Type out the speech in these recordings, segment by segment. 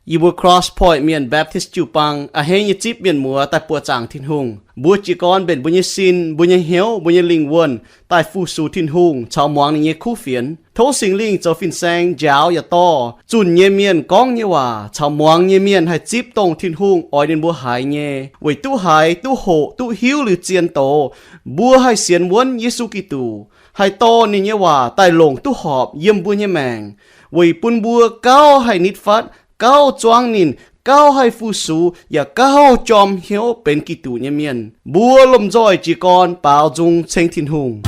Yie mbuo Cross Point Mienh Baptist jiu-baang a'hneiv nyei zipv mienh muoz daaih buoqc zaangc Tin-Hungh. Mbuo jiez gorn mbenc mbuo nyei sin, mbuo nyei hnyouv, mbuo nyei lingh wuonh daaih fu-sux Tin-Hungh caux muangx ninh nyei kuv fienx. Tov Singx Lingh zoux fin-saeng njaaux yaac dorh zunh nyei mienh gorngv nyei waac caux muangx nyei mienh haih zipv dongh Tin-Hungh oix ninh mbuo haiz nyei, weic duqv haiz, duqv hoqc, duqv hiuv liuz zien doz, mbuo haih sienx wuonv Yesu Giduc, haih dorh ninh nyei waac daaih longc duqv horpc yiem mbuo nyei maengc, weic bun mbuo gauh haih nitv fatv, gauh zuangv ninh, gauh haih fu-sux, yaac gauh jorm hnyouv benx Giduc nyei mienh. Mbuo lomh nzoih jiez gorn baaux nzung ceng Tin-Hungh.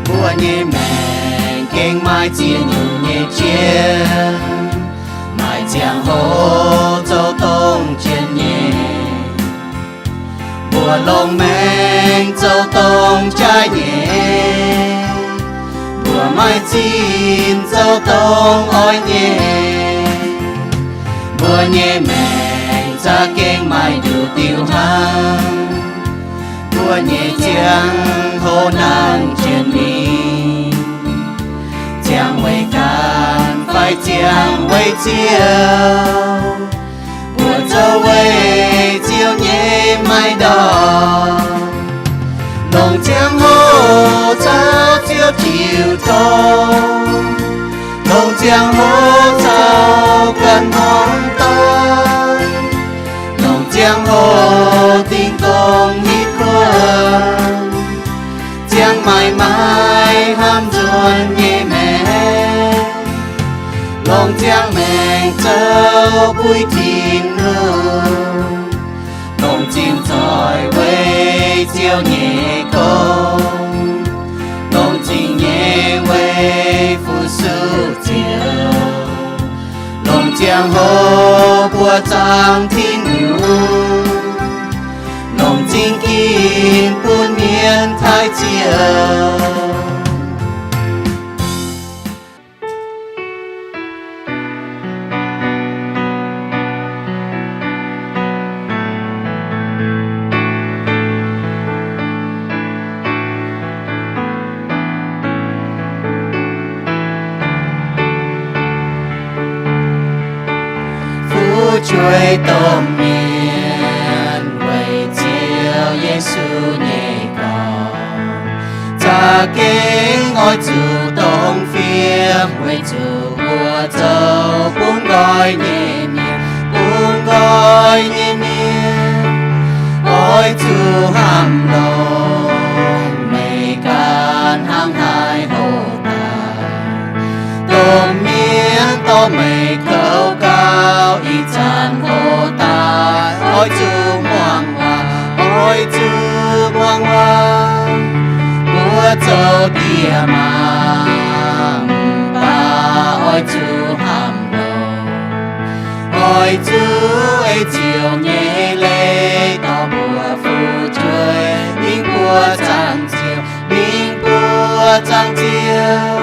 Mbuo nyei maengc gengh maaih ziex nyungc nyei jien, maaih ziangh hoc zoux dongh jien nyei. Mbuo longc maengc zoux dongh jaaix nyei, mbuo maaih zinh zoux dongh oix nyei. Mbuo nyei maengc za'gengh maaih nduqc diuh hnangv. Mbuo nyei ziangh hoc nangh jien mingh, ziangh weic ganh fai ziangh weic Ziouv? Mbuo zoux weic Ziouv nyei maiv ndorm, longc ziangh hoc caux Ziouv jiu tong, longc ziangh hoc caux ganh hmuangx doic, longc ziangh hoc dingh dongh hitv kuonx, ziangh maaiz maaih hnamv nzuonx nyei maengc, longc ziangh maengc zoux buix Tin-Hungh, longc zingh zoih weic Ziouv nyei gong, longc zingh nyei weic fu-sux Ziouv, longc ziangh hoc buoqc zaangc Tin-Hungh, longc zingh ginv bun mienh taaih Ziouv. Fu'jueiv domh mienh weic Ziouv Yesu nyei gorx, za'gengh oix zuqc dongh fiem weic zuqc mbuo zoux bun nqoi nyei mienh, bun nqoi nyei mienh. Oix zuqc hnamv longx meih ganh hnangv haaix hoc daaih. Domh mienh dorh meih kouv gauh ih zanc hoc daaih, oix zuqc muangx waac, oix zuqc muangx waac. Mbuo zoux diex maac mv baac oix zuqc hnamv longx. Oix zuqc ei Ziouv nyei leiz dorh mbuo fu'jueiv mingh buoqc zaangc Ziouv, mingh buoqc zaangc Ziouv.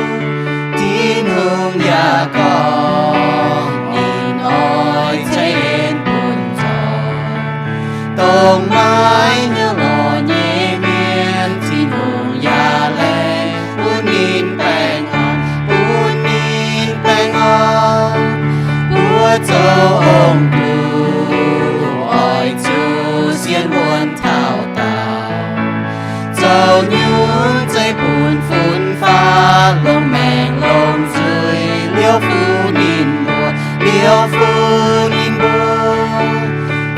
Tin-Hungh yaac gorngv ninh oix ceix en bun nzoih dongh maiv hnyouv lorz nyei mienh. Tin-Hungh yaac laengz bun ninh baengh orn, bun ninh baengh orn. Mbuo zoux ong-guoqv oix zuqc sienx wuonx taux daauh. Zoux nyungc zeiv-fun fun-faqv, longc maengc longc nzuih liouv fuqv ninh mbuo, liouv fuqv ninh mbuo.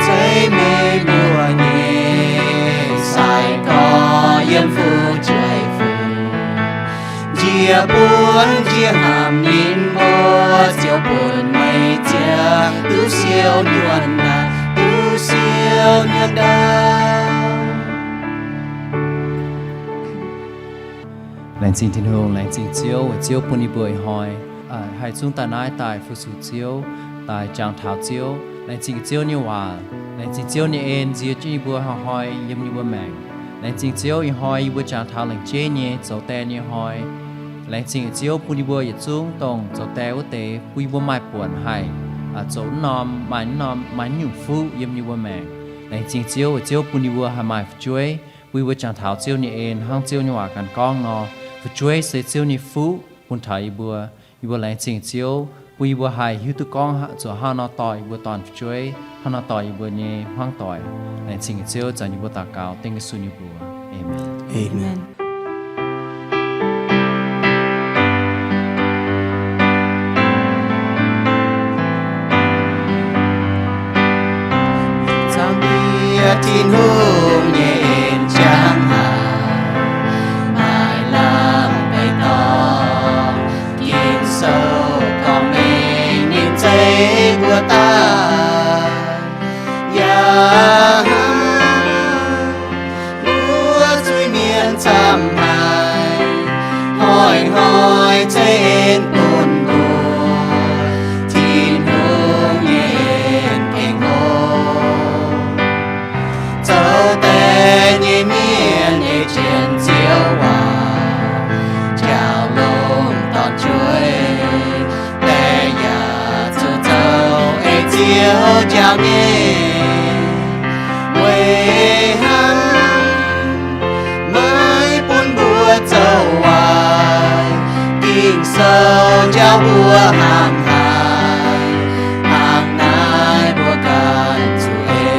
Zeiv meih mbuo nyei sai-gorx yiem fu'jueiv fun, njiec buonv njiec hnamv ninh mbuo, ziouc bun meih ziangh duqv siou nyuonh ndaauv, duqv siou nyuonh ndaauv. Laengz zingh Tin-Hungh, laengz zingh Ziouv, weic Ziouv bun yie mbuo ih hnoi haih zungv daaih naaiv daaih fu-sux Ziouv, daaih jangx taux Ziouv. Laengz zingh Ziouv nyei waac, laengz zingh Ziouv nyei en nziex jienv yie mbuo hnoi-hnoi yiem yie mbuo maengc. Laengz zingh Ziouv, ih hnoi yie mbuo jangx taux lengc jeiv nyei zoux die nyei hnoi. Laengz zingh Ziouv bun yie mbuo yietc zungv dongh zoux die wuov deix, bun yie mbuo maaih buonc haih zoux norm, maaih norm, maaih nyungc fuqv yiem yie mbuo maengc. Laengz zingh Ziouv, Ziouv bun yie mbuo haih maaih fu'jueiv, bun yie mbuo jangx taux Ziouv nyei en, hnangv Ziouv nyei waac ganh gorngv nor, fu'jueiv se Ziouv nyei fuqv bun taux yie mbuo. Yie mbuo laengz zingh Ziouv bun yie mbuo haih hiuv duqv gorngv zuqc hnangv nor dorh yie mbuo dorn-fu'jueiv, hnangv nor dorh yie mbuo nyei hmuangv doic. Laengz zingh Ziouv, zanc yie mbuo daux gaux dengv Yesu nyei mbuox. Aamen. Aamen. Caux yie Tin-Hungh nyei en jangx haic, maaih lamh baengh dorngx, Ging-Sou gorngv mengh ninh zeiv mbuo daaih. Yaac hnangv mbuo zuiz-mienh camv haic, hnoi-hnoi zeiv en bun mbuo, Tin-Hungh nyei en gengh hlo. Zoux die nyei mienh ei jienv Ziouv waac, njaaux longx dorn-jueiv, die yaac zuqc zoux ei Ziouv njaaux nyei. Weic hnangv maiv bun mbuo zoux waaic, Ging-Sou njaaux mbuo hnangv haaix, hnangv naaiv mbuo ganh zuqc ei.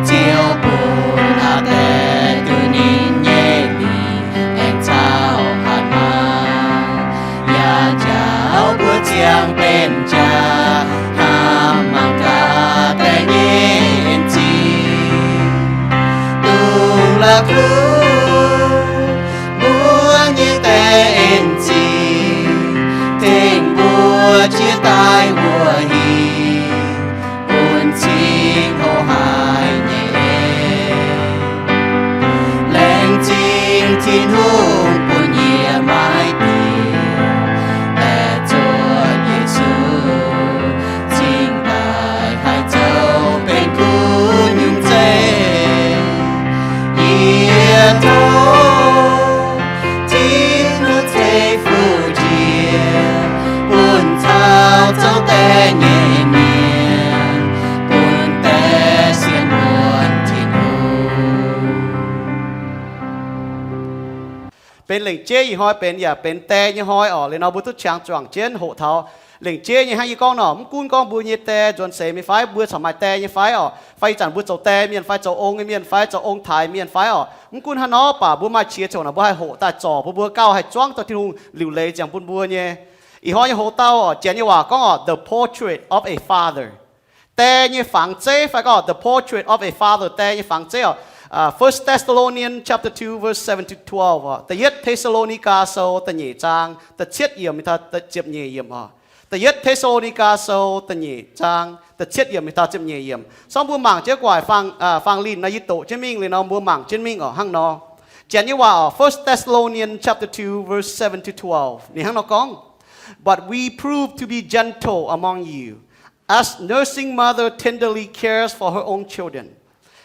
Ziouv bun aa die duqv ninh nyei lingc aengx caux hatc maaz, yaac njaaux mbuo ziangh benx jaax, hnamv mangc gaax die nyei en-zingh, dongh la'kuqv mbuo nyei die en-zingh, tengx mbuo jiex daaih wuov hingh, bun cing hlo haic nyei en. Laengz zingh Tin-Hungh bun yie maiv dingc daaih zuotc Yesu, cingx daaih haih zoux benx kuv nyungc zeiv. Yie tov Tin-Hungh ceix fuqv njiec bun caux zoux die nyei mienh, bun die sienx muonc Tin-Hungh. Benx lengc jeiv ih hnoi benx yaac benx die nyei hnoi oc. Liuz nor mbuo duqv qangx juangc jienv hoqc taux lengc jeiv nyei hnangv yie gorngv nor, mv gunv gorngv mbuo nyei die nzuonx seix mingh fai mbuo corc maaih die nyei fai oc, fai ih zanc mbuo zoux die mienh fai zoux ong nyei mienh fai zoux ong-taaix mienh fai oc, mv gunv hnangv nor, baac mbuo maaih qiex ziouc nor mbuo haih hoqc daaih zorc bun mbuo gauh haih zuangv dorh Tin-Hungh liuc leiz ziangx bun mbuo nyei. Ih hnoi nyei hoqc dauh oc, Janx nyei waac gorngv oc, The Portrait of a Father. Die nyei fangx zeiv fai gorngv The Portrait of a Father, die nyei fangx zeiv oc. First Thessalonians chapter two, verse seven to twelve oc. Da'yietv Te^saa^lo^ni^gaa Sou da'nyeic zaang da'cietv yiemc mingh taux ziepc nyeic yiemc oc. Da'yietv Te^saa^lo^ni^gaa Sou da'nyeic zaang da'cietv yiemc mingh taux ziepc nyeic yiemc. Sorng mbuo mangc jienv gu'nguaaic faang, faang linh nor yie doqc jienv mingh liuz nor mbuo mangc jienv mingh oc. Hnangv nor, Janx nyei waac oc, First Thessalonians chapter two, verse seven to twelve. Ninh hnangv nor gorngv, But we prove to be gentle among you, as nursing mother tenderly cares for her own children.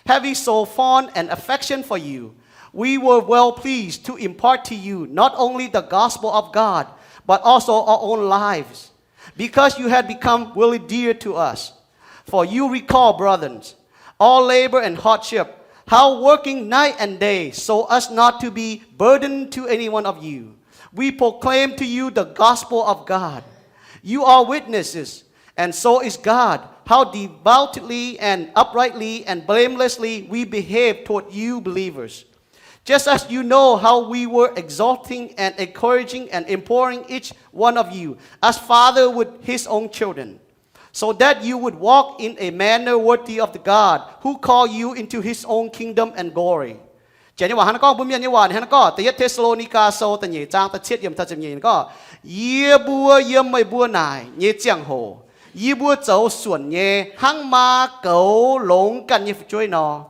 Having so fond an affection for you, we were well pleased to impart to you not only the gospel of God, but also our own lives, because you had become really dear to us. For you recall, brethren, our labor and hardship, how working night and day so as not to be burden to any one of you, we proclaim to you the gospel of God. You are witnesses, and so is God, how devoutly and uprightly and blamelessly we behave toward you believers. Just as you know how we were exhorting and encouraging and imploring each one of you, as father would his own children, so that you would walk in a manner worthy of the God who called you into his own kingdom and glory. Janx nyei waac hnangv naaiv gorngv, mbuo Mienh nyei waac hnangv naaiv gorngv, Da'yietv Te^saa^lo^ni^gaa Sou da'nyeic zaang da'cietv yiemc taux ziepc nyeic gorngv, Yie mbuo yiem meih mbuo naaic nyei ziangh hoc, yie mbuo zoux suonc nyei hnangv maa goux longx ganh nyei fu'jueiv nor.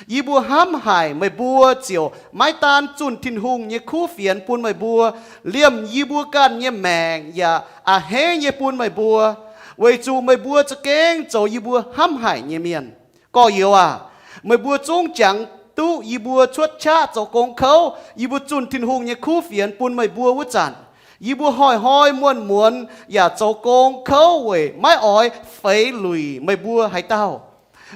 Yie mbuo hnamv haic meih mbuo ziouc maiv daan zunh Tin-Hungh nyei kuv fienx bun meih mbuo, liemh yie mbuo ganh nyei maengc yaac a'hneiv nyei bun meih mbuo, weic zuqc meih mbuo za'gengh zoux yie mbuo hnamv haic nyei mienh. Gorx-youz aac, meih mbuo zungv jangx duqv yie mbuo cuotv qaqv zoux gong kouv, yie mbuo zunh Tin-Hungh nyei kuv fienx bun meih mbuo wuov zanc, yie mbuo hnoi-hnoi muonz-muonz yaac zoux gong kouv weic maiv oix feix luic meih mbuo haaix dauh.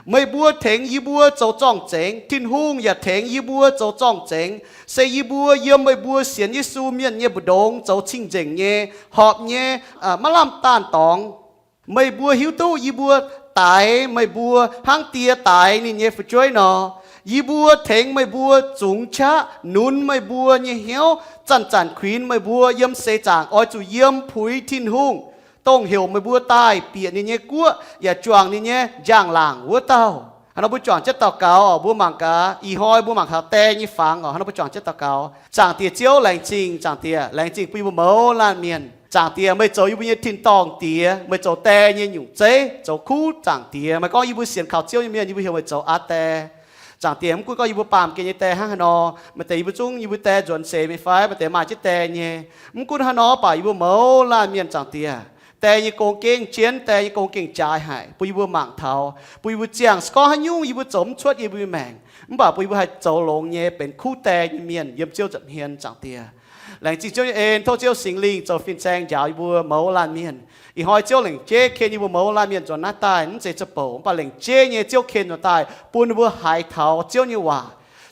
Meih mbuo tengx yie mbuo zoux zorng-zengx, Tin-Hungh yaac tengx yie mbuo zoux zorng-zengx. Se yie mbuo yiem meih mbuo sienx Yesu mienh nyei mbu'ndongx zoux cing-nzengc nyei, horpc nyei, maiv lamh daanh dorngx. Meih mbuo hiuv duqv yie mbuo daix meih mbuo hnangv die daix ninh nyei fu'jueiv nor. Yie mbuo tengx meih mbuo zungx qaqv nunz meih mbuo nyei hnyouv, zanc-zanc kuinx meih mbuo yiem seix zaangc oix zuqc yiem puix Tin-Hungh, dongh heuc meih mbuo daaih bieqc ninh nyei guoqv yaac juangc ninh nyei njang-laangc wuov dauh. Hnangv nor mbuo juangc jienv daux gaux oc. Mbuo mangc gaax, ih hnoi mbuo mangc taux die nyei fangx oc. Hnangv nor mbuo juangc jienv daux gaux. Zaangc Diex Ziouv, laengz zingh, Zaangc Diex, laengz zingh bun yie mbuo mouz laanh mienh. Zaangc Diex, meih zoux yie mbuo nyei tin-dorngh Diex, meih zoux die nyei nyungc zeiv, zoux kuv Zaangc Diex. Meih gorngv yie mbuo sienx kaux Ziouv nyei mienh, yie mbuo heuc meih zoux Aa Die. Zaangc Diex, mv gunv gorngv yie mbuo baamh gen nyei die hnangv haaix nor, maaih deix yie mbuo zungv yie mbuo die nzuonx seix mingh fai maaih deix maaih jienv die nyei. Mv gunv haaix nor baac yie mbuo mouz laanh mienh, Zaangc Diex, die nyei gong gengh jienv, die nyei gong gengh jaaix haic, bun yie mbuo mangc taux, bun yie mbuo ziangh se gorngv haaix nyungc yie mbuo zoux mv cuotv yie mbuo nyei maengc, mv baac bun yie mbuo haih zoux longx nyei benx kuv die nyei mienh yiem Ziouv nza'hmien, Zaangc Diex. Laengz zingh Ziouv nyei en, tov Ziouv Singx Lingh zoux fin-saeng njaaux yie mbuo mouz laanh mienh. Ih hnoi Ziouv lengc jeiv ken yie mbuo mouz laanh mienh nzuonx naaiv daaih, mv zeiz za'bouc, mv baac lengc jeiv nyei Ziouv ken nzuonx daaih bun yie mbuo haiz taux Ziouv nyei waac.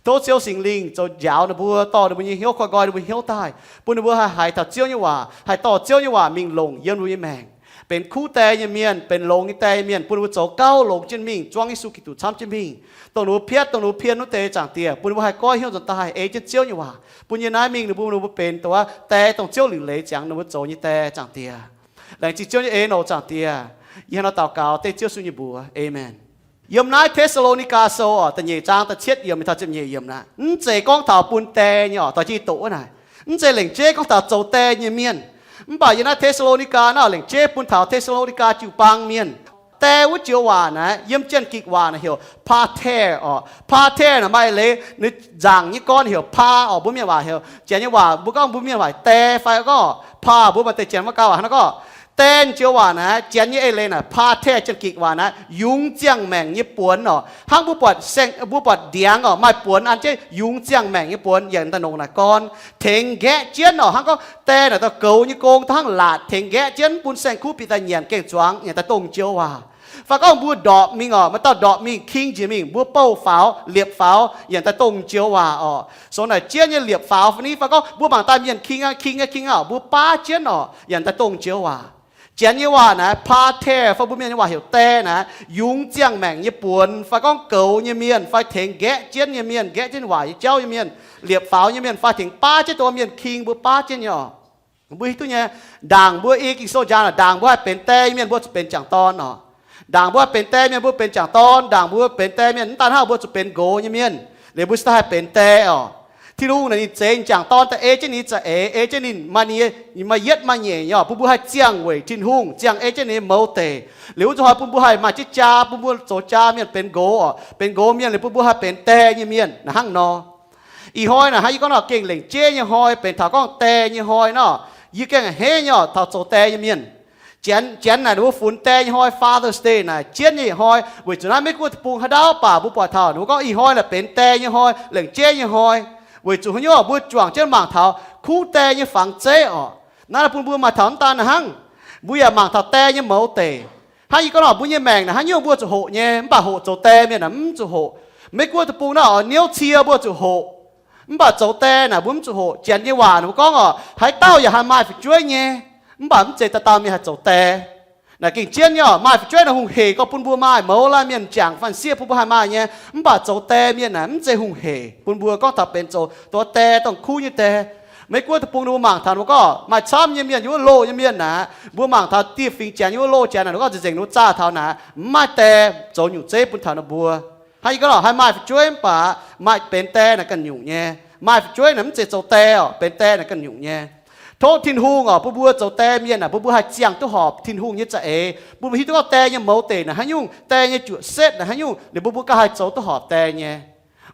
Tov Ziouv Singx Lingh zoux njaaux ninh mbuo, dorh ninh mbuo nyei hnyouv, koiv-nqoi ninh mbuo hnyouv daaih, bun ninh mbuo haih haiz taux Ziouv nyei waac, haih dorh Ziouv nyei waac mingh longc yiem ninh mbuo nyei maengc, benx kuv die nyei mienh, benx longx nyei die nyei mienh, bun ninh mbuo zoux gauh longx jienv mingh, zuangv Yesu Giduc camv jienv mingh, dongh ninh mbuo piatv, dongh ninh mbuo pien wuov deix, Zaangc Diex, bun ninh mbuo haih goiv hnyouv nzuonx daaih ei jienv Ziouv nyei waac, bun yie naaiv mingh ninh mbuo, ninh mbuo benx dongh wuov die, dongh Ziouv liuc leiz ziangx ninh mbuo zoux nyei die, Zaangc Diex. Laengz zingh Ziouv nyei en oc, Zaangc Diex. Yie hnangv nor daux gaux dengv Ziouv Yesu nyei mbuox. Aamen. Yiem naaiv Te^saa^lo^ni^gaa Sou oc, da'nyeic zaang da'cietv yiemc mingh taux ziepc nyeic yiemc naaiv, mv zeiz gorngv taux bun die nyei oc, doix jienv doqc wuov naaic. Mv zeiz lengc jeiv gorngv taux zoux die nyei mienh. Mv baac yiem naaiv Te^saa^lo^ni^gaa naaiv lengc jeiv bun taux Te^saa^lo^ni^gaa jiu-baang mienh. Die wuov joux waac naaiv, yiem Janx-Gikc waac naaic heuc pater oc. Pater naaic maaih leiz ninh nzaangc nyei gorn heuc pa oc, mbuo mienh waac heuc, Janx nyei waac mbuo gorngv mbuo mienh waac die fai gorngv pa, mbuo maaih deix Janx maiv gauh waac hnangv naaiv gorngv. Die joux waac naaiv, Janx nyei eix leiz naaic pater, Janx-Gikc waac naaiv yungz ziangh maengc nyei buonx oc. Hnangv mbuo buatc saeng, mbuo buatc ndiangx oc, maaih buonx an jienv yungz ziangh maengc nyei buonx yaac daaih nongc naaic gorn tengx nqaeqv jienv oc. Hnangv gorngv die naaic daaih goux nyei gong da'hnangv laatc tengx nqaeqv jienv bun saeng-kuv bieqc daaih nyanc gaeng-zuangx, yaac daaih dongh joux waac. Fai gorngv mbuo ndorpc mingh oc, maaih dauh ndorpc mingh king njiec mingh, mbuo bouh faaux, liepc faaux, yaac daaih dongh joux waac oc. Sou naaic jienv nyei liepc faaux fai ni, fai gorngv mbuo mangc daaih mienh king aqv, king aqv, king aqv, mbuo baav jienv oc, yaac daaih dongh joux waac. Janx nyei waac naaiv pater, fai mbuo mienh nyei waac heuc die naaiv, yungz ziangh maengc nyei buonx, fai gorngv goux nyei mienh, fai tengx nqaeqv jienv nyei mienh, nqaeqv jienv waac nyei jauv nyei mienh, liepc faaux nyei mienh, fai tengx baav jienv dongh mienh king mbuo baav jienv nyei oc. Mbuo hiuv duqv nyei, ndaangc mbuo ei Ging-Sou njaaux naaic, ndaangc mbuo haih benx die nyei mienh mbuo zuqc benx jangc dorn oc. Ndaangc mbuo haih benx die mienh mbuo benx jangc dorn, ndaangc mbuo benx die mienh mv daan hnangv mbuo zuqc benx nqox nyei mienh, liuz mbuo cingx daaih haih benx die oc. Tin-Hungh naaic ninh zeix jangc dorn daaih ei jienv ninh za'eix, ei jienv ninh maaih, maaih yietv maaih nyeic nyei oc, bun mbuo haih ziangh weic Tin-Hungh, ziangh ei jienv ninh nyei mouz deic. Liuz wuov zuqc hnoi bun mbuo haih maaih jienv jaa, bun mbuo zoux jaa mienh benx nqox oc, benx nqox mienh liuz bun mbuo haih benx die nyei mienh naaic hnangv nor. Ih hnoi naaic hnangv yie gorngv nor gengh lengc jeiv nyei hnoi, benx taux gorngv die nyei hnoi nor, yie gengh a'hneiv nyei oc taux zoux die nyei mienh. Janx, Janx naaic ninh mbuo funx die nyei hnoi Father's Day naaic jienv nyei hnoi, weic zuqc naaiv Meiv Guoqv deic-bung haaix ndau baac mbuo buatc taux ninh mbuo gorngv ih hnoi naaic benx die nyei hnoi, lengc jeiv nyei hnoi. Weic zuqc haaix nyungc mbuo juangc jienv mangc taux kuv die nyei fangx zeiv oc. Naaiv bun mbuo maaih taux mv daan naaic hnangv, mbuo yaac mangc taux die nyei mouz deic. Hnangv yie gorngv nor mbuo nyei maengc naaic haaix nyungc mbuo zuqc hoqc nyei, mv baac hoqc zoux die mienh naaic mv zuqc hoqc. Meiv Guoqv deic-bung naaiv oc, niouv cie mbuo zuqc hoqc. Mv baac zoux die naaic mbuo mv zuqc hoqc. Janx nyei waac ninh mbuo gorngv oc, haaix dauh yaac haih maaih fu'jueiv nyei, mv baac mv zeiz dauh dauh mienh haih zoux die. Naaic gengh jienv nyei oc, maaih fu'jueiv naaic hungh heic gorngv bun mbuo maaih, mouz laanh mienh jangc fanh sieqv bun mbuo haih maaih nyei. Mv baac zoux die mienh naaic mv zeiz hungh heic bun mbuo gorngv taux benx zoux dongh die, dongh kuv nyei die. Meiv Guoqv deic-bung ninh mbuo mangc taux ninh mbuo gorngv maaih camv nyei mienh, yiem wuov loh nyei mienh naaic, mbuo mangc taux dieh fingx Janx yiem wuov loh Janx naaic, ninh gorngv nzengc nzengc ninh mbuo zaah taux naaic mv maaih die zoux nyungc zeiv bun taux ninh mbuo. Hnangv yie gorngv nor, haih maaih fu'jueiv mv baac maaih benx die naaic ganh nyungc nyei. Maaih fu'jueiv naaic mv zeiz zoux die oc, benx die naaic ganh nyungc nyei. Tov Tin-Hungh oc, bun mbuo zoux die mienh naaic bun mbuo haih ziangh duqv horpc Tin-Hungh nyei za'eix, bun mbuo hiuv duqv gorngv die nyei mouz deic naaic haaix nyungc, die nyei juoqc setv naaic haaix nyungc, liuz bun mbuo gauh haih zoux duqv horpc die nyei.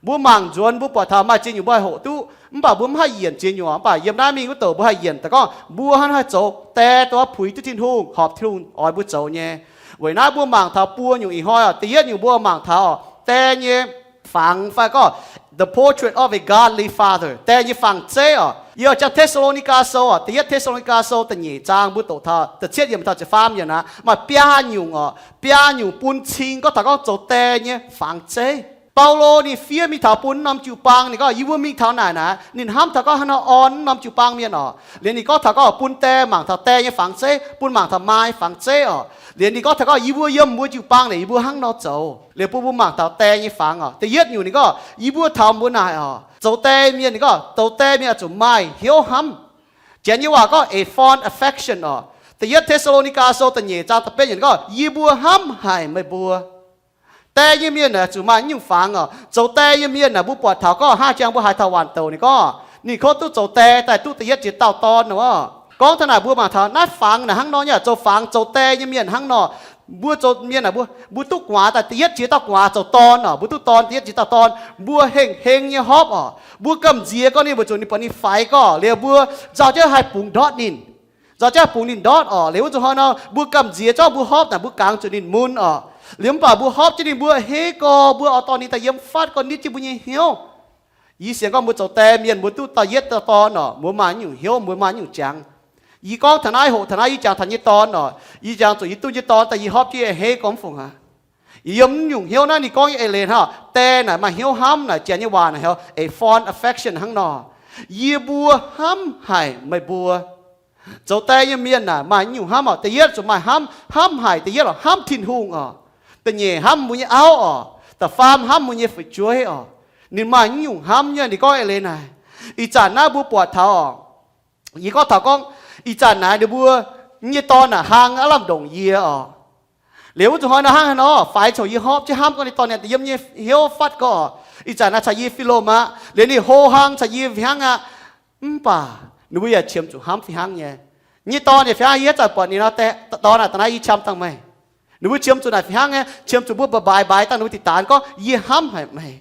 Mbuo mangc nzuonx mbuo buatc taux maaih ziex nyungc mbuo haih hoqc duqv, mv baac mbuo mv haih yienc ziex nyungc. Mv baac yiem naaiv mingh wuov douc mbuo haih yienc daaih gorngv mbuo hnangv haih zoux die dongh puix duqv Tin-Hungh, horpc Tin-Hungh oix mbuo zoux nyei. Weic naaiv mbuo mangc taux buo nyungc ih hnoi oc. Da'yietv nyungc mbuo mangc taux die nyei fangx fai gorngv the portrait of a godly father, die nyei fangx zeiv oc. Yie oix jangx Te^saa^lo^ni^gaa Sou oc, da'yietv Te^saa^lo^ni^gaa Sou da'nyeic zaang mbuo doqc taux da'cietv yiemc taux ziepc faam yiemc naaic, maaih biaa nyungc oc, biaa nyungc bun cing gorngv taux gorngv zoux die nyei fangx zeiv. Baulo ninh fiev mingh taux bun norm jiu-baang, ninh gorngv yie mbuo mingh taux naaic naaic, ninh hnamv taux gorngv haaix nor orn norm jiu-baang mienh oc. Liuz ninh gorngv taux gorngv bun die mangc taux die nyei fangx zeiv, bun mangc taux maa nyei fangx zeiv oc. Liuz ninh gorngv taux gorngv yie mbuo yiem mbuo jiu-baang naaic yie mbuo hnangv nor zoux. Liuz bun mbuo mangc taux die nyei fangx oc. Da'yietv nyungc ninh gorngv yie mbuo taux mbuo naaic oc, zoux die mienh, ninh gorngv zoux die mienh oix zuqc maaih hnyouv hnamv. Janx nyei waac gorngv a fond affection oc. Da'yietv Te^saa^lo^ni^gaa Sou da'nyeic zaang da'betv yiemc ninh gorngv yie mbuo hnamv haic meih mbuo. Die nyei mienh naaic zuqc maaih nyungc fangx oc. Zoux die nyei mienh naaic mbuo buatc taux gorngv hnangv jangx mbuo haaix taux waanc douc ninh gorngv ninh kov duqv zoux die daaih duqv da'yietv jiex dauh dorn nor. Gorngv taux naaic mbuo mangc taux naaiv fangx naaic hnangv nor nyei, zoux fangx zoux die nyei mienh hnangv nor. Mbuo zoux mienh naaic mbuo, mbuo duqv gu'nguaaz daaih da'yietv jiex dauh gu'nguaaz zoux dorn oc. Mbuo duqv dorn da'yietv jiex dauh dorn, mbuo hengx heng nyei hopv oc. Mbuo gamh nziex gorngv ninh weic zuqc ninh buatc ninh faix gorngv, liuz mbuo nzauh jienv haih bungx ndortv ninh. Nzauh jienv haih bungx ninh ndortv oc. Liuz wuov zuqc hnoi nor mbuo gamh nziex zorqv mbuo hopv naaic mbuo gangx zuqc ninh mun oc. Liuz mv baac mbuo hopv jienv ninh, mbuo a'hneiv gorx, mbuo oix dorh ninh daaih yiem fatv gorngv nitv jienv mbuo nyei hnyouv. Yie sienx gorngv mbuo zoux die mienh mbuo duqv da'yietv dauh dorn oc, mbuo maaih nyungc hnyouv, mbuo maaih nyungc jangx. Yie gorngv taux naaiv, hoqc taux naaiv, yie jangx taux nyei dorn oc, yie jangx zuqc yie duqv nyei dorn daaih yie hopv jienv a'hneiv gorx mv fungc aqv. Yie yiem nyungc hnyouv naaiv ninh gorngv nyei eix leiz hnangv, die naaic maaih hnyouv hnamv naaic, janx nyei waac naaic heuc a fond affection hnangv nor. Yie mbuo hnamv haic meih mbuo. Zoux die nyei mienh naaic maaih nyungc hnamv oc. Da'yietv zuqc maaih hnamv, hnamv haic da'yietv oc, hnamv Tin-Hungh oc. Da'nyeic hnamv mbuo nyei auv oc. Da'faam hnamv mbuo nyei fu'jueiv oc. Ninh maaih nyungc hnamv nyei, ninh gorngv eix leiz naaic. Ih zanc naaiv mbuo buatc taux oc, yie gorngv taux gorngv, ih zanc naaic ninh mbuo nyei dorn naaic hlang aav lamh ndongc yie oc. Liuz wuov zuqc hnoi nor hnangv haaix nor, faix coc yie hopv jienv hnamv gorngv ninh dorh ninh daaih yiem nyei hnyouv fatv gorx. Ih zanc naaiv caux yie fih lomh aqv, liuz ninh hlo hlang caux yie fih hnangv aqv. Mv baac ninh mbuo yaac qiemx zuqc hnamv fih hnangv nyei. Nyei dorn yaac fih hnangv, yie haaix zanc buatc ninh nor, dorn aac, da'naaiv yie qam dangh meih. Ninh mbuo qiemx zuqc naaic fih hnangv nyei, qiemx zuqc mbuo mbaaix mbaaix dangh ninh mbuo diqc daanx gorngv yie hnamv haic meih.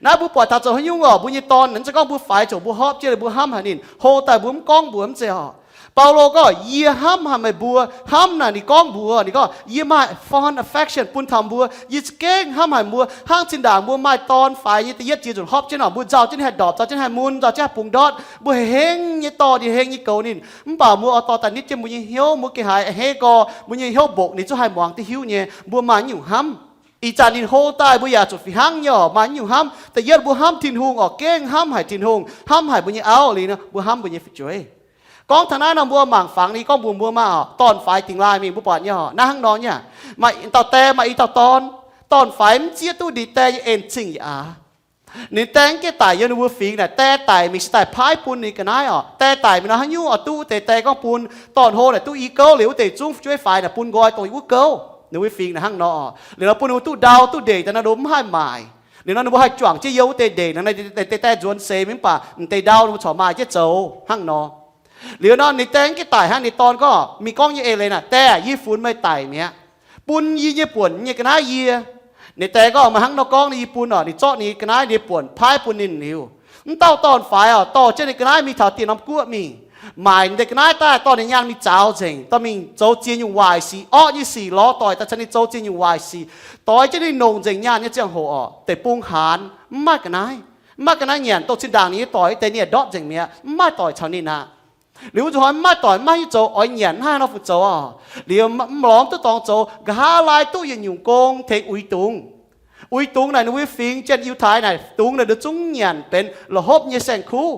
Naaiv mbuo buatc taux zoux haaix nyungc oc, mbuo nyei dorn naaic, mv zeiz gorngv mbuo faix coc mbuo hopv jienv liuz mbuo hnamv haic ninh, hlo daaih mbuo mv gorngv mbuox mv zeiz oc. Baulo gorngv, yie hnamv haic meih mbuo. Hnamv naaic ninh gorngv mbuox, ninh gorngv, yie maaih fond affection bun taux mbuo. Yie za'gengh hnamv haic mbuo. Hnangv zinh ndaangc mbuo maaih dorn faix nyei da'yietv jiex nzunc hopv jienv oc, mbuo nzauh jienv haih ndorpc, nzauh jienv haih mun, nzauh jienv haih bungx ndortv, mbuo hengx nyei dorh ninh, hengx nyei goux ninh. Mv baac mbuo oix dorh daaih nitv jienv mbuo nyei hnyouv, mbuo gengh haiz a'hneiv gorx, mbuo nyei hnyouv mbongc ninh zungv haih muangx duqv hiuv nyei. Mbuo maaih nyungc hnamv. Ih zanc ninh hlo daaih mbuo yaac zuqc fih hnangv nyei oc, maaih nyungc hnamv. Da'yietv mbuo hnamv Tin-Hungh oc, gengh hnamv haic Tin-Hungh, hnamv haic mbuo nyei auv, liuz nor mbuo hnamv mbuo nyei fu'jueiv. Gorngv taux naaiv nor mbuo mangc fangx ninh gorngv mbuox mbuo maah oc, dorn-faix dingx laaih mingh mbuo buatc nyei oc, naaiv hnangv nor nyei. Maaih dauh die, maaih i dauh dorn. Dorn-faix mv zieqv duqv ninh die nyei en-zingh yaac aax. Ninh die mv gaengh daic yiem ninh mbuo fingx naaic, die daic mingh se daaih paaiv bun ninh ga'naaiv oc. Die daic mingh nor haaix nyungc oix duqv wuov deix die gorngv bun. Dorn-hlo naaic duqv i gouv liuz wuov deix zungv fu'jueiv faix naaic bun nqoi dongh wuov gouv. Ninh mbuo fingx naaic hnangv nor oc. Liuz nor bun ninh mbuo duqv ndau duqv ndeic daaih nor, ninh mbuo mv haih maaic. Liuz nor ninh mbuo haih juangc jienv yiem wuov deix ndeic nor, deix die zuonx seix mingh, mv baac deix ndau ninh mbuo corc maaih jienv zoux hnangv nor. Liuz nor ninh die mv gaengh daic hnangv, ninh dorn gorngv, mingh gorngv nyei eix leiz naaic, Die, yie funx meih daic mi'aqv. Bun yie nyei buonc nyei ga'naaiv yie. Ninh die gorngv, Meih hnangv nor gorngv, yie bun oc. Ninh zorqv ninh ga'naaiv nyei buonc paaiv bun ninh liuz, wuov dauh dorn-faix oc, dorh jienv ninh ga'naaiv mingh taux dieh norm guoqv mingh, maaic ninh deix ga'naaiv daaih, dorh ninh nyaanh mingh zaux nzengc, dorh mingh zoux ziex nyungc waaic sic, orqv nyei sic lorz doic daaih caux ninh zoux ziex nyungc waaic sic, doix jienv ninh longc nzengc nyaanh nyei ziangh hoc oc, deic-bung haanz, mv maaih ga'naaiv. Mv maaih ga'naaiv nyanc, dongh zinh ndaangc ninh nyei doic deix ninh yaac ndortv nzengc mi'aqv, mv maaih doic caux ninh aqv. Liuz wuov zuqc hnoi mv maaih doic, mv maaih haaix nyungc zoux, oix nyanc mv haih nor fu zoux oc. Liuz mv lorz mv duqv dorngx zoux, nqa'haav laai duqv yietc nyungc gong tengx uix dungz. Uix dungz naaic ninh mbuo fingx jienv Yiutai naaic dungz naaic nduov zungv nyanc benx la'hopv nyei saeng-kuv.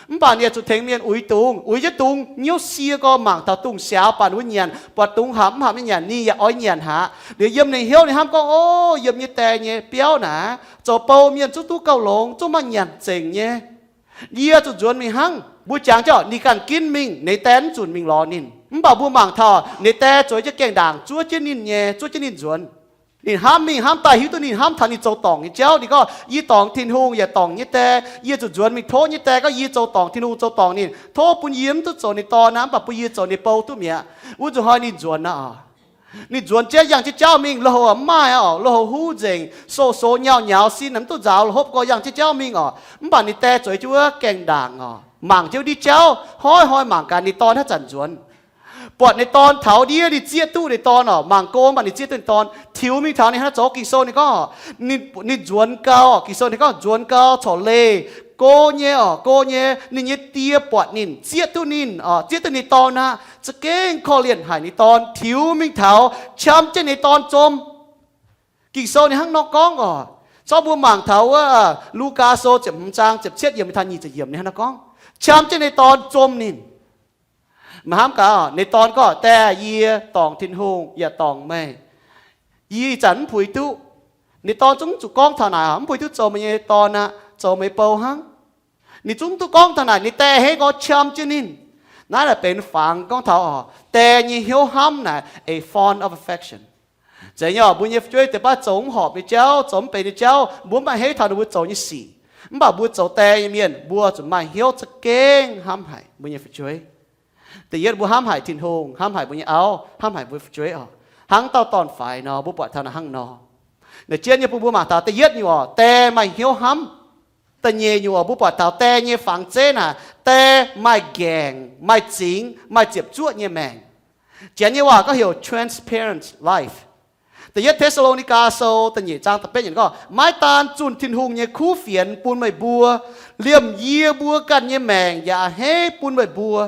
Mv baac ninh yaac zuqc tengx mienh uix dungz. Uix jienv dungz, hnyouv sie gorx mangc taux dungz siaaux, baac ninh mbuo nyanc buatc dungz hamx mv hamx nyei nyanc, ninh yaac oix nyanc haic. Liuz yiem ninh hnyouv ninh hnamv gorngv, O, yiem nyei die nyei biauv naaic, zoux bou mienh zungv duqv gauh longx, zungv maaih nyanc zengc nyei. Yie zuqc nzuonx mingh hnangv. Mbuo jangx jienv ninh ganh ginv mingh, ninh die mv zunc mingh lorz ninh. Mv baac mbuo mangc taux ninh die zueiz jienv gaengh ndaangc zuov jienv ninh nyei, zuov jienv ninh nzuonx. Ninh hnamv mingh hnamv daaih hiuv duqv ninh hnamv taux ninh zoux dorngc nyei jauv. Ninh gorngv, Yie dorngc Tin-Hungh yaac dorngc nyei die. Yie zuqc nzuonx mingh tov nyei die gorngv yie zoux dorngc Tin-Hungh, zoux dorngc ninh. Tov bun yie mv duqv zoux ninh dorn aqv, mv baac bun yie zoux ninh bou duqv mi'aqv. Wuov zuqc hnoi ninh nzuonx aqv oc. Ninh nzuonx jienv yangh jienv jauv mingh, lui-houx mv maaih oc, lui-houx huv nzengc, sou-sou nyauv-nyauv, sin mv duqv nzaaux, la'hopv gorx yangh jienv jauv mingh oc. Mv baac ninh die zueiz jienv wuov gaengh ndaangc oc, mangc jienv ndiev jauv, hnoi-hnoi mangc gaax ninh dorn haaix zanc nzuonx. buatc ninh dorn taux ndiev, ninh zieqv duqv ninh dorn oc. Mangc go mv baac ninh zieqv duqv ninh dorn, tiux mingh taux ninh hnangv naaiv zoux. Ging-Sou ninh gorngv, ninh nzuonx gau, Ging-Sou ninh gorngv nzuonx gau corc leih, go nyei oc, go nyei. Ninh nyei die buatc ninh, zieqv duqv ninh, zieqv duqv ninh dorn aqv, za'gengh korv-lienh haic ninh dorn, tiux mingh taux qam jienv ninh dorn zom. Ging-Sou ninh hnangv nor gorngv oc. Corc mbuo mangc taux wuov Lugaa Sou ziepc hmz zaang ziepc cietv yiemc taux nyic ziepc yiemc ninh hnangv nor gorngv, qam jienv ninh dorn zom ninh. Maaih hnamv gaax, ninh dorn gorngv, Die, yie dorngc Tin-Hungh yaac dorngc meih. Yie ih zanc mv puix duqv. Ninh dorn zungv zuqc gorngv taux naaic, mv puix duqv zoux meih nyei dorn aqv, zoux meih bou hnangv. Ninh zungv duqv gorngv taux naaic, ninh die hnangv nor qam jienv ninh. Naaiv naaic benx fangx gorngv taux oc, die nyei hnyouv hnamv naaic, a form of affection. Zeiz nyei oc, mbuo nyei fu'jueiv deix baav zoux mv horpc nyei jauv, zoux mv benx nyei jauv, mbuo mv maaih hneiv taux ninh mbuo zoux nyei sic. Mv baac mbuo zoux die nyei mienh, mbuo zuqc maaih hnyouv za'gengh hnamv haic mbuo nyei fu'jueiv. Da'yietv mbuo hnamv haic Tin-Hungh, hnamv haic mbuo nyei auv, hnamv haic mbuo fu'jueiv oc. Hnangv dauh dorn-faix nor, mbuo buatc taux naaic hnangv nor. Naaic jienv nyei bun mbuo mangc taux da'yietv nyungc oc, die maaih hnyouv hnamv. Da'nyeic nyungc oc, mbuo buatc taux die nyei fangx zeiv naaic, die maaih nqaengc, maaih zingx, maaih ziepc zuoqv nyei maengc. Janx nyei waac gorngv heuc transparent life. Da'yietv Te^saa^lo^ni^gaa Sou da'nyeic zaang da'betv yiemc gorngv, maiv daan zunh Tin-Hungh nyei kuv fienx bun meih mbuo, liemh yie mbuo ganh nyei maengc yaac a'hneiv bun meih mbuo.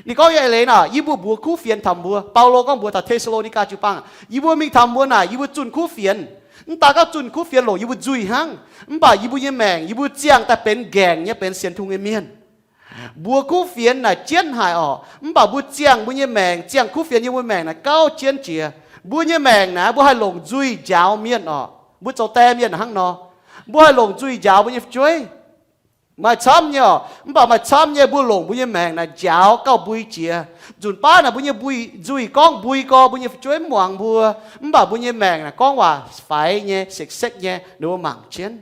Ninh gorngv nyei eix leiz naaic, yie mbuo mbuox kuv fienx taux mbuo. Baulo gorngv mbuox taux Te^saa^lo^ni^gaa jiu-baang, yie mbuo mingh taux mbuo naaic, yie mbuo zunh kuv fienx. Mv daan gorngv zunh kuv fienx longc yie mbuo nzuih hnangv, mv baac yie mbuo nyei maengc, yie mbuo ziangh daaih benx nqaengc nyei, benx sienx Tin-Hungh nyei mienh. Mbuox kuv fienx naaic jienv haic oc, mv baac mbuo ziangh mbuo nyei maengc, ziangh kuv fienx yiem mbuo maengc naaic gauh jienv jiex. Mbuo nyei maengc naaic mbuo haih longc nzuih njaaux mienh oc. Mbuo zoux die mienh hnangv nor, mbuo haih longc nzuih njaaux mbuo nyei fu'jueiv. Maaih camv nyei oc, mv baac maaih camv nyei mbuo longc mbuo nyei maengc naaic njaaux gauh mbui jiex. Nzunc baav naaic mbuo nyei mbui, nzuih gorngv mbui gorx, mbuo nyei fu'jueiv mv muangx mbuo, mv baac mbuo nyei maengc naaic gorngv waac faix nyei, sekv-sekv nyei, ninh mbuo mangc jienv.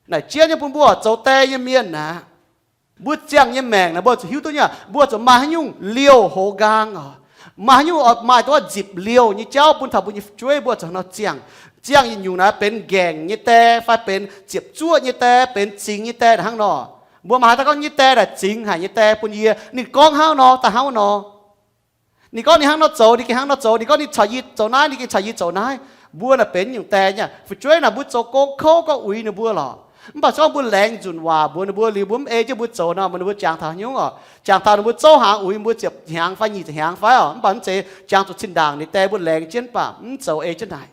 Naaic jienv nyei bun mbuo zoux die nyei mienh naaic, mbuo ziangh nyei maengc naaic mbuo zuqc hiuv duqv nyei, mbuo zuqc maaih haaix nyungc liouh hoz nqaang oc. Maaih haaix nyungc maaih duqv nzipc liouh nyei jauv bun taux mbuo nyei fu'jueiv, mbuo zuqc nor ziangh. Ziangh yietc nyungc naaic benx nqaengc nyei die fai benx ziepc zuoqv nyei die, benx zingx nyei die naaic hnangv nor. Mbuo maaih haaix dauh gorngv nyei die naaic zingx haic nyei die bun yie, ninh gorngv hnangv nor daaih hnangv nor. Ninh gorngv ninh hnangv nor zoux, ninh gengh hnangv nor zoux. Ninh gorngv ninh caux yie zoux naaiv, ninh gengh caux yie zoux naaiv. Mbuo naaic benx nyungc die nyei. Fu'jueiv naaic mbuo zoux gong kouv gorngv uix ninh mbuo lorqc. Mv baac se gorngv mbuo laengz nzunc waac mbuox ninh mbuo liuz, mbuo mv ei jienv mbuo zoux nor, ninh mbuo jangx taux haaix nyungc oc? Jangx taux ninh mbuo zouv hnaangx uix mbuo ziepc hnyangx fai nyic ziepc hnyangx fai oc? Mv baac mv zeiz, jangx zuqc zinh ndaangc ninh die mbuo laengz jienv baac mv zoux ei jienv naaic.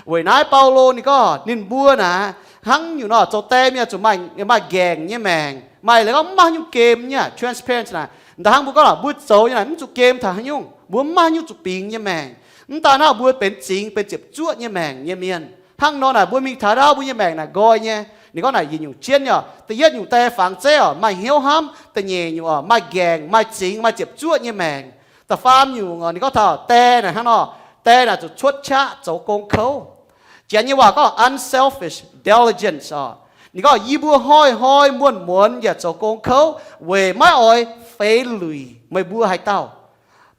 Weic naaiv Baulo ninh gorngv ninh mbuo naaic hnangv nyungc nor zoux die mienh zuqc maaih, maaih nqaengc nyei maengc, maaih leiz gorngv mv maaih haaix nyungc gem nyei, transparent naaic. Ndaaih hnangv mbuo gorngv mbuo zoux nyei naaic mv zuqc gem taux haaix nyungc, mbuo mv maaih haaix nyungc zuqc bingx nyei maengc. Mv daan hnangv mbuo benx zingx, benx ziepc zuoqv nyei maengc nyei mienh. Hnangv nor naaic mbuo mingh taux ndau mbuo nyei maengc naaic nqoi nyei. Ninh gorngv naaic yietc nyungc jienv nyei oc. Da'yietv nyungc die fangx zeiv oc, maaih hnyouv hnamv. Da'nyeic nyungc oc, maaih nqaengc, maaih zingx, maaih ziepc zuoqv nyei maengc. Da'faam nyungc oc, ninh gorngv taux die naaic hnangv nor, die naaic zuqc cuotv qaqv zoux gong kouv. Janx nyei waac gorngv unselfish diligence oc. Ninh gorngv yie mbuo hnoi-hnoi muonz-muonz yaac zoux gong kouv weic maiv oix feix luic meih mbuo haaix dauh.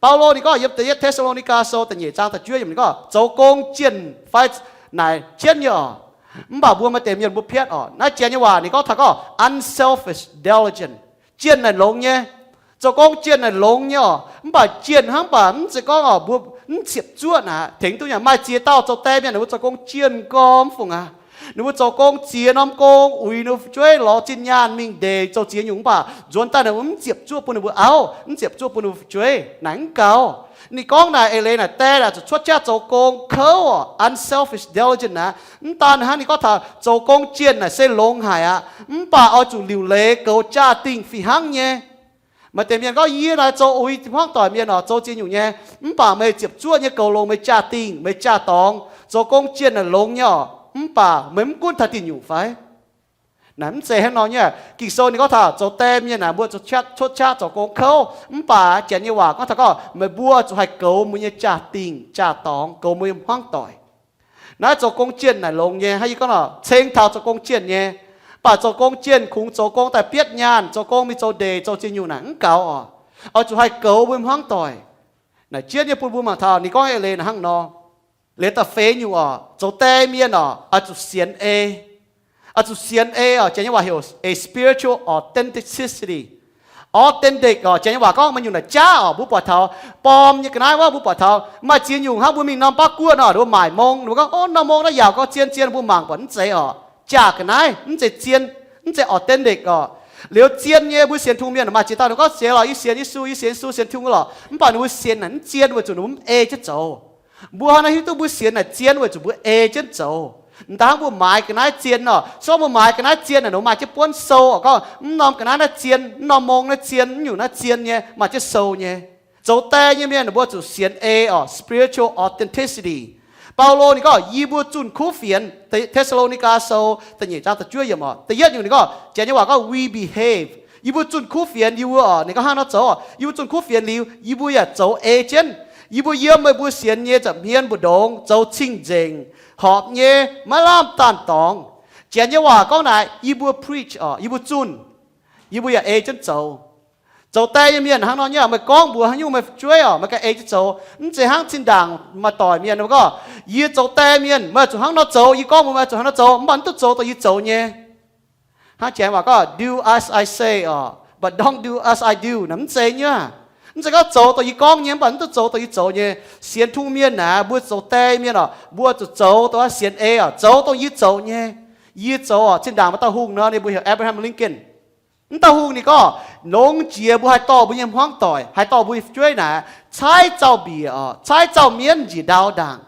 Baulo ninh gorngv yiem da'yietv Te^saa^lo^ni^gaa Sou da'nyeic zaang da'juov yiemc ninh gorngv zoux gong jienh fai naaic jienv nyei oc. Mv baac mbuo maaih deix mienh mbuo piatv oc. Naaiv janx nyei waac ninh gorngv taux gorngv unselfish diligence. Jienh naaic longx nyei. Zoux gong jienh naaic longx nyei oc. Mv baac jienh hnangv baac mv zeiz gorngv oc mbuo mv ziepc zuoqv naaic tengx duqv nyei. Maaih ziex dauh zoux die mienh ninh mbuo zoux gong jienh gormx fungc aqv. Ninh mbuo zoux gong ziex norm gong, uix ninh mbuo fu'jueiv, lorz zinh nyaanh mingh ndeic, zoux ziex nyungc, mv baac nzuonx daaih ninh mbuo mv ziepc zuoqv bun ninh mbuo auv, mv ziepc zuoqv bun ninh mbuo fu'jueiv. Naaic mv gaux. Ninh gorngv naaic eix leiz naaic die naaic zuqc cuotv qaqv zoux gong kouv oc, unselfish diligence naaic. Mv daan hnangv, ninh gorngv taux zoux gong jienh naaic se longx haic aqv, mv baac oix zuqc liuc leiz goux jaa-dingh fih hnangv nyei. Maaih deix mienh gorngv, yie naaic zoux uix hmuangv doic mienh oc, zoux ziex nyungc nyei, mv baac meih ziepc zuoqv nyei goux longx meih jaa-dingh, meih jaa-dorngx. Zoux gong jienh naaic longx nyei oc, mv baac meih mv gunv taux diuh nyungc fai? Naaic mv zeiz hnangv nor nyei. Ging-Sou ninh gorngv taux zoux die mienh naaic mbuo zuqc cuotv qaqv zoux gong kouv. Mv baac janx nyei waac gorngv taux gorngv meih mbuo zuqc haih goux mbuo nyei jaa-dingh jaa-dorngx, goux mbuo nyei hmuangv doic. Naaiv zoux gong jienh naaic longx nyei. Hnangv yie gorngv nor, ceng taux zoux gong jienh nyei. Mv baac zoux gong jienh kungx zoux gong daaih bietv nyaanh, zoux gong mingh zoux ndeic, zoux ziex nyungc naaic mv gaux oc. Oix zuqc haih goux mbuo hmuangv doic. Naaic jienv nyei bun mbuo mangc taux ninh gorngv eix leiz naaic hnangv nor. Liuz da'feix nyungc oc, zoux die mienh oc, oix zuqc sienx ei. Oix zuqc sienx ei oc, janx nyei waac heuc a spiritual authenticity. Authentic oc, janx nyei waac gorngv maaih nyungc naaic jaav oc, mbuo buatc taux borm nyei ga'naaiv wuov, mbuo buatc taux maaih ziex nyungc hnangv mbuo mingh norm baav guoqv nor, mbuo maaic mong, mbuo gorngv, o, norm mong naaiv yaauc gorx zien zien, mbuo mangc buatc mv zeiz oc. Jaav ga'naaiv mv zeiz zien, mv zeiz authentic oc. Liuz zien nyei mbuo sienx Tin-Hungh mienh maaih ziex dauh ninh gorngv sienx lorqc, yie sienx Yesu, yie sienx Yesu, sienx Tin-Hungh lorqc, mv baac ninh mbuo sienx naaic mv zien weic zuqc ninh mbuo mv ei jienv zoux. Mbuo hnangv naaiv hiuv duqv mbuo sienx naaic zien weic zuqc mbuo ei jienv zoux. M'daaih hnangv mbuo maaiz ga'naaiv zien nor, se gorngv mbuo maaiz ga'naaiv zien naaic, ninh mbuo maaih jienv buonv sou oc, gorngv mv norm ga'naaiv naaiv zien, mv norm mong naaiv zien, mv nyungc naaiv zien nyei, maaih jienv sou nyei. Zoux die nyei mienh ninh mbuo zuqc sienx ei oc, spiritual authenticity. Baulo ninh gorngv, yie mbuo zunh kuv fienx, Te^saa^lo^ni^gaa Sou da'nyeic zaang da'juov yiemc oc, da'yietv nyungc ninh gorngv, janx nyei waac gorngv we behave. Yie mbuo zunh kuv fienx, yie mbuo oc, ninh gorngv hnangv nor zoux, yie mbuo zunh kuv fienx liuz, yie mbuo yaac zoux ei jienv. Yie mbuo yiem meih mbuo sienx nyei nza'hmien mbu'ndongx zoux cing-nzengc, horpc nyei, maiv lamh daanh dorngx. Janx nyei waac gorngv naaic, yie mbuo preach oc, yie mbuo zunh, yie mbuo yaac ei jienv zoux. Zoux die nyei mienh hnangv nor nyei, meih gorngv mbuox haaix nyungc meih fu'jueiv oc, meih ganh ei jienv zoux. Mv zeiz hnangv zinh ndaangc maaih doic mienh gorngv, yie zoux die mienh, meih zuqc hnangv nor zoux, yie gorngv mbuox meih zuqc hnangv nor zoux, mv baac mv duqv zoux dongh yie zoux nyei. Hnangv janx waac gorngv, do as I say oc, but don't do as I do naaic, mv zeiz nyei. Mv zeiz gorngv zoux dongh yie gorngv nyei, mv baac mv duqv zoux dongh yie zoux nyei. Sienx Tin-Hungh mienh naaic, mbuo zoux die mienh oc, mbuo zuqc zoux dongh sienx ei oc, zoux dongh yie zoux nyei. Yie zoux oc, zinh ndaangc maaih dauh hungh nor, ninh mbuo heuc Abraham Lincoln. Mv dauh hungh ninh gorngv, longx jiex mbuo haih dorh mbuo nyei hmuangv doic, haih dorh mbuo nyei fu'jueiv naaic, caaiv zaux-mbiec oc, caaiv zaux-mienv njiec ndau ndaangc.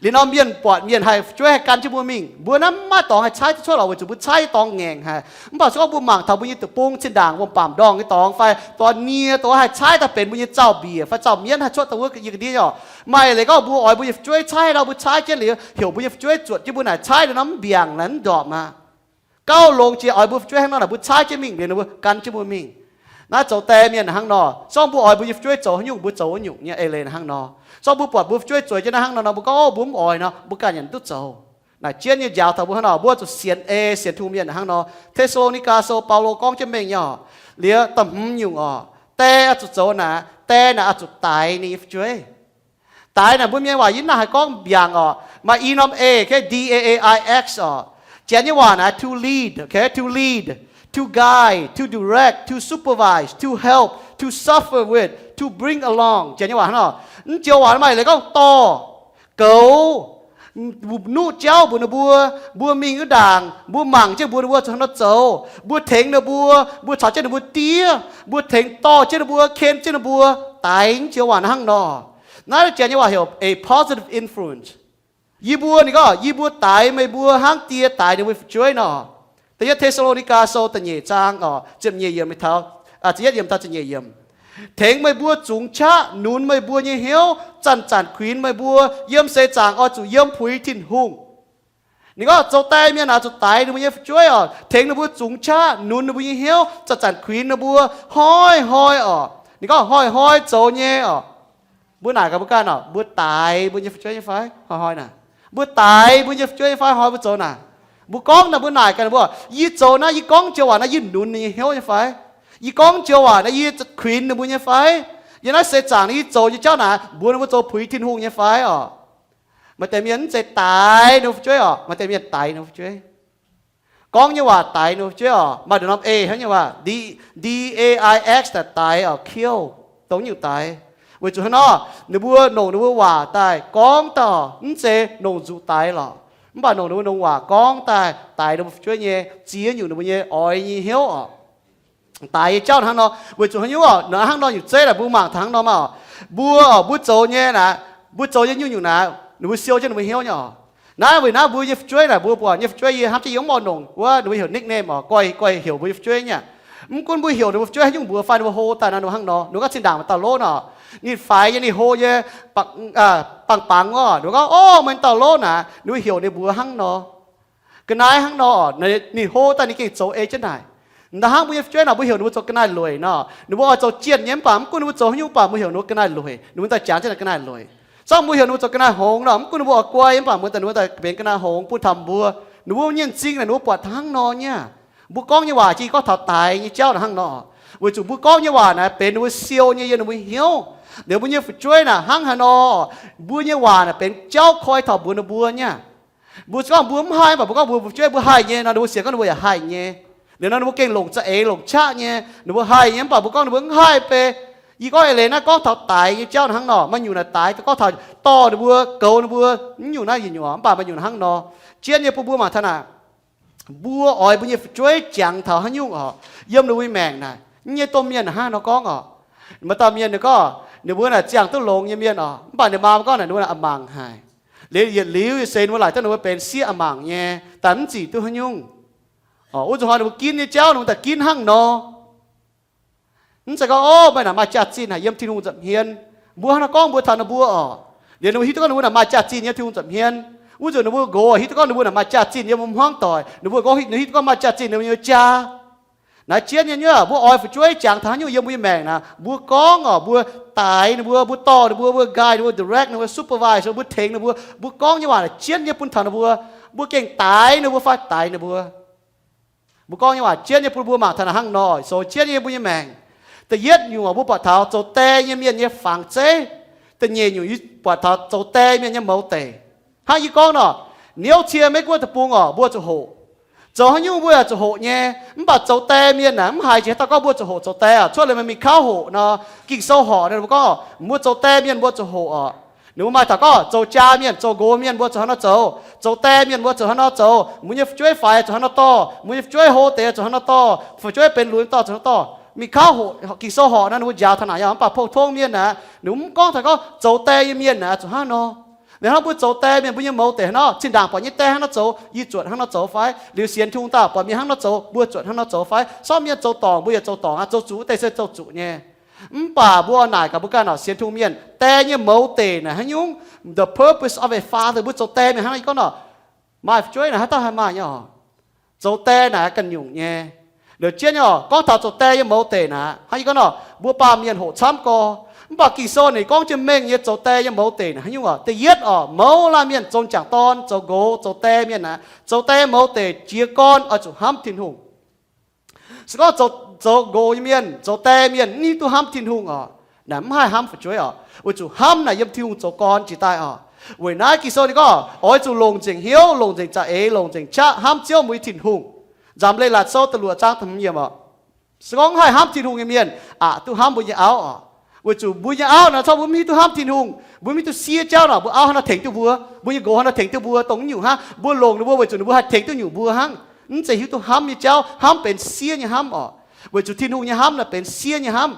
Liuz nor mienh buatc mienh haih fu'jueiv haih gan jienv mbuo mingh, mbuo naaiv maiv dorngx haih caaiv duqv cuotv lorqc, weic zuqc mbuo caaiv nyei dorngx ngaengc haic. Mv baac se gorngv mbuo mangc taux mbuo nyei deic-bung zinh ndaangc wuom-bamc ndorngh nyei dorngx fai dorh nie dongh haih caaiv daaih benx mbuo nyei zaux-mbiec fai zaux-mienv haih cuotv daaih wuov yie ga'ndiev oc. Maaih leiz gorngv mbuo oix mbuo nyei fu'jueiv caaiv nor, mbuo caaiv jienv liuz heuc mbuo nyei fu'jueiv zuotc jienv mbuo naaic, caaiv liuz nor mv mbiaangc naaic, mv ndorpc aqv. Gauh longx jiex oix mbuo fu'jueiv hnangv nor naaic, mbuo caaiv jienv mingh liuz ninh mbuo gan jienv mbuo mingh. Naaiv zoux die mienh hnangv nor, se gorngv mbuo oix mbuo nyei fu'jueiv zoux haaix nyungc, mbuo zoux wuov nyungc nyei. Eix leiz hnangv nor, se gorngv mbuo buatc mbuo fu'jueiv zueiz jienv naaiv hnangv nor nor, mbuo gorngv, o, mbuo mv oix nor, mbuo ganh yaac mv duqv zoux. Naaic jienv nyei njaaux taux mbuo hnangv nor, mbuo zuqc sienx ei, sienx Tin-Hungh mienh hnangv nor. Te^saa^lo^ni^gaa Sou Baulo gorngv jienv mengh nyei oc. Liuz da'hmz nyungc oc, die oix zuqc zoux naaic, die naaic oix zuqc daix ninh nyei fu'jueiv. Daix naaic mbuo mienh waac yie mv hnangv haaix gorngv mbiaangc oc. Maaih i norm e, okay, D A A I X oc. Janx nyei waac naaic to lead, okay, to lead, to guide, to direct, to supervise, to help, to suffer with, to bring along. Janx nyei waac hnangv nor. Mv joux waac maaih leiz gorngv dorh, goux, nuqv jauv mbuox ninh mbuo, mbuo mingh wuov ndaangc, mbuo mangc jienv mbuox ninh mbuo zuqc hnangv nor zoux, mbuo tengx ninh mbuo, mbuo caux jienv ninh mbuo diev, mbuo tengx dorh jienv ninh mbuo, ken jienv ninh mbuo. Daix mv joux waac hnangv nor. Naaiv janx nyei waac heuc a positive influence. Yie mbuo, ninh gorngv, yie mbuo daix meih mbuo hnangv die daix ninh mbuo fu'jueiv nor. Da'yietv Te^saa^lo^ni^gaa Sou da'nyeic zaang oc, ziepc nyeic yiemc taux, ziepc yietv yiemc taux ziepc nyeic yiemc. Tengx meih mbuo zungx qaqv nunx meih mbuo nyei hnyouv, zanc-zanc kuinx meih mbuo, yiem seix zaangc oix zuqc yiem puix Tin-Hungh. Ninh gorngv zoux die mienh naaic zuqc daix ninh mbuo nyei fu'jueiv oc, tengx ninh mbuo zungx qaqv nunx ninh mbuo nyei hnyouv, zanc-zanc kuinx ninh mbuo, hnoi-hnoi oc. Ninh gorngv hnoi-hnoi zoux nyei oc. Mbuo naaic gaax mbuo ganh oc, mbuo daix mbuo nyei fu'jueiv nyei fai? Hnoi-hnoi naaic, mbuo daix mbuo nyei fu'jueiv nyei fai? Hnoi mbuo zoux naaic, mbuo gorngv naaic, mbuo naaic gaax ninh mbuo, yie zoux naaiv, yie gorngv joux waac naaiv yie nunx ninh nyei hnyouv nyei fai? Yie gorngv joux waac naaiv yie kuinx ninh mbuo nyei fai? Yiem naaiv seix zaangc naaiv yie zoux nyei jauv naaic mbuox ninh mbuo zoux puix Tin-Hungh nyei fai oc? Maaih deix mienh mv zeiz daix ninh mbuo fu'jueiv oc, maaih deix mienh daix ninh mbuo fu'jueiv. Gorngv nyei waac daix ninh mbuo fu'jueiv oc. Maaih deix norm e hnangv nyei waac, D, D A I X, daix oc, kill, dongh nyungc daix. Weic zuqc hnangv nor, ninh mbuo longc ninh mbuo waac daaih gorngv dauh mv zeiz longc nzuqc daix lorqc, mv baac longc ninh mbuo longc waac gorngv daaih daix ninh mbuo fu'jueiv nyei ziex nyungc ninh mbuo nyei oix nyei hnyouv oc. Daix nyei jauv hnangv nor, weic zuqc haaix nyungc oc, naaiv hnangv nor nyungc zeiv naaic mbuo mangc taux hnangv nor maah oc. Mbuo oc, mbuo zoux nyei naaic, mbuo zoux nyei nyungc-nyungc naaic, ninh mbuo siou jienv ninh mbuo hnyouv nyei oc. Naaiv weic naaiv mbuo nyei fu'jueiv naaic, mbuo buatc nyei fu'jueiv yie hnamv jienv yie mv oix longc wuov ninh mbuo heuc nickname oc, guai, guai heuc mbuo nyei fu'jueiv nyei. Mv gunv mbuo heuc ninh mbuo fu'jueiv haaix nyungc mbuox fai ninh mbuo hlo daaih nor, ninh mbuo hnangv nor, ninh mbuo gorngv zinh ndaangc maaih dauh lov nor, ninh faix nyei, ninh hlo nyei, bangc bangc wuov, ninh mbuo gorngv, o, meih dauh lov naaic, ninh mbuo heuc ninh mbuox hnangv nor. Ga'naaiv hnangv nor, ninh hlo daaih ninh gengh zoux ei jienv naaic. Nda'hnangv mbuo nyei fu'jueiv naaic, mbuo heuc ninh mbuo zoux ga'naaiv lueic nor, ninh mbuo oix zoux jienh nyei mv baac mv gunv ninh mbuo zoux haaix nyungc mv baac mbuo heuc ninh mbuo ga'naaiv lueic, ninh mbuo daaih jangx jienv naaic ga'naaiv lueic. Se gorngv mbuo heuc ninh mbuo zoux ga'naaiv hngongx nor, mv gunv ninh mbuo oix guai mv baac mbuo daaih ninh mbuo daaih benx ga'naaiv hngongx bun taux mbuo. Ninh mbuo nyei m'zing naaic ninh mbuo buatc hnangv nor nyei. Mbuo gorngv nyei waac jiex gorngv taux daix nyei jauv naaic hnangv nor, weic zuqc mbuo gorngv nyei waac naaic benx ninh mbuo siou nyei yiem ninh mbuo hnyouv. Liuz mbuo nyei fu'jueiv naaic hnangv haaix nor, mbuo nyei waac naaic benx jauv koi taux mbuox ninh mbuo nyei. Mbuo se gorngv mbuo mv haih mv baac mbuo gorngv mbuo fu'jueiv mbuo haih nyei nor, ninh mbuo sienx gorngv ninh mbuo yaac haih nyei. Liuz nor ninh mbuo gengh longc za'eix longc qaqv nyei, ninh mbuo haih nyei, mv baac mbuo gorngv ninh mbuo mv haih beiv. Yie gorngv eix leiz naaiv gorngv taux daix nyei jauv hnangv nor, maaih nyungc naaic daix, gorngv taux dorh ninh mbuo, goux ninh mbuo, mv nyungc naaiv yietc nyungc oc, mv baac maaih nyungc hnangv nor. Jienv nyei bun mbuo mangc taux naaic, mbuo oix mbuo nyei fu'jueiv jangx taux haaix nyungc oc, yiem ninh mbuo nyei maengc naaic. Nyei domh mienh hnangv nor gorngv oc, maaih dauh mienh ninh gorngv ninh mbuo naaic ziangh duqv longx nyei mienh oc, mv baac ninh maa gorngv naaic ninh mbuo naaic a'mangc haic. Liuz yietc liuz se ninh mbuo laaic duqv ninh mbuo benx sieqv a'mangc nyei, daaih mv zic duqv haaix nyungc. Oc, wuov zuqc hnoi ninh mbuo ginv nyei jauv ninh mbuo daaih ginv hnangv nor. Mv zeiz gorngv, o, meih naaic maaih jaax-zinh haic yiem Tin-Hungh nza'hmien. Mbuo hnangv nor gorngv mbuo taux ninh mbuo oc. Liuz ninh mbuo hiuv duqv gorngv ninh mbuo naaic maaih jaax-zinh yiem Tin-Hungh nza'hmien. Wuov nzunc ninh mbuo nqox hiuv duqv gorngv ninh mbuo naaic maaih jaax-zinh yiem mbuo hmuangv doic. Ninh mbuo nqox hiuv duqv gorngv maaih jaax-zinh yiem mbuo nyei jaa. Naaiv jienv nyei nyuoqc, mbuo oix fu'jueiv jangx taux haaix nyungc yiem mbuo nyei maengc naaic, mbuo gorngv oc, mbuo daix ninh mbuo, mbuo dorh ninh mbuo, mbuo guide ninh mbuo, direct ninh mbuo, supervise ninh mbuo, tengx ninh mbuo. Mbuo gorngv nyei waac naaic jienv nyei bun taux ninh mbuo, mbuo gengh daix ninh mbuo fai daix ninh mbuo. Mbuo gorngv nyei waac jienv nyei bun mbuo mangc taux naaic hnangv nor, zoux jienv nyei mbuo nyei maengc. Da'yietv nyungc, mbuo buatc taux zoux die nyei mienh nyei fangx zeiv. Da'nyeic nyungc, yie buatc taux zoux die mienh nyei mouz deic. Hnangv yie gorngv nor, niouv cie Meiv Guoqv deic-bung oc, mbuo zuqc hoqc. Zoux haaix nyungc mbuo yaac zuqc hoqc nyei. Mv baac zoux die mienh naaic mv haiz jiex haaix dauh gorngv mbuo zuqc hoqc zoux die oc. Cuotv liuz maaih mingh kauv hoqc nor, Ging-Sou horc nor, mbuo gorngv mbuo zoux die mienh mbuo zuqc hoqc oc. Ninh mbuo maaih taux gorngv zoux jaa mienh, zoux nqox mienh mbuo zuqc hnangv nor zoux, zoux die mienh mbuo zuqc hnangv nor zoux, mbuo nyei fu'jueiv faix zuqc hnangv nor dorh, mbuo nyei fu'jueiv hlo deix zuqc hnangv nor dorh, fu'jueiv benx lunx dorh zuqc hnangv nor dorh. Mingh kauv hoqc, Ging-Sou horc nor ninh mbuo njaaux taux naaic. Mv baac pou-tong mienh naaic, ninh mbuo mv gorngv taux gorngv zoux die nyei mienh naaic zuqc hnangv nor. Liuz hnangv mbuo zoux die mienh, mbuo nyei mouz deic hnangv nor, zinh ndaangc buatc nyei die hnangv nor zoux, yie zuotc hnangv nor zoux fai? Liuz sienx Tin-Hungh daaih buatc mienh hnangv nor zoux, mbuo zuotc hnangv nor zoux fai? Sortv mienh zoux dorngc, mbuo yaac zoux dorngc aqv. Zoux zuqc wuov deix se zoux zuqc nyei. Mv baac mbuo oix naaic gaax mbuo ganh oc, sienx Tin-Hungh mienh, die nyei mouz deic naaic haaix nyungc? The purpose of a father, mbuo zoux die mienh hnangv nor, yie gorngv nor, maaih fu'jueiv naaic haaix dauh haih maaih nyei oc? Zoux die naaic ganh nyungc nyei. Liuz jienv nyei oc, gorngv taux zoux die nyei mouz deic naaic, hnangv yie gorngv nor, mbuo baamh mienh hoqc camv gorx. Mv baac Ging-Sou ninh gorngv jienv mengh nyei zoux die nyei mouz deic naaic haaix nyungc oc? Da'yietv oc, mouz laanh mienh zong jangc dorn, zoux nqox, zoux die mienh naaic, zoux die mouz deic jiez gorn oix zuqc hnamv Tin-Hungh. Se gorngv zoux nqox nyei mienh, zoux die mienh mv hiuv duqv hnamv Tin-Hungh oc, naaic mv haih hnamv fu'jueiv oc. Weic zuqc hnamv naaic yiem Tin-Hungh zoux gorn jiex daaih oc. Weic naaiv Ging-Sou ninh gorngv oix zuqc longc nzengc hnyouv, longc nzengc za'eix, longc nzengc qaqv hnamv Ziouv mbuo nyei Tin-Hungh. Nzamc Leiz-Latc Sou da'luoqc zaang da'hmz yiemc oc. Se gorngv mv haih hnamv Tin-Hungh nyei mienh, aqc duqv hnamv mbuo nyei auv oc. Weic zuqc mbuo nyei auv naaic, se gorngv mbuo mv hiuv duqv hnamv Tin-Hungh, mbuo mv hiuv duqv siev jauv nor, mbuo auv hnangv naaiv tengx duqv mbuo, mbuo nyei nqox hnangv naaiv tengx duqv mbuo, dongh naaiv nyungc hnangv. Mbuo longc ninh mbuo weic zuqc ninh mbuo haih tengx duqv nyungc mbuo hnangv. Mv zeiz hiuv duqv hnamv nyei jauv, hnamv benx siev nyei hnamv oc. Weic zuqc Tin-Hungh nyei hnamv naaic benx siev nyei hnamv.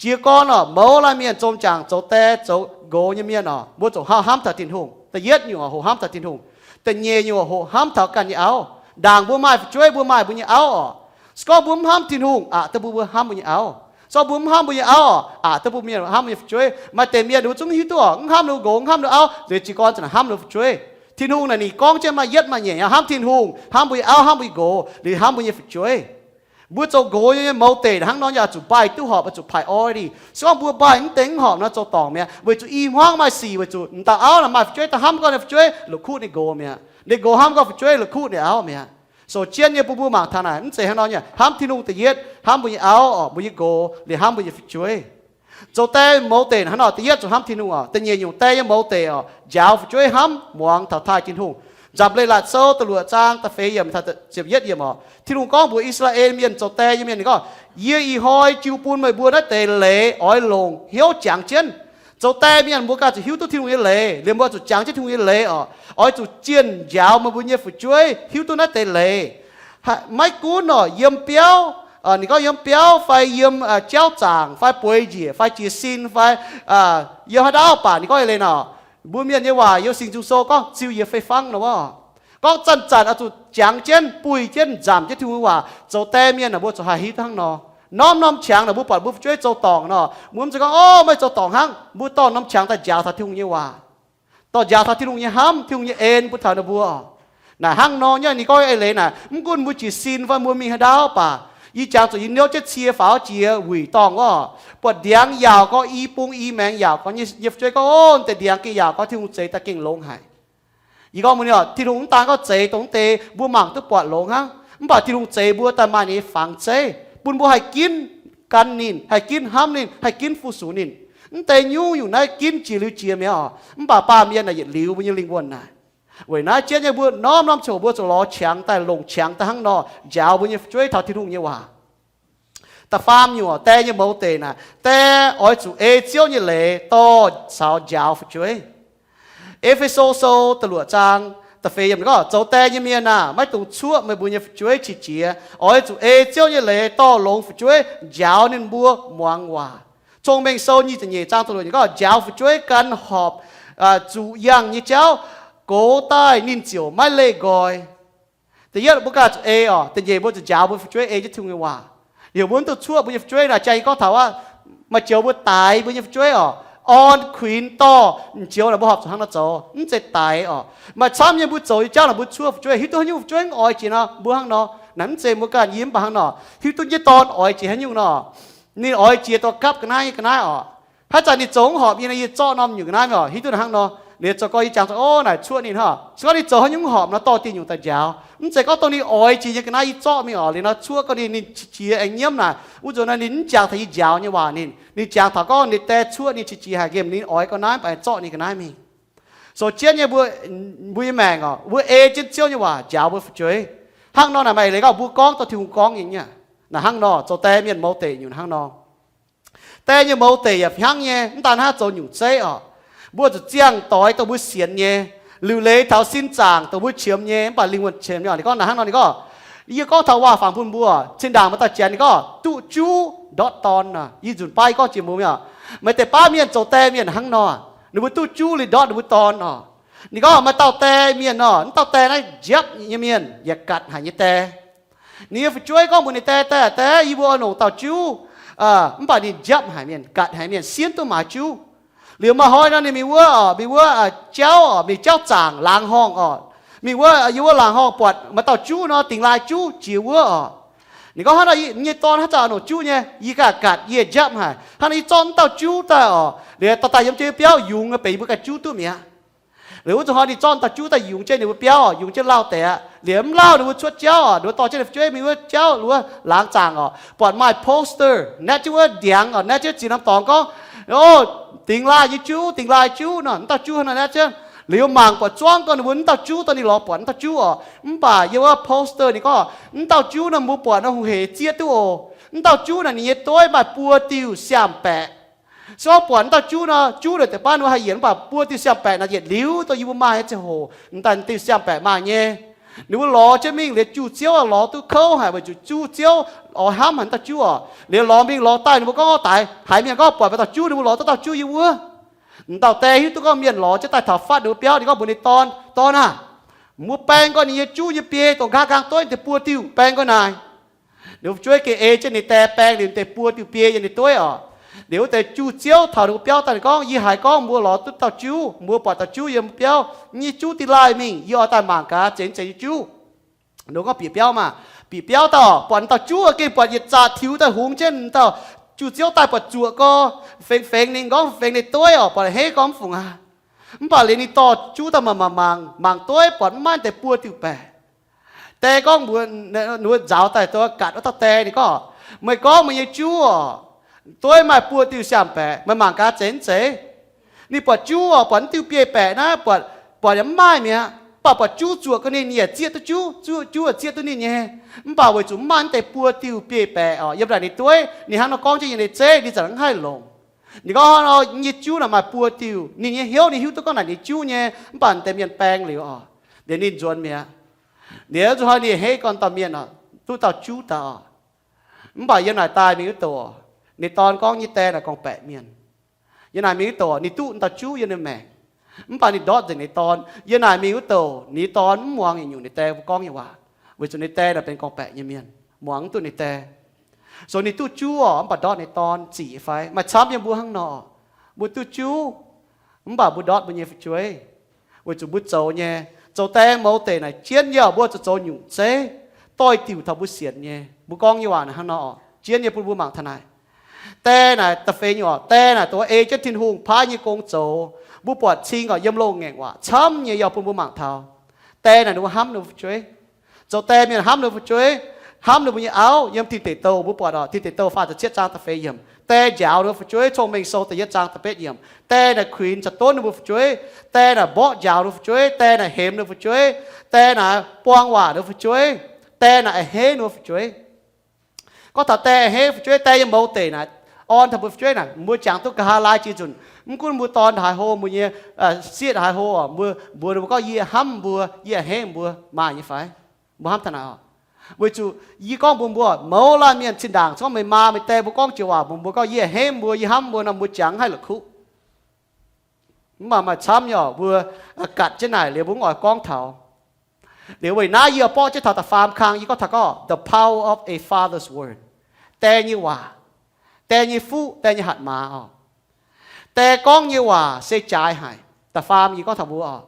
Jiez gorn oc, mouz laanh mienh zong jangc zoux die zoux nqox nyei mienh oc, mbuo ziouc hnamv taux Tin-Hungh. Da'yietv nyungc oc, hoqc hnamv taux Tin-Hungh. Da'nyeic nyungc oc, hoqc hnamv taux ganh nyei auv. Ndaangc mbuo maaih fu'jueiv, mbuo maaih mbuo nyei auv oc. Se gorngv mbuo mv hnamv Tin-Hungh, aqc duqv mbuo, mbuo hnamv mbuo nyei auv. Se gorngv mbuo mv hnamv mbuo nyei auv oc, aqc duqv mbuo mienh hnamv mbuo nyei fu'jueiv. Maaih deix mienh ninh mbuo zungv hiuv duqv oc, mv hnamv ninh mbuo nqox, mv hnamv ninh mbuo auv, liuz jiez gorn ziouc hnamv ninh mbuo fu'jueiv. Tin-Hungh naaic ninh gorngv jienv maaih yietv maaih nyeic, hnamv Tin-Hungh, hnamv mbuo nyei auv, hnamv mbuo nyei nqox, liuz hnamv mbuo nyei fu'jueiv. Mbuo zoux nqox nyei mouz deic hnangv nor yaac zuqc mbaih duqv horpc, zuqc priority. Se gorngv mbuo mbaih mv deix mv horpc nor, zoux dorngc mi'aqv. Weic zuqc i hmuangv maaih sic, weic zuqc m'daaih auv naaic maaih fu'jueiv daaih hnamv gorngv ninh fu'jueiv, la'kuqv ninh nqox mi'aqv. Ninh nqox hnamv gorngv fu'jueiv, la'kuqv ninh auv mi'aqv. So jienv nyei bun mbuo mangc taux naaic, mv zeiz hnangv nor nyei. Hnamv Tin-Hungh da'yietv, hnamv mbuo nyei auv oc, mbuo nyei nqox, liuz hnamv mbuo nyei fu'jueiv. Zoux die mouz deic hnangv nor, da'yietv zuqc hnamv Tin-Hungh oc. Da'nyeic nyungc, die nyei mouz deic oc, njaaux fu'jueiv hnamv muangx taux taaih Tin-Hungh. Nzamc Leiz-Latc Sou da'luoqc zaang da'feix yiemc taux ziepc yietv yiemc oc. Tin-Hungh gorngv mbuox I^saa^laa^en Mienh zoux die nyei mienh, ninh gorngv, Yie ih hnoi jiu bun meih mbuo naaiv deix leiz oix longc hnyouv jangx jienv. Zoux die mienh mbuo ganh zuqc hiuv duqv Tin-Hungh nyei leiz, liemh mbuo zuqc jangx jienv Tin-Hungh nyei leiz oc. Oix zuqc zienh njaaux meih mbuo nyei fu'jueiv hiuv duqv naaiv deix leiz. Maiv gunv oc, yiem biauv, ninh gorngv yiem biauv fai yiem jauv zaangc fai bueix njiec fai jiez sin fai yiem haaix ndau baac ninh gorngv eix leiz nor, mbuo mienh nyei waac yiem Singx Nzung Sou gorngv ziu yiez fei fangv nor, gorngv zanc-zanc oix zuqc jangx jienv, buih jienv, nzamc jienv Tin-Hungh nyei waac. Zoux die mienh naaic mbuo zuqc haih hiuv duqv hnangv nor. Norm-norm qangx naaic mbuo buatc mbuo fu'jueiv zoux dorngc nor, mbuo mv zeiz gorngv, O, meih zoux dorngc hnangv. Mbuo dorh norm qangx daaih njaaux taux Tin-Hungh nyei waac, dorh njaaux taux Tin-Hungh nyei hnamv, Tin-Hungh nyei en bun taux ninh mbuo. Naaic hnangv nor nyei, ninh gorngv eix leiz naaic, mv gunv mbuo jiez sin fai mbuo mingh haaix ndau baac, yie jangx zuqc yie niouv jienv cie faaux jiex wuic dorngh wuov, buatc ndiangx yaauc gorx, i bung i maengx yaauc gorx, yie nyei fu'jueiv gorngv, O, deix ndiangx gengh yaauc gorx, Tin-Hungh zeix daaih gengh longx haic. Yie gorngv mbuox ninh oc, Tin-Hungh mv daan gorngv zeix dongh deix mbuo mangc duqv buatc longx hnangv, mv baac Tin-Hungh zeix mbuo daaih maaih ninh nyei fangx zeiv bun mbuo haih ginv gan ninh, haih ginv hnamv ninh, haih ginv fu-sux ninh. Mv deix nyungc-nyungc naaiv ginv jiex liuz jiex mi'aqv oc. Mv baac baamh mienh naaic yietc liuz mbuo nyei lingh wuonh naaic. Weic naaiv jienv nyei mbuo norm-norm ziangh hoc mbuo zuqc lorz qangx daaih, longc qangx daaih hnangv nor njaaux mbuo nyei fu'jueiv taux Tin-Hungh nyei waac. Da'faam nyungc, die nyei mouz deic naaic, die oix zuqc ei Ziouv nyei leiz dorh caux njaaux fu'jueiv. E^fe^so Sou da'luoqc zaang da'feix yiemc gorngv, zoux die nyei mienh aah, maiv dungx cuoqv meih mbuo nyei fu'jueiv qiex jiez. Oix zuqc ei Ziouv nyei leiz dorh longx fu'jueiv njaaux ninh mbuo muangx waac. Cong-Mengh Sou nyic ziepc nyeic zaang da'luoqc yiemc gorngv, njaaux fu'jueiv gan horpc zuqc yangh nyei jauv, goux daaih ninh ziouc maiv leih nqoi. Da'yietv mbuo ganh zuqc ei oc, da'nyeic mbuo zuqc njaaux mbuo fu'jueiv ei jienv Tin-Hungh nyei waac. Liuz mbuo mv duqv cuoqv mbuo nyei fu'jueiv naaic, jang yie gorngv taux aqv, maaih joux mbuo daix mbuo nyei fu'jueiv oc, orn kuinx dorh m'joux naaic mbuo horpc zuqc hnangv nor zoux, mv zeiz daix oc. Maaih camv nyei mbuo zoux nyei jauv naaic mbuo cuoqv fu'jueiv, hiuv duqv haaix nyungc fu'jueiv mv oix jiex nor mbuo hnangv nor. Naaic mv zeiz mbuo ganh yie mv baac hnangv nor, hiuv duqv jienv dorn oix jiex haaix nyungc nor, ninh oix jiex dongh gapv ga'naaiv nyei ga'naaiv oc. Haaix zanc ninh zoux mv horpc nyei nor, yie zorqv norm nyungc ga'naaiv oc, hiuv duqv hnangv nor. Liuz zoux gorx yie jangx zoux, o, naaic cuoqv ninh oc. Se gorngv ninh zoux haaix nyungc mv horpc nor, dorh diuh nyungc daaih njaaux. Mv zeiz gorngv dongh ninh oix jiex nyei ga'naaiv yie zorqv mingh oc. Liuz nor cuoqv gorngv ninh, ninh qiex jiez aengx nyiemv naaic, wuov nzunc naaiv ninh mv jangx taux yie njaaux nyei waac ninh. Ninh jangx taux gorngv ninh die cuoqv ninh qiex jiez haic nqemh ninh oix ga'naaiv mv baac zorqv ninh ga'naaiv mingh. Zoux jienv nyei mbuo, mbuo nyei maengc oc, mbuo ei jienv Ziouv nyei waac njaaux mbuo fu'jueiv. Hnangv nor naaic maaih leiz gorngv mbuo gorngv dorh Tin-Hungh gorngv nyei aqv. Naaic hnangv nor, zoux die mienh mouz deic nyungc hnangv nor. Die nyei mouz deic yaac hnangv nyei, mv daan hnangv zoux nyungc zeiv oc. Mbuo zuqc ziangh doix dongh mbuo sienx nyei. Liuc leiz taux sin zaangc dongh mbuo qiemx nyei mv baac lingh wuonh qiemx nyei oc. Ninh gorngv naaic hnangv nor, ninh gorngv, yie gorngv taux waac-fangx bun mbuo, zinh ndaangc maaih dauh janx ninh gorngv, duqv juv ndortv dorn. Yie nzunc baav yie gorngv jiex mbuo mingh oc, maaih deix baav mienh zoux die mienh hnangv nor, ninh mbuo duqv juv liuz ndortv ninh mbuo dorn oc. Ninh gorngv maaih dauh die mienh nor, mv dauh die naaiv njapv nyei mienh yaac gatc haic nyei die. Ninh nyei fu'jueiv gorngv mbuox ninh die, Die, die, yie mbuo oix longc dauh juv, mv baac ninh njapv haic mienh, gatc haic mienh, sienv duqv maaiz juv. Liuz maaih hnoi nor ninh mingh wuov oc, mingh wuov jauv oc, mingh jauv zaangc laangz horngh oc. Mingh wuov, yiem wuov laangz horngh buatc maaih dauh juv nor, dingx laaih juv jiex wuov oc. Ninh gorngv, Hnangv naaiv nyei dorn haaix zanc oix longc juv nyei? Yie ganh gatc, yie njapv haic. Hnangv naaiv yie zorqv mv dauh juv daaih oc, liuz dorh daaih yiem jienv biauv yungz, benx yie mbuo ganh juv duqv mi'aqv. Liuz wuov zanc hnoi ninh zorqv dauh juv daaih yungz jienv ninh mbuo biauv oc, yungz jienv lauh deix aqv. Liuz mv lauh ninh mbuo cuotv jauv oc, ninh mbuo dorh jienv ninh fu'jueiv mingh wuov jauv wuov laangz zaangc oc, buatc maaih poster naetv jienv wuov ndiangx oc, naetv jienv ziex norm dorngx gorngv, O, dingx laaih nyei juv, dingx laaih juv nor, mv dauh juv hnangv nor naetv jienv. Liuz mangc buatc zuangv gorngv ninh mbuo mv dauh juv, dorh ninh lorz buatc mv dauh juv oc. Mv baac yiem wuov poster ninh gorngv, Mv dauh juv nor mbuo buatc nor hungh heic zieqv duqv oc. Mv dauh juv naaic ninh nyei dueiv maaih buo diuh siam-baeqc. Se gorngv buatc mv dauh juv nor, juv naaic deix baav ninh mbuo haih yienc, mv baac buo diuh siam-baeqc naaic yietc liuz dongh yie mbuo maaih nyei ziangh hoc, m'daaih diuh siam-baeqc maaih nyei. Ninh mbuo lorz jienv mingh liuz juh ziouv lorz duqv kouv haic, weic zuqc juh ziouv oix hnamv haic mv dauh juv oc. Liuz lorz mingh lorz daaih ninh mbuo gorngv, Daaih haiz mienh gorngv buatc maaih dauh juv, ninh mbuo lorz duqv dauh juv yiem wuov. M'dauh die hiuv duqv gorngv mienh lorz jienv daaih taux fatv ninh mbuo biauv, ninh gorngv mbuox ninh dorn, Dorn aah, mbuo baeng nqoi ninh nyei juv nyei biei dongh nqa'haav nqaang dueiv deix buo diuh, baeng nqoi naaic. Ninh mbuo fu'jueiv gengh ei jienv ninh die baeng liuz deix buo diuh biei yiem ninh dueiv oc. Liuz wuov deix juh ziouv taux ninh mbuo biauv daaih, ninh gorngv, Yie haiz gorngv mbuo lorz duqv dauh juv, mbuo buatc dauh juv yiem biauv, nyei juv dingx laaih mingh, yie oix daaih mangc gaax zeiz mv zeiz nyei juv. Ninh gorngv bieqc biauv maah. Bieqc biauv daaih oc, buatc dauh juv gengh buatc yietc zaqc tiux daaih hungx jienv dauh juh ziouv daaih buatc zuoqc gorx, fengx fengx ninh, gorngv fengx ninh dueiv oc, buatc a'hneiv gorngv mv fungc aqv. Mv baac liuz ninh dorh juv daaih mangc mangc mangc, mangc dueiv buatc mv maaih deix buo diuh baeqc. Die gorngv mbuox, ninh mbuo nzauz daaih duqv gatc wuov dauh die, ninh gorngv, Meih gorngv meih nyei juv oc, dueiv maaih buo diuh siam-baeqc, meih mangc gaax zeiz mv zeiz? Ninh buatc juv oc, buatc mv diuh biei baeqc naaiv, buatc, buatc yaac mv maaih mi'aqv. Mv baac buatc juv zuoqc ga'hlen ninh yaac zieqv duqv juv, juv, juv zieqv duqv ninh nyei. Mv baac weic zuqc mv maaih mv deix buo diuh biei baeqc oc yiem naaic ninh dueiv. Ninh hnangv nor gorngv jienv yiem ninh zeiv, ninh za'gengh mv haih longc. Ninh gorngv, Nyei juv naaic maaih buo diuh. Ninh nyei hnyouv ninh hiuv duqv gorngv naaic nyei juv nyei, mv baac deix mienh baeng liuz oc, liuz ninh nzuonx mi'aqv. Liuz zuqc hnoi ninh a'hneiv gorn dauh mienh oc, duqv dauh juv daaih oc. Mv baac yiem naaic daaih mingh wuov douc, ninh dorn gorngv nyei die naaic gorngv-baeqc mienh. Yiem naaic mingh wuov douc ninh duqv dauh juv yiem ninh maengc, mv baac ninh ndortv nzengc ninh dorn. Yiem naaic mingh wuov douc ninh dorn mv muangx yietc nyungc ninh die mbuo gorngv nyei waac, weic zuqc ninh die naaic benx gorngv-baeqc nyei mienh, muangx mv duqv ninh die. So ninh duqv juv oc, mv baac ndortv ninh dorn, zic fai? Maaih camv yiem mbuo hnangv nor, mbuo duqv juv, mv baac mbuo ndortv mbuo nyei fu'jueiv, weic zuqc mbuo zoux nyei, zoux die mouz deic naaic jienv nyei oc, mbuo zuqc zoux nyungc zeiv doix-diuc taux mbuo sienx nyei. Mbuo gorngv nyei waac naaic hnangv nor oc, jienv nyei bun mbuo mangc taux naaic. Die naaic da'feix nyungc oc, die naaic dongh ei jienv Tin-Hungh paaiv nyei gong zoux. Mbuo buatc cing oc, yiem loz-ngaengc waac camv nyei yie bun mbuo mangc taux. Die naaic ninh mbuo hnamv ninh mbuo fu'jueiv. Zoux die mienh hnamv ninh mbuo fu'jueiv. hnamv ninh mbuo nyei auv. Yiem Tin Deic Douh mbuo buatc oc, Tin Deic Douh faah ziepc cietv zaang da'feix yiemc, die njaaux ninh mbuo fu'jueiv, cong-mengh sou da'yietv zaang da'betv yiemc, die naaic kuinx caux donv ninh mbuo fu'jueiv, die naaic mborqv njaaux ninh mbuo fu'jueiv, die naaic hemx ninh mbuo fu'jueiv, die naaic buang waac ninh mbuo fu'jueiv, die naaic a'hneiv ninh mbuo fu'jueiv. Gorngv taux die a'hneiv fu'jueiv, die nyei mouz deic naaic, orn taux mbuo fu'jueiv naaic, mbuo jangx duqv nqa'haav laai jiex nzunc, mv gunv mbuo dorn haaix hlo, mbuo nyei sieqv haaix hlo oc, mbuo mbuox ninh mbuo gorngv, yie hnamv mbuo, yie a'hneiv mbuo, maaih nyei fai? Mbuo hnamv taux naaic oc. Weic zuqc yie gorngv mbuox mbuo, mouz laanh mienh zinh ndaangc, gorngv meih maa meih die mbuo gorngv joux waac mbuox mbuo gorngv, yie a'hneiv mbuo, yie hnamv mbuo nor, mbuo jangx mv haih la'kuqv. Mv baac maaih camv nyei oc, mbuo gatc jienv naaic liuz mbuo mv oix gorngv taux. Liuz weic naaiv yie borqv jienv taux da'faam kang, yie gorngv taux gorngv the power of a father's word, die nyei waac, die nyei fuqv, die nyei hatc maaz oc. Die gorngv nyei waac se jaaix haic. Da'faam yie gorngv taux mbuo oc,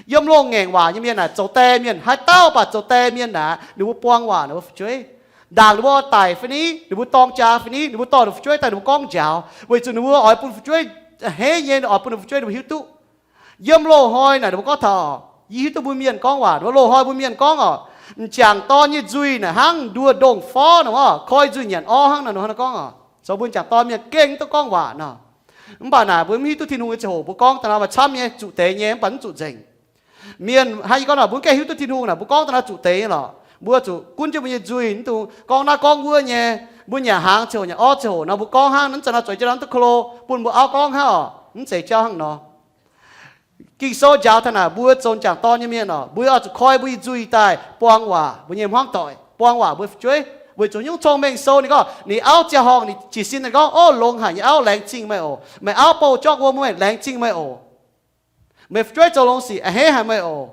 yiem loz-ngaengc waac nyei mienh naaic, zoux die mienh, haaix dauh baac zoux die mienh naaic, ninh mbuo buang waac ninh mbuo fu'jueiv. Ndaangc ninh mbuo oix daic fai ni, ninh mbuo dorng jaa fai ni, ninh mbuo dorh ninh fu'jueiv daaih, ninh mbuo gorngv njaaux, weic zuqc ninh mbuo oix bun fu'jueiv a'hneiv nyei, oix bun ninh fu'jueiv ninh mbuo hiuv duqv. Yiem loz-hnoi naaic ninh mbuo gorngv taux, yie hiuv duqv mbuo mienh gorngv waac, loz-hnoi mbuo mienh gorngv oc, m'jangc dorn nyei nzuih naaic hnangv nduoh ndongh forv nor, koi nzuih nyanc orv hnangv naaic nor gorngv oc. Zoux mbuo m'jangc dorn mienh gengh duqv gorngv waac nor. Mv baac naaic mbuo mv hiuv duqv Tin-Hungh nyei ziangh hoc mbuo gorngv da'naaiv maaih camv nyei, zuqc deix nyei, mv baac mv zuqc nzengc. Mienh hnangv yie gorngv naaic, mbuo gengh hiuv duqv Tin-Hungh naaic, mbuo gorngv da'naaiv zuqc deix nyei lorqc. Mbuo zuqc gunv jienv mbuo nyei nzuih, mv dungx gorngv naaiv gorngv wuov nyei. Mbuo nyanc hnaangx ziangh hoc, nyanc orv ziangh hoc nor, mbuo gorngv hnangv, mv zeiz nor zueiz jienv nor mv duqv ko lo bun mbuo auv gorngv hnangv oc. Mv zeiz jauv hnangv nor. Ging-Sou njaaux taux naaic, mbuo zoux m'jangc dorn nyei mienh oc, mbuo oix zuqc koi mbuo nyei nzuih daaih buang waac mbuo nyei hmuangv doic, buang waac mbuo fu'jueiv. Weic zuqc nyungc cong-mengh sou ninh gorngv, ninh auv ziangh horngh ninh jiez sin ninh gorngv, Ov, longx haic nyei auv, laengz zingh meih oc. Meih auv bouh jorngv wuom, meih laengz zingh meih oc. Meih fu'jueiv zoux longx sic a'hneiv haic meih oc.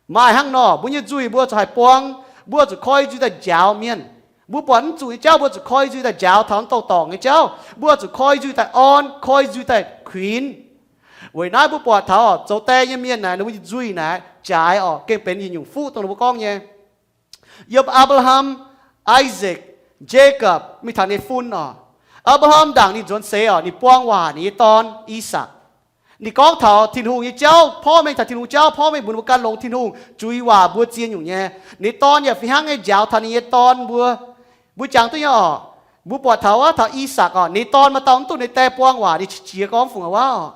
Maaih hnangv nor, mbuo nyei nzuih mbuo zuqc haih buang. Mbuo zuqc koi nzuih daaih njaaux mienh. Mbuo buatc mv zuqc nyei jauv, mbuo zuqc koi nzuih daaih njaaux taux mv douh dorngc nyei jauv. Mbuo zuqc koi nzuih daaih orn, koi nzuih daaih kuinx. Weic naaiv mbuo buatc taux zoux die nyei mienh naaic, ninh mbuo nyei nzuih naaic jaaix oc, gengh benx yietc nyungc fuqv dongh ninh mbuo gorngv nyei. Yiem Apc^laa^ham, Isaac, Jacob mingh taux ninh fun oc. Apc^laa^ham ndaangc ninh nzuonx seix oc, ninh buang waac ninh nyei dorn, I^sakc. Ninh gorngv taux Tin-Hungh nyei jauv, porv mengh taux Tin-Hungh jauv, porv mengh mbuox ninh mbuo gan longx Tin-Hungh, zuiz waac mbuo ziex nyungc nyei. Ninh dorn yaac fih hnangv nyei njaaux taux ninh nyei dorn mbuo. Mbuo jangx duqv nyei oc. Mbuo buatc taux wuov, taux I^sakc oc, ninh dorn maaih dauh mv duqv ninh die buang waac, ninh qiex jiez gorngv fungc wuov oc.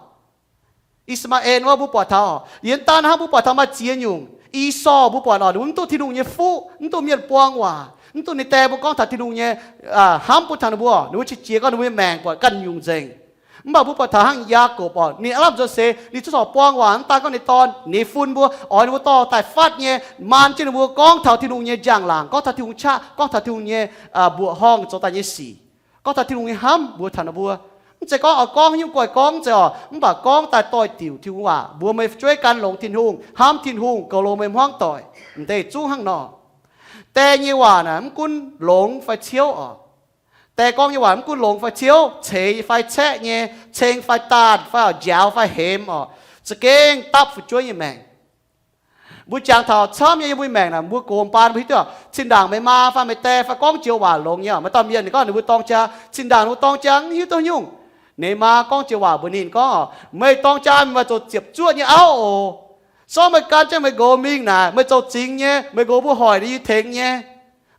I^saa^maa^en wuov mbuo buatc taux oc, yie hnangv naaiv hnangv mbuo buatc taux maaih ziex nyungc. Esaau mbuo buatc oc, ninh mbuo mv duqv Tin-Hungh nyei fuqv, mv duqv mienh buang waac, mv duqv ninh die mbuo gorngv taux Tin-Hungh nyei hnamv bun taux ninh mbuo, ninh mbuo qiex jiez gorngv ninh mbuo nyei maengc buatc ganh nyungc nzengc. Mv baac mbuo buatc taux hnangv Yaakopv oc, ninh aav lamh nzuonx seix, ninh zuqc zorc buang waac, mv daan gorngv ninh dorn, ninh fun mbuo, oix ninh mbuo dorh daaih fatv nyei, maan jienv ninh mbuo gorngv taux Tin-Hungh nyei njang-laangc, gorngv taux Tin-Hungh qaqv, gorngv taux Tin-Hungh nyei mbuoqc horngh zoux daaih nyei sic, gorngv taux Tin-Hungh nyei hnamv mbuox taux ninh mbuo. Mv zeiz gorngv oix gorngv nyungc guai gorngv zeiz oc, mv baac gorngv daaih doix-diuc Tin-Hungh waac, mbuox meih fu'jueiv gan longx Tin-Hungh, hnamv Tin-Hungh, goux longx meih hmuangv doic, m'deix zungv hnangv nor. Die nyei waac naaic mv gunv longx fai ciouv oc. Die gorngv nyei waac mv gunv longx fai ciouv, ceix fai caeqv nyei, ceng fai daanh fai oc, njaaux fai hemx oc, za'gengh dapv fu'jueiv nyei maengc. Mbuo jangx taux camv nyei yiem mbuo nyei maengc naaic, mbuo gox mbaan mbuo hiuv duqv, zinh ndaangc meih maa fai meih die fai gorngv joux waac longx nyei oc, maaih dauh mienh ninh gorngv ninh mbuo dorng jaa, zinh ndaangc ninh mbuo dorng jaa mv hiuv duqv nyungc. Ninh maa gorngv joux waac mbuox ninh gorngv, meih dorng jaa meih maaih zoux ziepc zuoqv nyei auv oc. Sortv meih gan jienv meih nqox mingh naaic, meih zoux zingx nyei, meih nqox mbuo hoic ninh yie tengx nyei.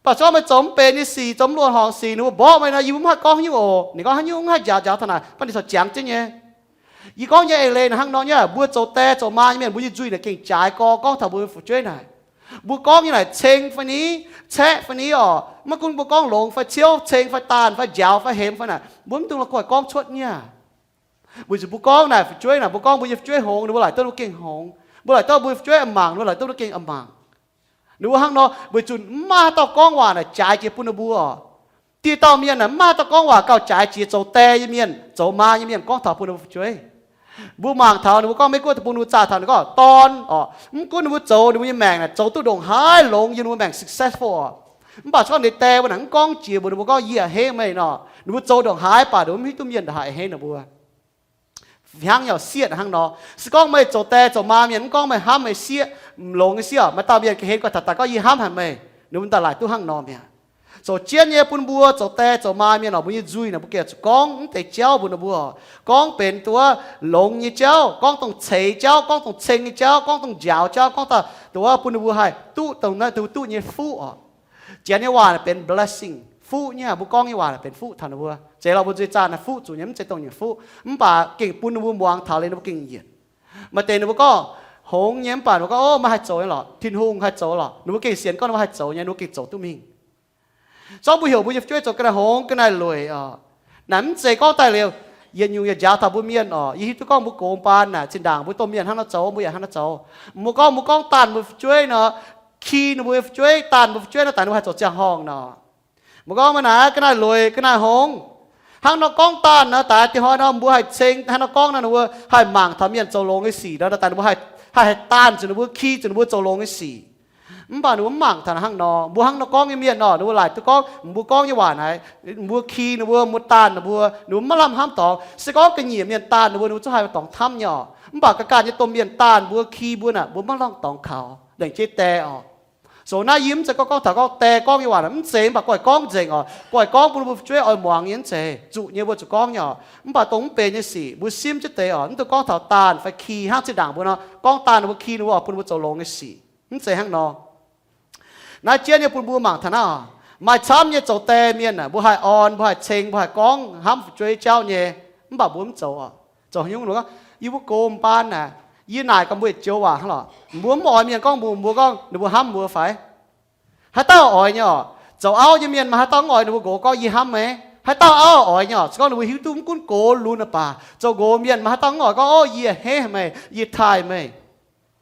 Mv baac sortv meih zoux mv benx nyei sic, zoux mv luonh horngc sic, ninh mbuo mborqv meih nor, yie mbuo mv haih gorngv nyungc oc. Ninh gorngv haaix nyungc mv haih njaaux, njaaux taux naaic, mv baac ninh corc jangx jienv nyei. Yie gorngv nyei eix leiz naaic hnangv nor nyei, mbuo zoux die zoux maa nyei mienh, mbuo nyei nzuih naaic gengh jaaix gorx gorngv taux mbuo nyei fu'jueiv naaic. Mbuo gorngv nyei naaic ceng fai ni, caeqv fai ni oc, maiv gunv mbuo gorngv longx fai ciouv, ceng fai daanh fai njaaux fai hemx fai naaic, mbuo mv dungx la'guaih gorngv cuotv nyei. Weic zuqc mbuo gorngv naaic fu'jueiv naaic, mbuo gorngv mbuo nyei fu'jueiv hngongx, ninh mbuo laaic duqv mbuo gengh hngongx, mbuo laaic duqv mbuo nyei fu'jueiv a'mangc, ninh mbuo laaic duqv mbuo gengh a'mangc. Ninh mbuo hnangv nor, weic zuqc mv maaih haaix dauh gorngv waac naaic jaaix jiex bun ninh mbuo oc. Dieh dauh mienh naaic mv maaih haaix dauh gorngv waac gauh jaaix jiex zoux die nyei mienh, zoux maa nyei mienh gorngv taux bun ninh mbuo fu'jueiv. Mbuo mangc taux ninh mbuo gorngv Meiv Guoqv deic-bung ninh mbuo zaah taux ninh gorngv dorn oc, mv gunv ninh mbuo zoux ninh mbuo nyei maengc naaic zoux duqv ndongc haaix longx yiem ninh mbuo maengc successful oc, mv baac se gorngv ninh die mbuo naaic mv gorngv jiex mbuox ninh mbuo gorngv yie a'hneiv meih nor, ninh mbuo zoux ndongc haaix baac ninh mbuo mv hiuv duqv mienh ndongc haaix a'hneiv ninh mbuo. Hnangv nyei oc, sieqv hnangv nor. Se gorngv meih zoux die zoux maa mienh, mv gorngv meih hnamv meih sieqv, longx nyei sieqv oc, maaih dauh mienh ga'hlen guai taux daaih gorngv yie hnamv haic meih, ninh mbuo daaih laaic duqv hnangv nor mi'aqv. Zoux jienv nyei bun mbuo zoux die zoux maa mienh oc, mbuo nyei nzuih naaic mbuo gengh zuqc gorngv mv deix jauv mbuox ninh mbuo oc. Gorngv benx dongh wuov longx nyei jauv, gorngv dongh ceix jauv, gorngv dongh ceng nyei jauv, gorngv dongh njaaux jauv, gorngv daaih dongh wuov bun ninh mbuo haih duqv dongh naaiv duqv duqv nyei fuqv oc. Janx nyei waac naaic benx blessing, fuqv nyei. Mbuo gorngv nyei waac naaic benx fuqv taux ninh mbuo. Zeiz lorqc, mbuo nzuih zaah naaic fuqv zuqc nyei, mv zeiz dongh nyungc fuqv. Mv baac gengh bun ninh mbuo muangx taux liuz ninh mbuo gengh yienc. Maaih deix ninh mbuo gorngv hngongx nyei, mv baac ninh mbuo gorngv, ov, meih haih zoux nyei lorqc, Tin-Hungh haih zoux lorqc. Ninh mbuo gengh sienx gorngv ninh mbuo haih zoux nyei, ninh mbuo gengh zoux duqv mingh. Zorqv mbuo heuc mbuo nyei fu'jueiv zoux ga'naaiv hngongx, ga'naaiv lueic oc. Naaic mv zeiz gorngv daaih liuz, yietc nyungc yietc njaaux taux mbuo mienh oc. Yie hiuv duqv gorngv mbuo gox mbaan naaic, zinh ndaangc mbuo domh mienh hnangv nor zoux, mbuo yaac hnangv nor zoux. Mbuo gorngv, mbuo gorngv daanh mbuo fu'jueiv nor, ki ninh mbuo nyei fu'jueiv, daanh mbuo fu'jueiv nor, daaih ninh mbuo haih zoux ziangh horngh nor. Mbuo gorngv meih naaic ga'naaiv lueic, ga'naaiv hngongx. Hnangv nor gorngv daanh nor, daaih dinh hnoi nor mbuo haih ceng, hnangv nor gorngv nor, ninh mbuo haih mangc taux mienh zoux longx nyei sic nor, daaih ninh mbuo haih, haih, haih daanh zuqc ninh mbuo, ki zuqc ninh mbuo zoux longx nyei sic. Mv baac ninh mbuo mv mangc taux hnangv nor. Mbuo hnangv nor gorngv nyei mienh nor, ninh mbuo laaic duqv gorngv, mbuo gorngv nyei waac naaic, mbuo ki ninh mbuo, mbuo daanh ninh mbuo, ninh mbuo maiv lamh hnamv dorngx. Se gorngv ga'nyiec mienh daanh ninh mbuo, ninh mbuo zungv haih dorngx hnamv nyei oc. Mv baac ga'ganh nyei domh mienh daanh mbuo, ki mbuo naaic, mbuo maiv lamh dorngx kaux, laengz jienv die oc. Zoux naaiv yie mv zeiz gorngv, gorngv taux gorngv die gorngv nyei waac naaic mv zeiz, mv baac guaih gorngv nzengc oc. Guaih gorngv bun mbuo fu'jueiv oix muangx nyei, mv zeiz, zuqc nyei mbuo zuqc gorngv nyei oc. Mv baac dongh mv benx nyei sic mbuo simv jienv deix oc, mv dungx gorngv taux daanh fai ki hnangv zinh ndaangc mbuo nor, gorngv daanh ninh mbuo, ki ninh mbuo oc, bun mbuo zoux longx nyei sic. Mv zeiz hnangv nor. Naaiv jienv nyei bun mbuo mangc taux naaiv oc. Maaih camv nyei zoux die mienh aah, mbuo haih orn, mbuo haih ceng, mbuo haih gorngv hnamv fu'jueiv jauv nyei, mv baac mbuo mv zoux oc. Zoux haaix nyungc nor, yie mbuo gox mbaan naaic, yie naaic gaax mbuo yietc joux waac hnangv lorqc. Mbuo mv oix mienh gorngv mbuox mbuo gorngv ninh mbuo hnamv mbuo fai? Haaix dauh oix nyei oc? Zoux auv nyei mienh maaih haaix dauh mv oix ninh mbuo nqox gorngv yie hnamv meih? Haaix dauh auv oix nyei oc? Se gorngv ninh mbuo hiuv duqv mv gunv gox lunx aqv baac, zoux nqox mienh maaih haaix dauh mv oix gorngv, ov, yie a'hneiv meih, yie taaih meih.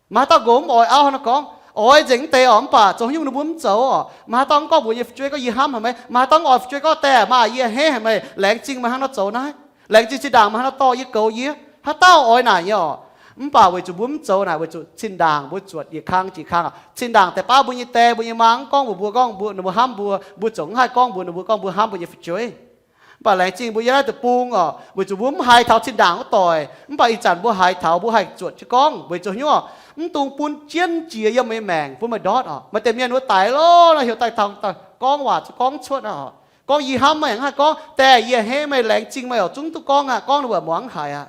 Maaih haaix dauh nqox mv oix auv hnangv nor gorngv? Oix nzengc mv deix oc, mv baac zoux haaix nyungc ninh mbuo mv zoux oc. Maaih haaix dauh mv gorngv mbuox nyei fu'jueiv gorngv yie hnamv haic meih? Maaih haaix dauh mv oix fu'jueiv gorngv, die aah, maa, yie a'hneiv haic meih, laengz zingh meih hnangv nor zoux naaiv. Laengz zingh zinh ndaangc meih hnangv nor dorh yie, goux yie. Haaix dauh oix naaic nyei oc? Mv baac weic zuqc mbuo mv zoux naaic, weic zuqc zinh ndaangc mbuo zuotc yietc kang jiex kang oc. Zinh ndaangc deix baav mbuo nyei die, mbuo nyei maa mv gorngv mbuox mbuo gorngv mbuo, ninh mbuo hnamv mbuo, mbuo ziouc mv haih gorngv mbuox ninh mbuo gorngv mbuo hnamv mbuo nyei fu'jueiv. Mv baac laengz zingh mbuo yiem naaiv deic-bung oc, weic zuqc mbuo mv haiz taux zinh ndaangc wuov doic, mv baac ih zanc mbuo haiz taux, mbuo haih zuotc jienv gorngv. Weic zuqc haaix nyungc oc? Mv dungx bun jienv jiex yiem meih maengc bun meih ndortv oc. Maaih deix mienh wuov daic lorqc, naaiv heuc daaih taux gorngv waac zuqc gorngv cuotv oc. Gorngv yie hnamv meih, mv haih gorngv, die aah, yie a'hneiv meih, laengz zingh meih oc, zungv mv duqv gorngv aqv. Gorngv ninh mbuo muangx mv haiz aqv.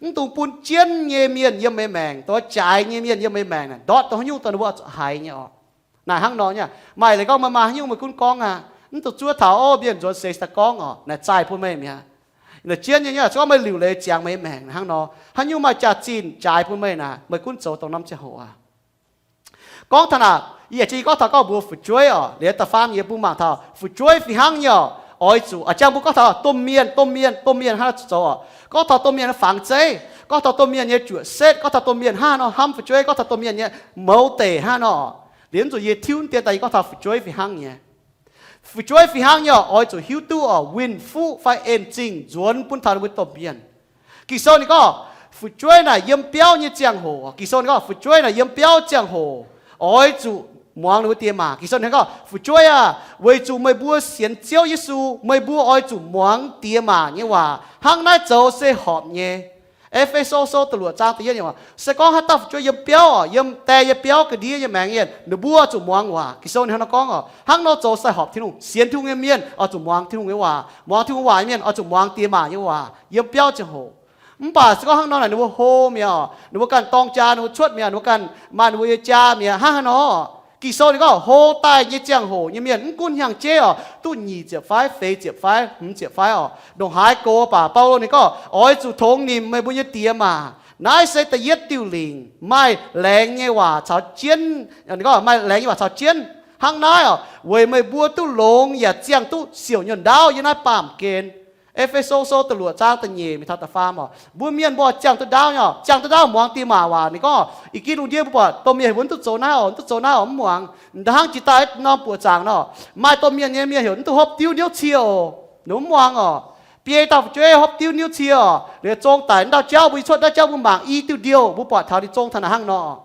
Mv dungx bun jienv nyei mienh yiem meih maengc, dongh jaaix nyei mienh yiem meih maengc naaic ndortv dongh haaix nyungc dongh ninh mbuo oix zuqc haiz nyei oc. Naaic hnangv nor nyei. Maaih leiz gorngv meih maa haaix nyungc meih gunv gorngv aqv. Mv dungx zuov taux, ov, mienh nzuonx seix daaih gorngv oc. Naaic zaih bun meih mi'aqv. Naaic jienv nyei, se gorngv meih liuc leiz ziangx meih maengc hnangv nor, haaix nyungc maaih jaax-zinh jaaix bun meih naaic, meih gunv zoux dongh norm ziangh hoc aqv. Gorngv taux naaic, yie yaac jiex gorngv taux gorngv mbuox fu'jueiv oc. Liuz da'faam yiemc bun mangc taux fu'jueiv fih hnangv nyei oc. Oix zuqc, aa, jang mbuo gorngv taux domh mienh, domh mienh, domh mienh hnangv nor zuqc zoux oc. Gorngv taux domh mienh fangx zeiv, gorngv taux domh mienh nyei juoqc setv, gorngv taux domh mienh hnangv nor hnamv fu'jueiv, gorngv taux domh mienh nyei mouz deic hnangv nor. Liuz zuqc yie tiuv dien daaih yie gorngv taux fu'jueiv fih hnangv nyei. Fu'jueiv fih hnangv nyei oc, oix zuqc hiuv duqv oc, winh fuqv fai en zingh nzuonx bun taux ninh mbuo domh mienh. Ging-Sou ninh gorngv, fu'jueiv naaic yiem biauv nyei ziangh hoc, Ging-Sou ninh gorngv, fu'jueiv naaic yiem biauv ziangh hoc, oix zuqc muangx ninh mbuo diex maac. Ging-Sou ninh gorngv, fu'jueiv aah, weic zuqc meih mbuo sienx Ziouv Yesu, meih mbuo oix zuqc muangx diex maac nyei waac. Hnangv naaiv zoux se horpc nyei. E^fe^so Sou da'luoqc zaang da'yietv nyei waac, se gorngv haaix dauh fu'jueiv yiem biauv oc, yiem die nyei biauv ga'ndiev nyei maengx mienh, ninh mbuo zuqc muangx waac. Ging-Sou ninh hnangv nor gorngv oc. Hnangv nor zoux se horpc Tin-Hungh. Sienx Tin-Hungh nyei mienh oix zuqc muangx Tin-Hungh nyei waac. Muangx Tin-Hungh waac nyei mienh oix zuqc muangx diex maac nyei waac yiem biauv ziangh hoc. Mv baac se gorngv hnangv nor naaic, ninh mbuo hlo mi'aqv oc, ninh mbuo ganh dorng jaa, ninh mbuo cuotv mi'aqv, ninh mbuo ganh maaih ninh mbuo nyei jaa mi'aqv, hnangv haaix nor. Ging-Sou ninh gorngv hlo daaih nyei ziangh hoc nyei mienh, mv gunv hnyangx-jeiv oc, duqv nyic ziepc fai, feix ziepc fai, hmz ziepc fai oc, ndongc haaix gox baac Baulo ninh gorngv, oix zuqc tongx nimc meih mbuo nyei diex maac. Naaiv se da'yietv diuh lingc, maaih laengz nyei waac caux jienv. Ninh gorngv maaih laengz nyei waac caux jienv. Hnangv naaiv oc, weic meih mbuo duqv longx yaac ziangh duqv siouc nyuonh ndaauv yiem naaiv baamh gen. E^fe^so Sou da'luoqc zaang da'nyeic mingh taux da'faam oc. Mbuo mienh mbuo ziangh duqv ndaauv nyei oc. Ziangh duqv ndaauv muangx diex maac waac. Ninh gorngv, ih ginv lungh ndiev mbuo buatc domh mienh heuc mbuo mv duqv zoux naaiv oc, mv duqv zoux naaiv oc, mv muangx. Nda'hnangv jiex daaih norm buoqc zaangc nor, maaih domh mienh nyei mienh heuc mv duqv hopv diuv niouv cie oc, ninh mv muangx oc. Biei dauh fu'jueiv hopv diuv niouv cie oc, liuz zong daic, dauh jauv mbuo cuotv, dauh jauv mbuo mangc i diuh ndiouh, mbuo buatc taux ninh zong taux naaic hnangv nor.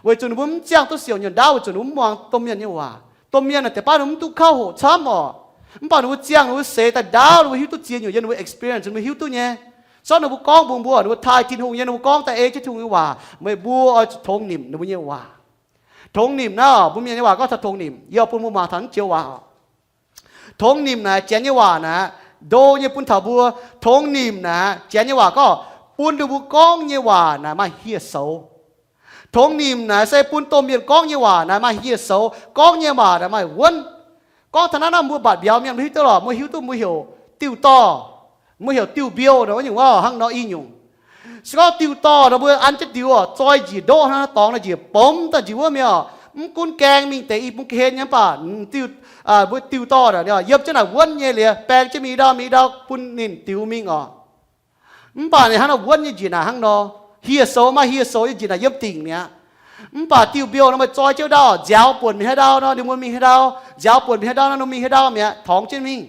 Weic zuqc ninh mbuo mv ziangh duqv siouc nyuonh ndaauv, weic zuqc ninh mbuo mv muangx domh mienh nyei waac. Domh mienh naaic deix baav ninh mbuo mv duqv kauv hoqc camv oc. Mv baac ninh mbuo ziangh, ninh mbuo seix daaih ndaauv, ninh mbuo hiuv duqv ziex nyungc yiem ninh mbuo experience, ninh mbuo hiuv duqv nyei. Zorqv ninh mbuo gorngv mbuox mbuo, ninh mbuo taaih Tin-Hungh nyei, ninh mbuo gorngv daaih ei jienv Tin-Hungh nyei waac, meih mbuo oix zuqc tongx nimc ninh mbuo nyei waac. Tongx nimc naaiv, mbuo mienh nyei waac gorngv taux tongx nimc, yie bun mbuo muangx taux naaiv joux waac oc. Tongx nimc naaic, Janx nyei waac naaic, ndo nyei bun taux mbuo. Tongx nimc naaic, Janx nyei waac gorngv, bun ninh mbuo gorngv nyei waac naaic maaih hieh soux. Tongx nimc naaic se bun domh mienh gorngv nyei waac naaic maaih hieh soux, gorngv nyei waac naaic maaih wuonv. Gorngv taux naaiv nor mbuo mbatc mbiauz mienh mbuo hiuv duqv lorqc, mbuo hiuv duqv mbuo heuc diuh dorh, mbuo heuc diuh mbiouh nor wuov nyungc hnangv nor i nyungc. Se gorngv diuh dorh nor mbuo an jienv diuh oc, zoi njiec ndoqv hnangv dorngx nor njiec bomx daaih njiec wuov mi'aqv. Mv gunv gaeng mingh deix i bung ga'hlen nyei mv baac mbuo diuh dorh yiem jienv naaic wuonv nyei liuz, baeng jienv mingh ndau mingh ndau bun ninh diux mingh oc. Mv baac ninh hnangv nor wuonv nyei njiec naaic hnangv nor, hieh soux maaih hieh soux nyei njiec naaic yiem dingc mi'aqv. Mv baac diuh mbiouh nor meih zoi jienv ndau, nziaaux buonc mingh haaix ndau nor ninh mbuo mingh haaix ndau, nziaaux buonc mingh haaix ndau nor ninh mingh haaix ndau mi'aqv, torngx jienv mingh.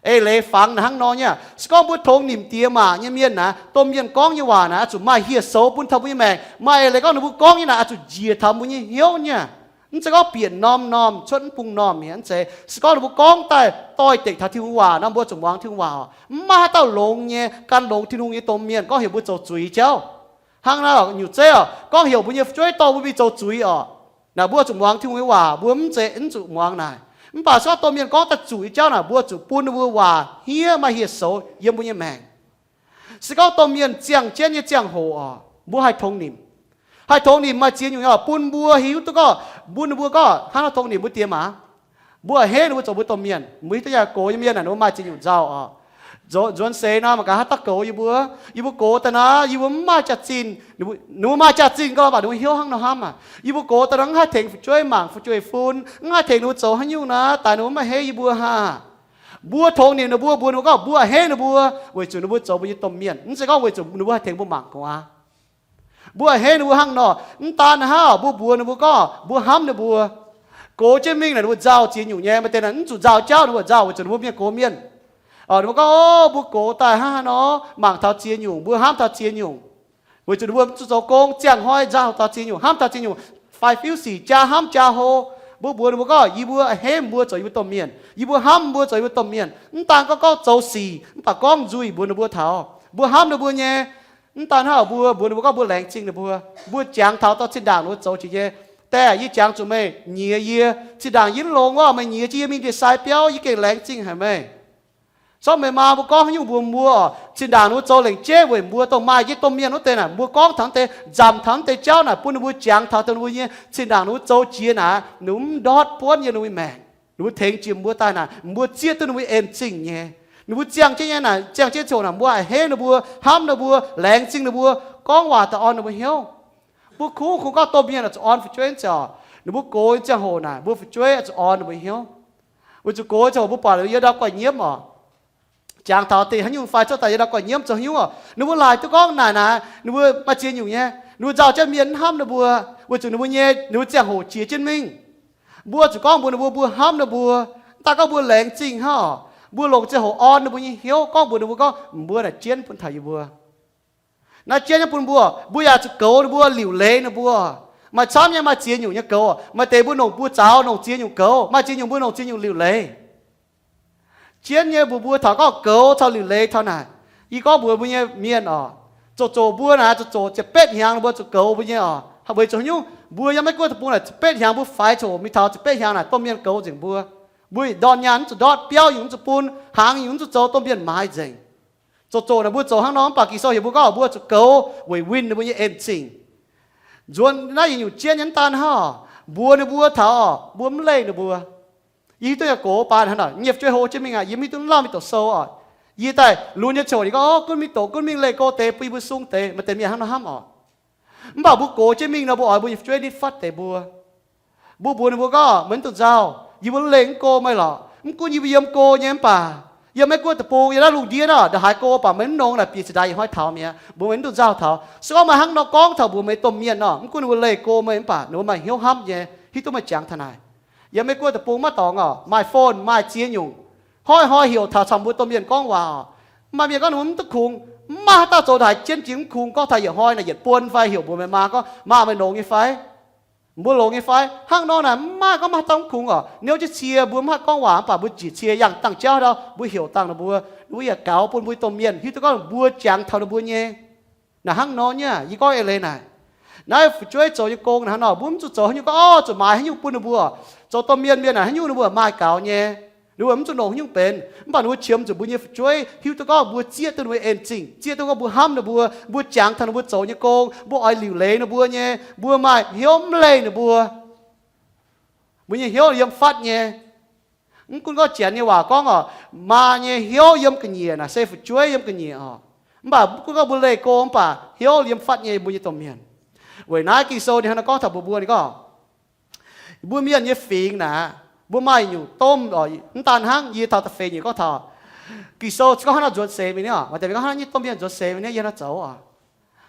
Eix leiz fangx naaic hnangv nor nyei. Se gorngv mbuo tongx nimc diex maac nyei mienh naaic, domh mienh gorngv nyei waac naaic oix zuqc maaih hieh soux bun taux mbuo nyei maengc. Maaih eix leiz gorngv ninh mbuo gorngv nyei naaic oix zuqc njiec taux mbuo nyei hnyouv nyei. Mv zeiz gorngv bieqc norm-norm cuotv mv bung normh mi'aqv. Mv zeiz, se gorngv ninh mbuo gorngv daaih doix-dekc taux Tin-Hungh waac nor mbuo zuqc muangx Tin-Hungh waac oc. Mv maaih haaix dauh longx nyei gan longx Tin-Hungh nyei domh mienh gorngv heuc mbuo zoux zuiz jauv. Hnangv naaiv nyungc zeiv oc, gorngv heuc mbuo nyei fu'jueiv dorh mbuo mingh zoux zuiz oc. Naaic mbuo zuqc muangx Tin-Hungh nyei waac, mbuo mv zeiz mv zuqc muangx naaic. Mv baac se gorngv domh mienh gorngv daaih zuqc nyei jauv naaic, mbuo zuqc bun ninh mbuo waac hniev maaih hieh soux yiem mbuo nyei maengc. Se gorngv domh mienh ziangh jienv nyei ziangh hoc oc, mbuo haih tongx nimc. Haih tongx nimc maaih ziex nyungc oc, bun mbuo hiuv duqv gorngv, bun ninh mbuo gorngv hnangv nor tongx nimc mbuo diex maac. Mbuo a'hneiv ninh mbuo zoux mbuo domh mienh. Mbuo hiuv duqv nyei, gox nyei mienh naaic ninh mbuo maaih ziex nyungc nzauh oc. Nzuonx seix nor mangc gaax haaix dauh goux yie mbuo. Yie mbuo gox daaih naaic, yie mbuo mv maaih jaax-zinh, ninh mbuo maaih jaax-zinh gorngv baac ninh mbuo hnyouv hnangv nor hnamv aqv. Yie mbuo gox daaih nor mv haih tengx fu'jueiv mangc fu'jueiv-fun, mv haih tengx ninh mbuo zoux haaix nyungc naaic, daaih ninh mbuo maiv a'hneiv yie mbuo hnangv. Mbuo tongx nimc ninh mbuo, mbuox ninh mbuo gorngv mbuo a'hneiv ninh mbuo, weic zuqc ninh mbuo zoux mbuo nyei domh mienh, mv zeiz gorngv weic zuqc ninh mbuo haih tengx mbuo mangc gu'nguaaz. Mbuo a'hneiv ninh mbuo hnangv nor, mv daan hnangv, mbuo mbuox ninh mbuo gorngv mbuo hnamv ninh mbuo. Gox jienv mingh naaic ninh mbuo nzauh ziex nyungc nyei, maaih deix naaic mv zuqc nzauh jauv ninh mbuo nzauh weic zuqc ninh mbuo mienh gox mienh. Ninh mbuo gorngv, o, mbuo gox daaih hnangv haaix nor, mangc taux ziex nyungc, mbuo hnamv taux ziex nyungc, weic zuqc ninh mbuo mv zuqc zoux gong, ziangh hnoi nzauh taux ziex nyungc, hnamv taux ziex nyungc, faix-fiuv sic, jaa hnamv jaa hlo. Mbuo mbuox ninh mbuo gorngv yie mbuo a'hneiv mbuo zoux yie mbuo domh mienh, yie mbuo hnamv mbuo zoux yie mbuo domh mienh. Mv daan gorngv gorngv zoux sic, mv baac gorngv nzuih mbuox ninh mbuo taux mbuo hnamv ninh mbuo nyei. Mv daan hnangv, mbuo mbuox ninh mbuo gorngv mbuo laengz zingh ninh mbuo. Mbuo jangx taux dorh zinh ndaangc ninh mbuo zoux jiex nyei. Daaih yie jangx zuqc meih nyiex yie. Zinh ndaangc yie mv longx wuov, meih nyiex jienv yie mingh ndie-sai biauv, yie gengh laengz zingh haic meih. Zorqv meih maa mbuo gorngv haaix nyungc mbuox mbuo oc, zinh ndaangc ninh mbuo zoux lengc jeiv weic mbuo dongh maaih yie domh mienh wuov deix naaic, mbuo gorngv taux deix, nzamc taux deix jauv naaic bun ninh mbuo jangx taux dongh ninh mbuo nyei zinh ndaangc ninh mbuo zoux jiex naaic, ninh mbuo mv ndortv buonv yiem ninh mbuo maengc. Ninh mbuo tengx jiex mbuo daaih naaic, mbuo zieqv duqv ninh mbuo en zingh nyei. Ninh mbuo ziangh jienv nyei naaic, ziangh jienv ziangh hoc naaic, mbuo a'hneiv ninh mbuo, hnamv ninh mbuo, laengz zingh ninh mbuo, gorngv waac daaih orn ninh mbuo hnyouv. Mbuo kungx, kungx gorngv domh mienh oix zuqc orn fu'jueiv nyei ziangh hoc. Ninh mbuo gox nyei ziangh hoc naaic, mbuo fu'jueiv oix zuqc orn ninh mbuo hnyouv. Weic zuqc gox nyei ziangh hoc mbuo buatc yiem ndau gu'nyiemv oc. Jangx taux deix haaix nyungc fai cuotv daaih yiem ndau gu'nyiemv zoux haaix nyungc oc, ninh mbuo laaic duqv gorngv naaic naaic, ninh mbuo maaih ziex nyungc nyei. Ninh mbuo nzauh jienv mienh mv hnamv ninh mbuo, weic zuqc ninh mbuo nyei, ninh mbuo ziangh hoc jiex jienv mingh. Mbuo zuqc gorngv mbuox ninh mbuo, mbuo hnamv ninh mbuo. Mv daan gorngv mbuo laengz zingh hnangv oc, mbuo longc ziangh hoc orn ninh mbuo nyei hnyouv, gorngv mbuox ninh mbuo gorngv, mbuo naaic jienv bun taux yie mbuo. Naaiv jienv nyei bun mbuo, mbuo yaac zuqc goux ninh mbuo, liuc leiz ninh mbuo. Maaih camv nyei, maaih ziex nyungc nyei goux. Maaih deix mbuo longc buoz-zaux longc ziex nyungc goux, maaih ziex nyungc mbuo longc ziex nyungc liuc leiz. Jienv nyei mbuox mbuo taux gorngv goux taux liuc leiz taux naaic. Yie gorngv mbuox mbuo nyei mienh oc, zoqc zoqc mbuo naaic, zoqc zoqc ziepc betv hnyangx mbuo zuqc goux mbuo nyei oc. Weic zuqc haaix nyungc? Mbuo yiem Meiv Guoqv deic-bung naaic ziepc betv hnyangx mbuo faix coc mingh taux ziepc betv hnyangx naaic domh mienh goux nzengc mbuo. Mbuo ndorn nyaanh mv zuqc ndortv, biauv yungz mv zuqc bun, hnaangx yungz mv zuqc zoux, domh mienh maaiz nzengc. Zoqc zoqc naaic mbuo zoux hnangv nor, mv baac Ging-Sou heuc mbuo gorngv mbuo zuqc goux weic winh ninh mbuo nyei en-zingh. Nzuonx naaiv yietc nyungc jienv nyei, mv daan hnangv, mbuox ninh mbuo taux mbuo mv leih ninh mbuo. Yie hiuv duqv yaac gox baan hnangv naaic, yie nyei fu'jueiv hlo jienv mingh aqv, yie mv hiuv duqv lamh mingh doqc sou oc. Yie daaih lunx nyei ziangh hoc ninh gorngv, o, gunv mingh doqc, gunv mingh leih go deix bun yie mbuo sung deix, maaih deix mienh hnangv nor hnamv oc. Mv baac mbuo gox jienv mingh nor, mbuo oix mbuo nyei fu'jueiv nitv fatv deix mbuo. Mbuo mbuox ninh mbuo gorngv, meih mv dungx nzauh, yie mbuo leih mv go meih lorqc. Mv gunv yie mbuo yiem go nyei mv baac, yiem Meiv Guoqv deic-bung, yiem naaiv lungh ndiev naaic, ndongc haaix go baac meih mv nongx naaic bieqc zinh ndaangc yietc hnoi taux mi'aqv. Mbuo meih mv dungx nzauh taux. Se gorngv meih hnangv nor gorngv taux mbuox meih domh mienh nor, mv gunv ninh mbuo leih go meih mv baac, ninh mbuo maaih hnyouv hnamv nyei, hiuv duqv meih jangx taux naaic. Yiem Meiv Guoqv deic-bung maiv dorngx oc, maaih phone, maaih ziex nyungc. Hnoi-hnoi heuc taux camv mbuo domh mienh gorngv waac oc. Maaih mienh gorngv ninh mbuo mv duqv kungx, mv maaih haaix dauh zoux haaix jienv jiex mv kungx, gorngv taux yietc hnoi naaic yietc buonv fai heuc mbuox meih maa gorngv, maa, meih longx nyei fai? Mbuo longx nyei fai? Hnangv nor naaic mv maaih gorngv maaih haaix dauh mv kungx oc. Niouv jienv cie mbuo mv haih gorngv waac mv baac mbuo njiec cie yangh dangh jauv ndau, mbuo heuc dangh ninh mbuo, ninh mbuo yaac gaux bun mbuo domh mienh hiuv duqv gorngv mbuo jangx taux ninh mbuo nyei. Naaic hnangv nor nyei, yie gorngv eix leiz naaic. Naaiv fu'jueiv zoux nyei gong naaic hnangv nor, mbuo mv zuqc zoux haaix nyungc gorngv, o, zuqc maaiz haiz nyungc bun ninh mbuo, zoux domh mienh mienh naaic haaix nyungc ninh mbuo maaih gaux nyei. Ninh mbuo mv zuqc longc haaix nyungc benx, mv baac ninh mbuo qiemx zuqc mbuo nyei fu'jueiv hiuv duqv gorngv mbuo zieqv duqv ninh mbuo en zingh, zieqv duqv gorngv mbuo hnamv ninh mbuo, mbuo jangx taux ninh mbuo zoux nyei gong, mbuo oix liuc leiz ninh mbuo nyei, mbuo maaih hnyouv mv leih ninh mbuo. Mbuo nyei hnyouv yiem fatv nyei. Mv gunv gorngv Janx nyei waac gorngv oc, maa nyei hnyouv yiem ga'nyiec naaic se fu'jueiv yiem ga'nyiec oc. Mv baac mv gunv gorngv mbuo leih go mv baac hnyouv yiem fatv nyei mbuo nyei domh mienh. Weic naaiv Ging-Sou ninh hnangv naaiv gorngv taux mbuo, mbuo ninh gorngv, mbuo mienh nyei fingx naaic, mbuo maaih nyungc domh oc. Mv daan hnangv, yie taux da'feix nyungc gorngv taux, Ging-Sou gorngv hnangv nor nzuonx seix mingh ni oc, maaih deix gorngv hnangv nyei domh mienh nzuonx seix mingh ni, yie hnangv nor zoux oc.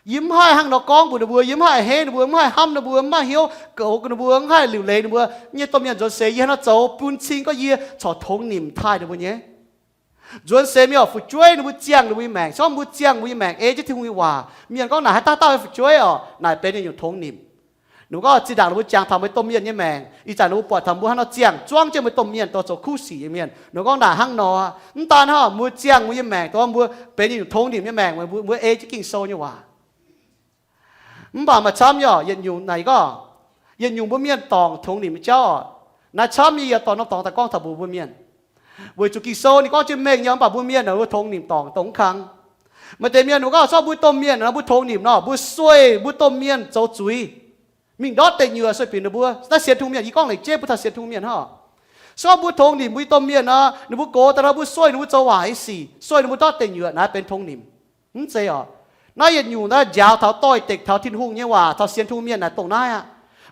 Yie mv haih hnangv nor gorngv mbuox ninh mbuo, yie mv haih hei ninh mbuo, mv haih hnamv ninh mbuo, mv haih hnyouv goux ninh mbuo, mv haih liuc leiz ninh mbuo. Nyei domh mienh nzuonx seix yie hnangv nor zoux bun cing gorngv yie corc tongx nimc taaih ninh mbuo nyei. Nzuonx seix mingh oc, fu'jueiv ninh mbuo ziangh ninh mbuo nyei maengc, se gorngv mbuo ziangh mbuo nyei maengc ei jienv Tin-Hungh nyei waac, mienh gorngv naaic haaix dauh dauh nyei fu'jueiv oc, naaic benx ninh nyungc tongx nimc. Ninh mbuo gorngv zinh ndaangc ninh mbuo jangx taux meih domh mienh nyei maengc, ih zanc ninh mbuo buatc taux mbuo hnangv nor ziangh zuangv jienv meih domh mienh dorh zoux kuv sic nyei mienh, ninh mbuo gorngv naaic hnangv nor. Mv daan hnangv, mbuo ziangh mbuo nyei maengc dongh mbuo benx ninh nyungc tongx nimc nyei maengc, mbuo ei jienv Ging-Sou nyei waac. Mv baac maaih camv nyei oc, yietc nyungc naaic gorngv, yietc nyungc mbuo mienh dorngc tongx nimc nyei jauv oc. Naaiv camv nyei, yie dorh norm dorngx daaih gorngv taux mbuox mbuo mienh. Weic zuqc Ging-Sou ninh gorngv jienv mengh nyei, mv baac mbuo mienh naaic mbuo tongx nimc dorngc dongh mv kang. Maaih deix mienh ninh gorngv se gorngv mbuo domh mienh naaic mbuo tongx nimc nor, mbuo sueih mbuo domh mienh zoux zuiz, mingh ndortv deic nyuoqc sueih binc ninh mbuo. Naaiv sienx Tin-Hungh mienh, yie gorngv lengc jeiv mbuo taux sienx Tin-Hungh mienh hnangv. Se gorngv mbuo tongx nimc mbuo nyei domh mienh nor, ninh mbuo gox daaih nor mbuo sueih ninh mbuo zoux waaic nyei sic, sueih ninh mbuo ndortv deic nyuoqc naaiv benx tongx nimc. Mv zeiz oc. Naaiv yietc nyungc naaiv njaaux taux doix-dekc taux Tin-Hungh nyei waac, taux sienx Tin-Hungh mienh naaic dongh naaiv aqv.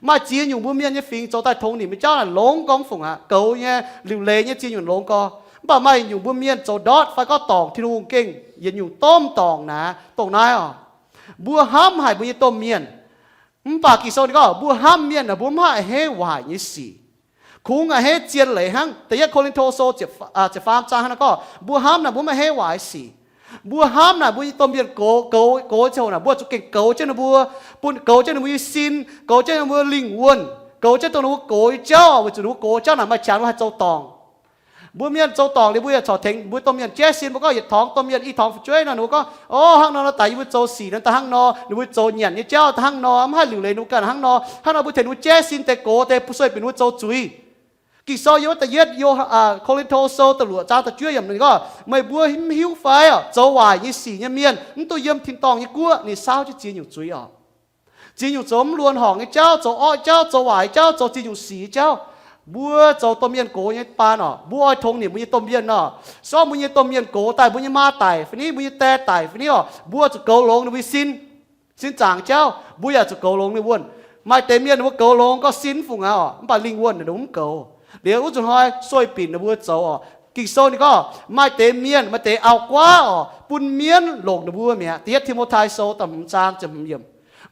Maaih ziex nyungc mbuo mienh nyei fingx zoux daaih tongx nimc nyei jauv naaic longx gorx mv fungc aqv. Goux nyei, liuc leiz nyei ziex nyungc longx gorx. Mv baac maaih yietc nyungc mbuo mienh zoux ndortv fai gorngv dorngc Tin-Hungh gengh yietc nyungc domh dorngc naaic dongh naaiv oc. Mbuo hnamv haic mbuo nyei domh mienh. Mv baac Ging-Sou ninh gorngv mbuo hnamv mienh naaic mbuo mv haih a'hneiv waaic nyei sic. Kungx a'hneiv zien leiz hnangv. Da'yietv Ko^lin^to Sou ziepc faam zaang hnangv naaiv gorngv mbuo hnamv naaic mbuo mv a'hneiv waaic sic. Mbuo hnamv naaic mbuo nyei domh mienh gox, gox, gox ziangh hoc naaic mbuo zuqc gengh goux jienv ninh mbuo, bun goux jienv ninh mbuo nyei sin, goux jienv ninh mbuo lingh wuonh, goux jienv dongh ninh mbuo gox nyei jauv, weic zuqc ninh mbuo gox jauv naaic maaih qangx mbuo haih zoux dorngc. Mbuo mienh zoux dorngc liuz mbuo yaac corc tengx mbuo domh mienh jaiv sin. Mbuo gorngv yietc torngx domh mienh, i torngx fu'jueiv nor, ninh mbuo gorngv, o, hnangv nor nor daaih yie mbuo zoux sic nor daaih hnangv nor, ninh mbuo zoux nyanc nyei jauv daaih hnangv nor, mv haih liuc leiz ninh mbuo ganh hnangv nor, hnangv nor mbuo tengx ninh mbuo jaiv sin deix gox deix, bun sueih binc ninh mbuo zoux zuiz. Ging-Sou yiem wuov da'yietv Yo, Ko^lin^to Sou da'luoqc zaang da'juov yiemc ninh gorngv, meih mbuo mv hiuv fai oc, zoux waaic nyei sic nyei mienh mv duqv yiem tin-dorngh nyei guoqv. Ninh saauv jienv ziex nyungc zuiz oc. Ziex nyungc zoux mv luonx horngc nyei jauv, zoux orqv jauv, zoux waaic jauv, zoux ziex nyungc sic nyei jauv. Mbuo zoux domh mienh gox nyei baan oc, mbuo oix tongx nimc mbuo nyei domh mienh oc. Se gorngv mbuo nyei domh mienh gox daaih, mbuo nyei maa daic fai ni, mbuo nyei die daic fai ni oc, mbuo zuqc goux longx ninh mbuo nyei sin. Sin zaangc jauv mbuo yaac zuqc goux longx ninh wuonh. Maaih deix mienh ninh mbuo goux longx gorngv sin mv fungc aqv oc, mv baac lingh wuonh ninh mbuo mv goux. Liuz wuov zuqc hnoi sueih binc ninh mbuo zoux oc. Ging-Sou ninh gorngv maaih deix mienh, maaih deix auv-guaav oc, bun mienv longc ninh mbuo mi'aqv. Da'yietv Ti^mo^tai Sou da'hmz zaang ziepc hmz yiemc.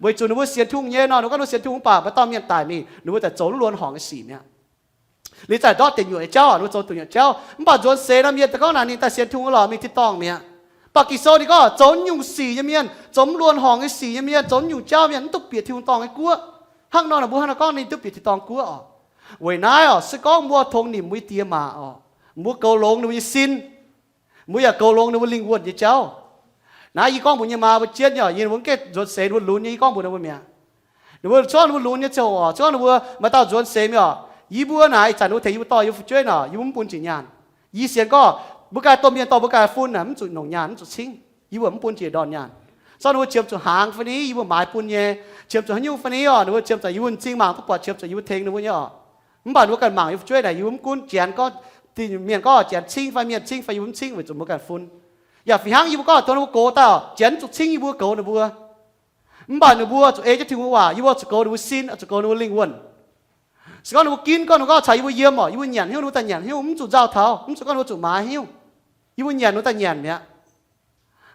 Weic zuqc ninh mbuo sienx Tin-Hungh nyei nor, ninh mbuo gorngv ninh mbuo sienx Tin-Hungh, mv baac maaih dauh mienh daic mingh, ninh mbuo daaih zoux mv luonx horngc nyei sic mi'aqv. Liuz zaaih ndortv deic nyuoqc nyei jauv, ninh mbuo zoux deic nyuoqc jauv. Mv baac nzuonx seix nor, mienh daaih gorngv naaic ninh daaih sienx Tin-Hungh lorqc, mingh tin-dorngh mi'aqv. Mv baac Ging-Sou ninh gorngv zoux nyungc sic nyei mienh, zoux mv luonx horngc nyei sic nyei mienh, zoux nyungc jauv mienh mv duqv bieqc Tin-Hungh dorngh nyei guoqv. Hnangv nor naaic mbuo hnangv naaiv gorngv ninh duqv bieqc tin-dorngh guoqv oc. Weic naaiv oc, se gorngv mbuo tongx nimc mbuo nyei die maac oc, mbuo goux longx ninh mbuo nyei sin, mbuo yaac goux longx ninh mbuo lingh wuonh nyei jauv. Naaiv yie gorngv mbuox yie nyei maa mbuo jienv nyei oc, yie mbuo mv gaengh nzuonx seix ninh mbuo lunx nyei, yie gorngv mbuox ninh mbuo mi'aqv. Ninh mbuo, se gorngv ninh mbuo lunx nyei ziangh hoc oc, se gorngv ninh mbuo maaih dauh nzuonx seix mi'aqv oc, yie mbuo naaic ih zanc ninh mbuo tengx yie mbuo dorh yie fu'jueiv naaic, yie mbuo mv bun njiec nyaanh. Yie sienx gorngv mbuo ganh domh mienh dorh mbuo ganh fun naaic mv zuqc nongc nyaanh, mv zuqc cingv. Yie mbuo mv bun njiec ndorn nyaanh. Se gorngv ninh mbuo qiemx zuqc hnaangx fai ni, yie mbuo maaiz bun nyei. Qiemx zuqc haaix nyungc fai ni oc, ninh mbuo qiemx zuqc yie mbuo m'zing mangc duqv buatc, qiemx zuqc yie mbuo tengx ninh mbuo nyei oc. Mv baac ninh mbuo ganh mangc yie fu'jueiv naaic, yie mbuo mv gunv. Janx gorngv, mienh gorngv Janx cingv fai mienh cingv fai yie mbuo mv cingv weic zuqc mbuo ganh fun. Yaac fih hnangv yie mbuo gorngv dongh ninh mbuo gox daaih, Janx mv zuqc cingv yie mbuo goux ninh mbuo. Mv baac ninh mbuo zuqc ei jienv Tin-Hungh waac, yie mbuo zuqc goux ninh mbuo sin, zuqc goux ninh mbuo lingh wuonh. Se gorngv ninh mbuo ginv gorngv, ninh gorngv caux yie mbuo yiem oc, yie mbuo nyanc hnyouv, ninh mbuo daaih nyanc hnyouv, mv zuqc nzauh taux, mv zuqc gorngv ninh mbuo zuqc maaiz hnyouv. Yie mbuo nyanc, ninh mbuo daaih nyanc mi'aqv.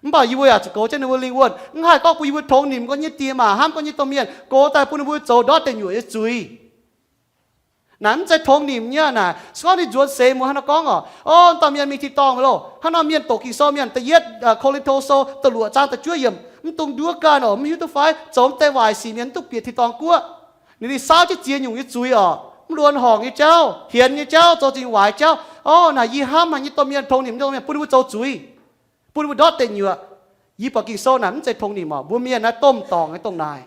Mv baac yie mbuo yaac zuqc goux jienv ninh mbuo lingh wuonh. Mv haih gorngv bun yie mbuo tongx nimc gorngv nyei die maac hnamv gorngv nyei domh mienh gox daaih bun ninh mbuo zoux ndortv deic nyuoqc nyei zuiz. Naaic mv zeiz tongx nimc nyei naaic. Se gorngv ninh nzuonx seix mbuo hnangv naaiv gorngv oc, o, dauh mienh mingh tin-dorngh mi'aqv loh. Hnangv nor mienh doqc Ging-Sou, mienh da'yietv Ko^lin^to Sou da'luoqc zaang da'juov yiemc, mv dungx nduov ganh oc, mv hiuv duqv fai zoux mv deix waaic sic mienh mv duqv bieqc tin-dorngh guoqv. Ninh, ninh saauv jienv ziex nyungc nyei zuiz oc, mv luonx horngc nyei jauv, hienx nyei jauv, zoux zingh waaic jauv. O, naaic yie hnamv haic nyei domh mienh, tongx nimc nyei domh mienh bun ninh mbuo zoux zuiz, bun ninh mbuo ndortv deic nyuoqc. Yie buatc Ging-Sou naaic mv zeiz tongx nimc oc. Mbuo mienh naaiv domh dorngc nyei dongh naaic.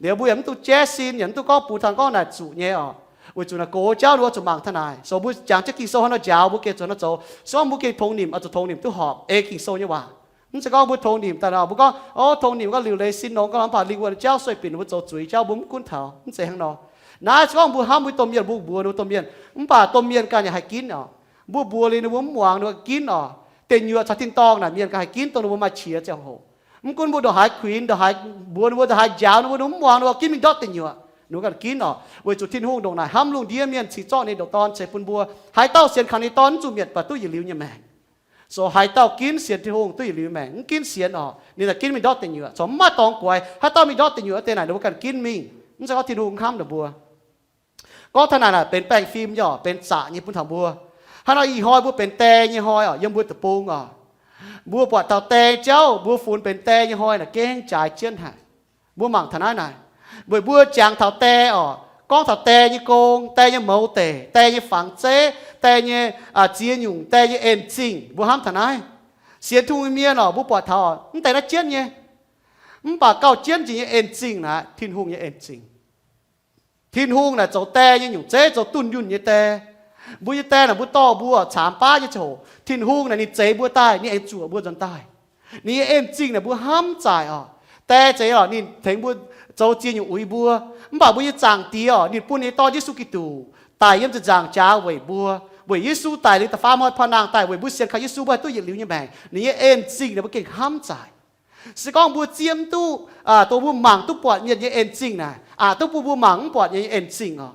Liuz mbuo yaac mv duqv jaiv sin, yaac mv duqv gorngv bungx taux gorngv naaic zuqc nyei oc. Weic zuqc naaic gox jauv ninh mbuo zuqc mangc taux naaic. So mbuo jangx jienv Ging-Sou hnangv nor njaaux mbuo gengh zuqc hnangv nor zoux. Se gorngv mbuo gengh tongx nimc, oix zuqc tongx nimc duqv horpc ei Ging-Sou nyei waac. Mv zeiz gorngv mbuo tongx nimc daaih nor mbuo gorngv, o, tongx nimc gorngv liuc leiz sin nongx, gorngv mv baac lingh wuonh jauv sueih binc ninh mbuo zoux zuiz jauv mbuo mv gunv taux. Mv zeiz hnangv nor. Naaiv se gorngv mbuo hnamv mbuo domh mienh, mbuo mbuox ninh mbuo domh mienh, mv baac domh mienh ganh yaac haih ginv oc. Mbuo mbuox liuz ninh mbuo mv muangx, ninh mbuo ginv oc. Deic nyuoqc caux tin-dorngh naaic mienh ganh haih ginv dongh ninh mbuo maaih qiex ziangh hoc. Mv gunv mbuo ndongc haaix kuinx, ndongc haaix mbuox ninh mbuo, ndongc haaix njaaux ninh mbuo, ninh mbuo mv muangx, ninh mbuo ginv mingh ndortv deic nyuoqc, ninh mbuo ganh ginv oc. Weic zuqc Tin-Hungh ndongc naaic hnamv lungh ndiev mienh cingx zorqv ninh nyei ndoqc Dorn ceix bun mbuo. Haaix dauh sienx kaux ninh nyei Dorn mv zuqc mietc baac duqv yietc liuz nyei maengc. So haaix dauh ginv sienx Tin-Hungh duqv yietc liuz maengc, mv ginv sienx oc, ninh naaic ginv mingh ndortv deic nyuoqc, corc mv maaih dorngx guaix. Haaix dauh mingh ndortv deic nyuoqc wuov deix naaic ninh mbuo ganh ginv mingh. Mv zeiz gorngv Tin-Hungh hnamv ninh mbuo. Gorngv taux naaic naaic benx baengh fim nyei oc, benx zaqc nyei bun taux mbuo. Hnangv nor ih hnoi mbuo benx die nyei hnoi oc, yiem mbuo deic-bung oc, mbuo buatc taux die jauv, mbuo funx benx die nyei hnoi naaic gengh jaaix jienv haic. Mbuo mangc taux naaiv naaic, weic mbuo jangx taux die oc, gorngv taux die nyei gong, die nyei mouz deic, die nyei fangx zeiv, die nyei ziex nyungc, die nyei en zingh, mbuo hnamv taux naaiv. Sienx Tin-Hungh nyei mienh oc, mbuo buatc taux mv deix naaiv jienv nyei. Mv baac gauh jienv jiex nyei en zingh naaic Tin-Hungh nyei en zingh. Tin-Hungh naaic zoux die nyei nyungc zeiv, zoux dunh yunh nyei die. Mbuo nyei die naaic mbuo dorh mbuo caamx baav nyei ziangh hoc, Tin-Hungh naaic ninh zeix mbuo daaih, ninh aengx zuoqc mbuo nzuonx daaih. Ninh nyei en zingh naaic mbuo hnamv zaaic oc. Die zeiz oc, ninh tengx mbuo zoux ziex nyungc uix mbuo. Mv baac mbuo nyei Zaangc Diex oc, ninh bun ninh nyei Dorn Yesu Giduc daic yiem ziepc nzaangc jaax weic mbuo. Weic Yesu daic liuz da'faam hnoi paan-nangh daaih weic mbuo sienx kaux Yesu mbuo haih duqv yietc liuz nyei maengc. Ninh nyei en zingh naaic mbuo gengh hnamv zaaic. Se gorngv mbuo zieqv mv duqv, dongh mbuo mangc duqv buatc mienh nyei en zingh naaic, aqc duqv bun mbuo mangc mv buatc nyei en zingh oc.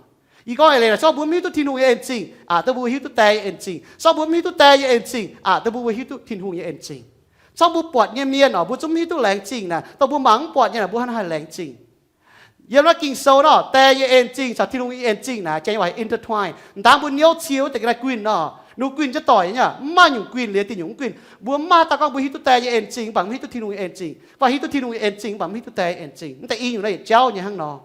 Yie gorngv eix leiz naaic, se gorngv mbuo mv hiuv duqv Tin-Hungh nyei en zingh, aqc duqv bun mbuo hiuv duqv die nyei en zingh. Se gorngv mbuo mv hiuv duqv die nyei en zingh, aqc duqv bun mbuo hiuv duqv Tin-Hungh nyei en zingh. Se gorngv mbuo buatc nyei mienh oc, mbuo zungv mv hiuv duqv laengz zingh naaic, dongh mbuo mangc mv buatc nyei naaic mbuo hnangv haih laengz zingh. Yiem naaiv Ging-Sou nor, die nyei en zingh caux Tin-Hungh nyei en zingh naaic, Janx nyei waac intertwine. M'dangv mbuo niouv cie wuov deix ga'naaiv guinh nor, ninh mbuo guinh jienv doic nyei, mv maaih nyungc guinh liuz diuh nyungc mv guinh. Mbuo mv maaih dauh gorngv mbuo hiuv duqv die nyei en zingh mv baac mv hiuv duqv Tin-Hungh nyei en zingh, fai hiuv duqv Tin-Hungh nyei en zingh mv baac mv hiuv duqv die nyei en zingh. Mv deix i nyungc naaiv yietc jauv nyei hnangv nor.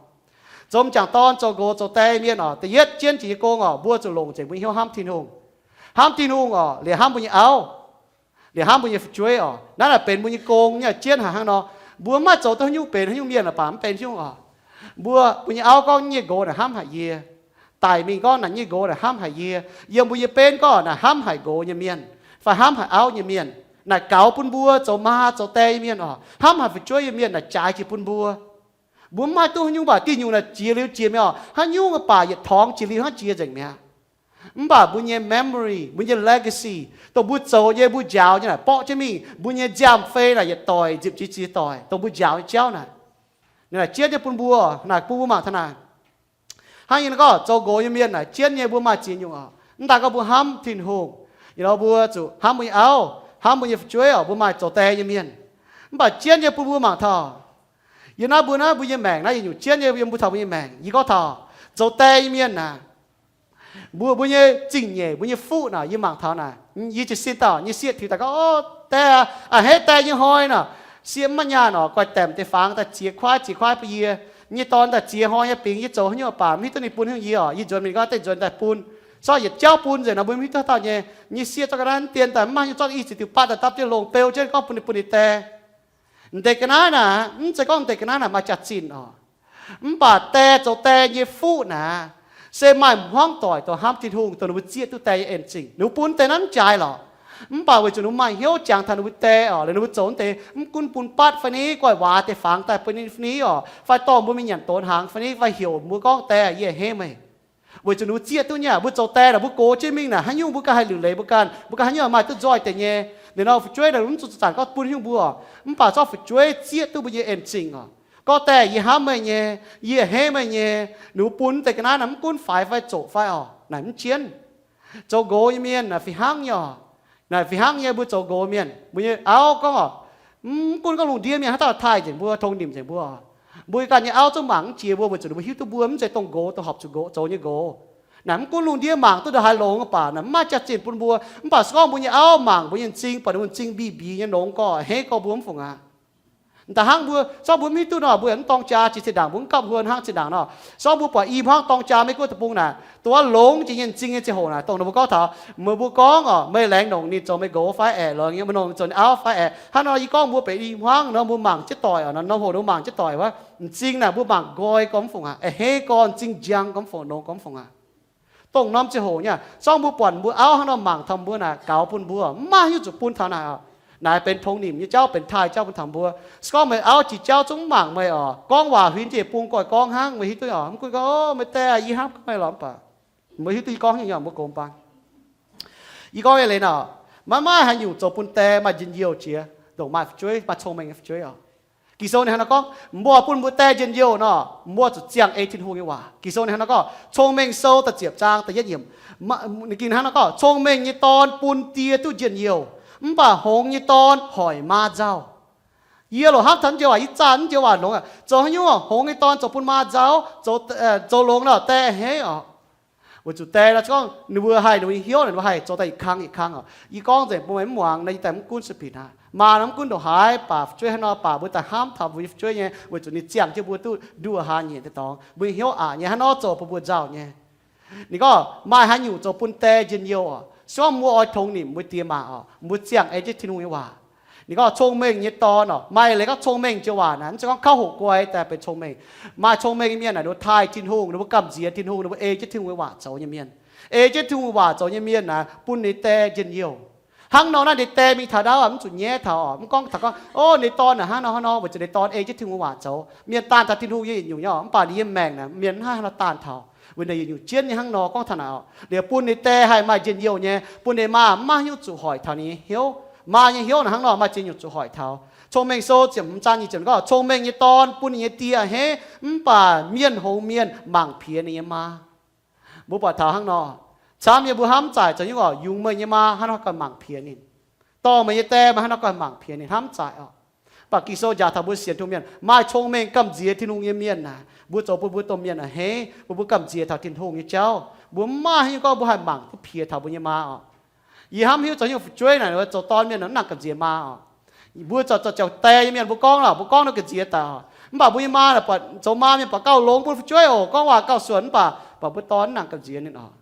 Zoux m'jangc dorn, zoux nqox, zoux die mienh oc, da'yietv jienv jiex nyei gong oc, mbuo zuqc longc nzengc mbuo nyei hnyouv hnamv Tin-Hungh. Hnamv Tin-Hungh oc, liepc hnamv mbuo nyei auv, liepc hnamv mbuo nyei fu'jueiv oc. Naaiv naaic benx mbuo nyei gong nyei jienv haic hnangv nor. Mbuo mv maaih zoux duqv haaix nyungc benx haaix nyungc mienh oc, baac mv benx haaix nyungc oc. Mbuo, mbuo nyei auv gorngv, nyei nqox naaic hnamv haic yie, daic mingh gorngv naaic nyei nqox naaic hnamv haic yie, yiem mbuo nyei benv gorngv naaic hnamv haic nqox nyei mienh, fai hnamv haic auv nyei mienh, naaic gaux bun mbuo zoux maa zoux die nyei mienh oc, hnamv haic fu'jueiv nyei mienh naaic jaaix jiex bun mbuo. Mbuo mv maaih duqv haaix nyungc baac diuh nyungc naaic jiex liuz jiex mi'aqv oc. Haaix nyungc baac yietc torngx jiex liuz hnangv jiex nzengc mi'aqv. Mv baac mbuo nyei memory, mbuo nyei legacy, dongh mbuo zoux nyei, mbuo njaaux nyei naaic borqv jienv mingh, mbuo nyei nziaamv-fei naaic yietc doic nzipc jiex ziex doic, dongh mbuo njaaux nyei jauv naaic. Naaic jienv nyei bun mbuo, naaic bun mbuo mangc taux naaic. Hnangv yie gorngv zoux nqox nyei mienh naaic jienv nyei mbuo maaih ziex nyungc oc. Mv daaih gorngv mbuo hnamv Tin-Hungh, you know, mbuo zuqc hnamv mbuo nyei auv, hnamv mbuo nyei fu'jueiv oc, mbuo maaih zoux die nyei mienh. Mv baac jienv nyei bun mbuo mangc taux, yiem naaiv mbuo naaiv mbuo nyei maengc naaiv yietc nyungc jienv nyei yiem mbuo taux mbuo nyei maengc. Yie gorngv taux zoux die nyei mienh naaic, mbuo, mbuo nyei zingh nyeic, mbuo nyei fuqv naaic, yie mangc taux naaic, yie jiez sin dauh nyei sieqv tiux daaih gorngv, o, die aac, a'hneiv die nyei hnoi naaic, sieqv mv maaih nyaah naaic, guaix daemc deix fangx daaih ziex kuaaiv ziex kuaaiv bun yie. Nyei dorn daaih ziex hnoi nyei bingx, yie zoux haaix nyungc baac mv hiuv duqv ninh bun haaix nyungc yie oc. Yie nzuonx mingh gorngv deix nzuonx daaih bun. Zorqv yietc jauv bun nzengc nor, mbuo mv hiuv duqv haaix dauh nyei. Nyei sieqv zorqv ga'naaiv mv dien daaih mv maaih haaix nyungc, zorqv i ziepc diuh batv daaih dapv jienv longx beu jienv gorngv bun ninh, bun ninh die. M'deix ga'naaiv naaic, mv zeiz gorngv m'deix ga'naaiv naaic maaih jaax-zinh oc. Mv baac die zoux die nyei fuqv naaic, se maaih hmuangv doic dongh hnamv Tin-Hungh, dongh ninh mbuo zieqv duqv die nyei en-zingh. Ninh mbuo bun deix naaiv mv jaaix lorqc. Mv baac weic zuqc ninh mbuo maaih hnyouv jangx taux ninh mbuo die oc, ninh mbuo zoux deix mv gunv bun batv fai ni, guaix waac deix fangx daaih bun ni fai ni oc, fai dorh mbuo mingh nyanc donx hnaangx fai ni, fai heuc mbuo gorngv, die, yie a'hneiv meih. Weic zuqc ninh mbuo zieqv duqv nyei. Mbuo zoux die naaic, mbuo gox jienv mingh naaic, haaix nyungc mbuo ganh haih liuc leiz mbuo ganh, mbuo ganh haaix nyungc maaih duqv nzoih deix nyei. Liuz nor fu'jueiv naaic mv zuqc zanc gorngv bun haaix nyungc mbuo, mv baac zorqv fu'jueiv zieqv duqv mbuo nyei en-zingh oc. Gorngv die, yie hnamv meih nyei, yie a'hneiv meih nyei. Ninh mbuo bun deix ga'naaiv naaic mv gunv faix fai zoqc fai oc, naaic mv jienv. Zoux nqox nyei mienh naaic fih hnangv nyei oc. Naaic fih hnangv nyei mbuo zoux nqox mienh, mbuo nyei auv gorngv oc, mv gunv gorngv lungh ndiev mienh haaix dauh taaih nzengc mbuo, tongx nimc nzengc mbuo oc, mbuo ganh nyei auv zungv mangc mv jiex mbuo weic zuqc ninh mbuo hiuv duqv mbuo mv zeiz dongh nqox, dongh horpc zuqc nqox zoux nyei nqox. Naaic mv gunv lungh ndiev mangc duqv ndongc haaix longx baac naaic mv maaih jaax-zinh bun mbuo. Mv baac se gorngv mbuo nyei auv mangc mbuo nyei m'zing, buatc ninh mbuo m'zing mbih mbix nyei nongx gorngv, a'hneiv gorngv mbuo mv fungc aqv. Da'hnangv mbuo, sorng mbuo mv hiuv duqv nor, mbuo yaac mv dorng jaa jiex zinh ndaangc, mbuo mv gapv huon hnangv zinh ndaangc nor. Sorng mbuo buatc i hmuangv dorng jaa Meiv Guoqv deic-bung naaic, dongh wuov longx jiex nyei, m'zing nyei ziangh hoc naaic, dongh ninh mbuo gorngv taux, meih mbuo gorngv oc, meih laengz longc ninh zoux meih nqox fai aeqv, lorz nyei meih longc zoux ninh auv fai aeqv. Hnangv nor yie gorngv mbuo benx i hmuangv nor, mbuo mangc jienv doic oc, norm hoc ninh mbuo mangc jienv doic wuov, m'zing naaic mbuo mangc nqoi gormx mv fungc aqv, a'hneiv gorx m'zing njang gormx mv fungc, longx gormx mv fungc aqv. Dongh norm ziangh hoc nyei, sorng mbuo buatc mbuo auv hnangv nor mangc taux mbuo naaic gaux bun mbuo, mv maaih hiuv zuqc bun taux naaic oc. Naaic benx tongx nimc nyei jauv, benx taaih jauv bun taux mbuo. Se gorngv meih auv jiex jauv zungv mv mangc meih oc, gorngv waac huin jiex bung goiv gorngv hnangv, meih hiuv duqv oc, mv gunv gorngv, Meih die aac, yie hnamv meih lorqc, mv baac meih hiuv duqv yie gorngv nyei, mbuo gox mbaang. Yie gorngv nyei leiz nor, maiv maaih haaix nyungc zoux bun die maaih njien-youh jiex ndongc maaih fu'jueiv, maaih cong-mengh nyei fu'jueiv oc. Ging-Sou ninh hnangv nor gorngv, mbuo bun mbuo die njien-youh nor, mbuo zuqc ziangh ei Tin-Hungh nyei waac. Ging-Sou ninh hnangv nor gorngv, Cong-Mengh Sou da'ziepc zaang da'yietv yiemc, ninh ging hnangv nor gorngv, Cong-mengh nyei dorn bun die duqv njien-youh, mv baac hngongx nyei dorn hoic maa nzauh. Yie loc hnamv taux njien-youh waac, yie zaah njien-youh waac longx aqv. Zoux haaix nyungc hngongx nyei dorn zoux bun maa nzauh, zoux longx nor, die a'hneiv oc. Weic zuqc die nor, se gorngv ninh mbuo haih, ninh mbuo nyei hnyouv naaic, ninh mbuo haih zoux daaih yietc kang yietc kang oc. Yie gorngv nzengc bun meih mv muangx nor, yie daaih mv gunv sueih binc aqv. Maa nor mv gunv ndongc haaix baac fu'jueiv hnangv nor, baac mbuo daaih hnamv taux mbuo nyei fu'jueiv nyei, weic zuqc ninh ziangh jienv mbuo duqv nduqc hlaax nyieqc deix dorngx. Mbuo nyei hnyouv aqc nyei, hnangv nor zoux bun mbuo nzauh nyei. Ninh gorngv maaih haaix nyungc zoux bun die njien-youh oc, se gorngv mbuo oix tongx nimc mbuo die maa oc, mbuo ziangh ei jienv Tin-Hungh nyei waac. Ninh gorngv cong-mengh nyei dorn oc, maaih leiz gorngv cong-mengh joux waac naaic, mv zeiz gorngv kauv hoqc guai daaih benx cong-mengh. Maaih cong-mengh nyei mienh naaic, ninh mbuo taaih Tin-Hungh, ninh mbuo gamh nziex Tin-Hungh, ninh mbuo ei jienv Tin-Hungh nyei waac zoux nyei mienh. Ei jienv Tin-Hungh waac zoux nyei mienh naaic, bun ninh die njien-youh. Hnangv nor naaiv ninh die mingh taux ndau aqv, mv zuqc nyaiv taux oc, mv gorngv taux gorngv, O, ninh dorn naaic hnangv nor hnangv nor, weic zuqc ninh dorn ei jienv Tin-Hungh waac zoux. Mienh daanh taux Tin-Hungh nyei yietc nyungc nyei oc, mv baac ninh nyei maengc naaic mienh mv haih hnangv nor daanh taux, weic ninh yietc nyungc jienv nyei hnangv nor gorngv taux naaic oc. Liuz bun ninh die haih maaih njien-youh nyei, bun ninh maa mv maaih haaix nyungc zuqc hoic taux ninh nyei hnyouv. Maa nyei hnyouv naaic hnangv nor maaih ziex nyungc zuqc hoic taux. Cong-Mengh Sou ziepc hmz zaang nyic ziepc gorngv, Cong-mengh nyei dorn bun ninh nyei die a'hneiv, mv baac mienh hngongx mienh mangc piex ninh nyei maa. Mbuo buatc taux hnangv nor, camv nyei mbuo hnamv zaaic zoux nyungc oc, yungz meih nyei maa hnangv nor gauh mangc piex ninh, dorh meih nyei die meih hnangv nor gauh mangc piex ninh, hnamv zaaic oc. Mv baac Ging-Sou njaaux taux mbuo sienx Tin-Hungh mienh, maaih cong-mengh gamh nziex Tin-Hungh nyei mienh naaic, mbuo zoux bun mbuo domh mienh a'hneiv, bun mbuo gamh nziex taux Tin-Hungh nyei jauv. Mbuo mv maaih haaix nyungc gorngv mbuo haih mangc duqv piex taux mbuo nyei maa oc. Yie hnamv hiuv zoux nyungc fu'jueiv naaic, zoux dorn mienh mv nangc gamh nziex maa oc. Mbuo zoux, zoux jauv-die nyei mienh mbuo gorngv lorqc, mbuo gorngv nor gamh nziex daaih oc. Mv baac mbuo nyei maa naaic buatc zoux maa mienh buatc gauh longx bun fu'jueiv oc, gorngv waac gauh suonc, mv baac, mv baac mbuo dorn mv nangc gamh nziex ninh oc.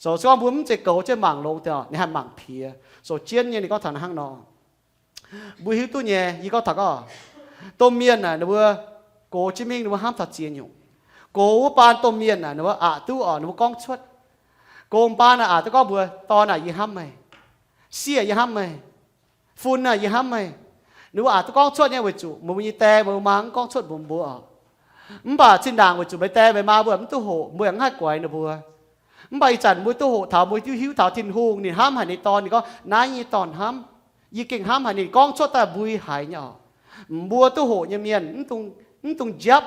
Zoux se gorngv mbuo mv zeiz goux jienv mangc longx deix oc, ninh haih mangc piex. Zoux jienv nyei ninh gorngv taux hnangv nor. Mbuo hiuv duqv nyei, yie gorngv taux gorngv, domh mienh naaic ninh mbuo gox jienv mingh ninh mbuo hnamv taux ziex nyungc. Gox wuov baan domh mienh naaic ninh mbuo aqc duqv oc, ninh mbuo gorngv cuotv. Gox baan naaic aqc duqv gorngv mbuox dorn naaic, yie hnamv meih. Sieqv, yie hnamv meih. Fun naaic, yie hnamv meih. Ninh mbuo aqc duqv gorngv cuotv nyei weic zuqc mbuo nyei die mbuo maa mv gorngv cuotv mbuox mbuo oc. Mv baac zinh ndaangc weic zuqc meih die meih maa mbuo mv duqv hoqc, mbuo yaac mv haih guaix ninh mbuo. Mv baac ih zanc mbuo duqv hoqc taux, mbuo duqv hiuv taux Tin-Hungh ninh hnamv haic ninh dorn, ninh gorngv, Naaiv yie nyei dorn hnamv. Yie gengh hnamv haic ninh, gorngv cuotv daaih mbui haiz nyei oc. Mbuo duqv hoqc nyei mienh mv dungx, mv dungx njapv,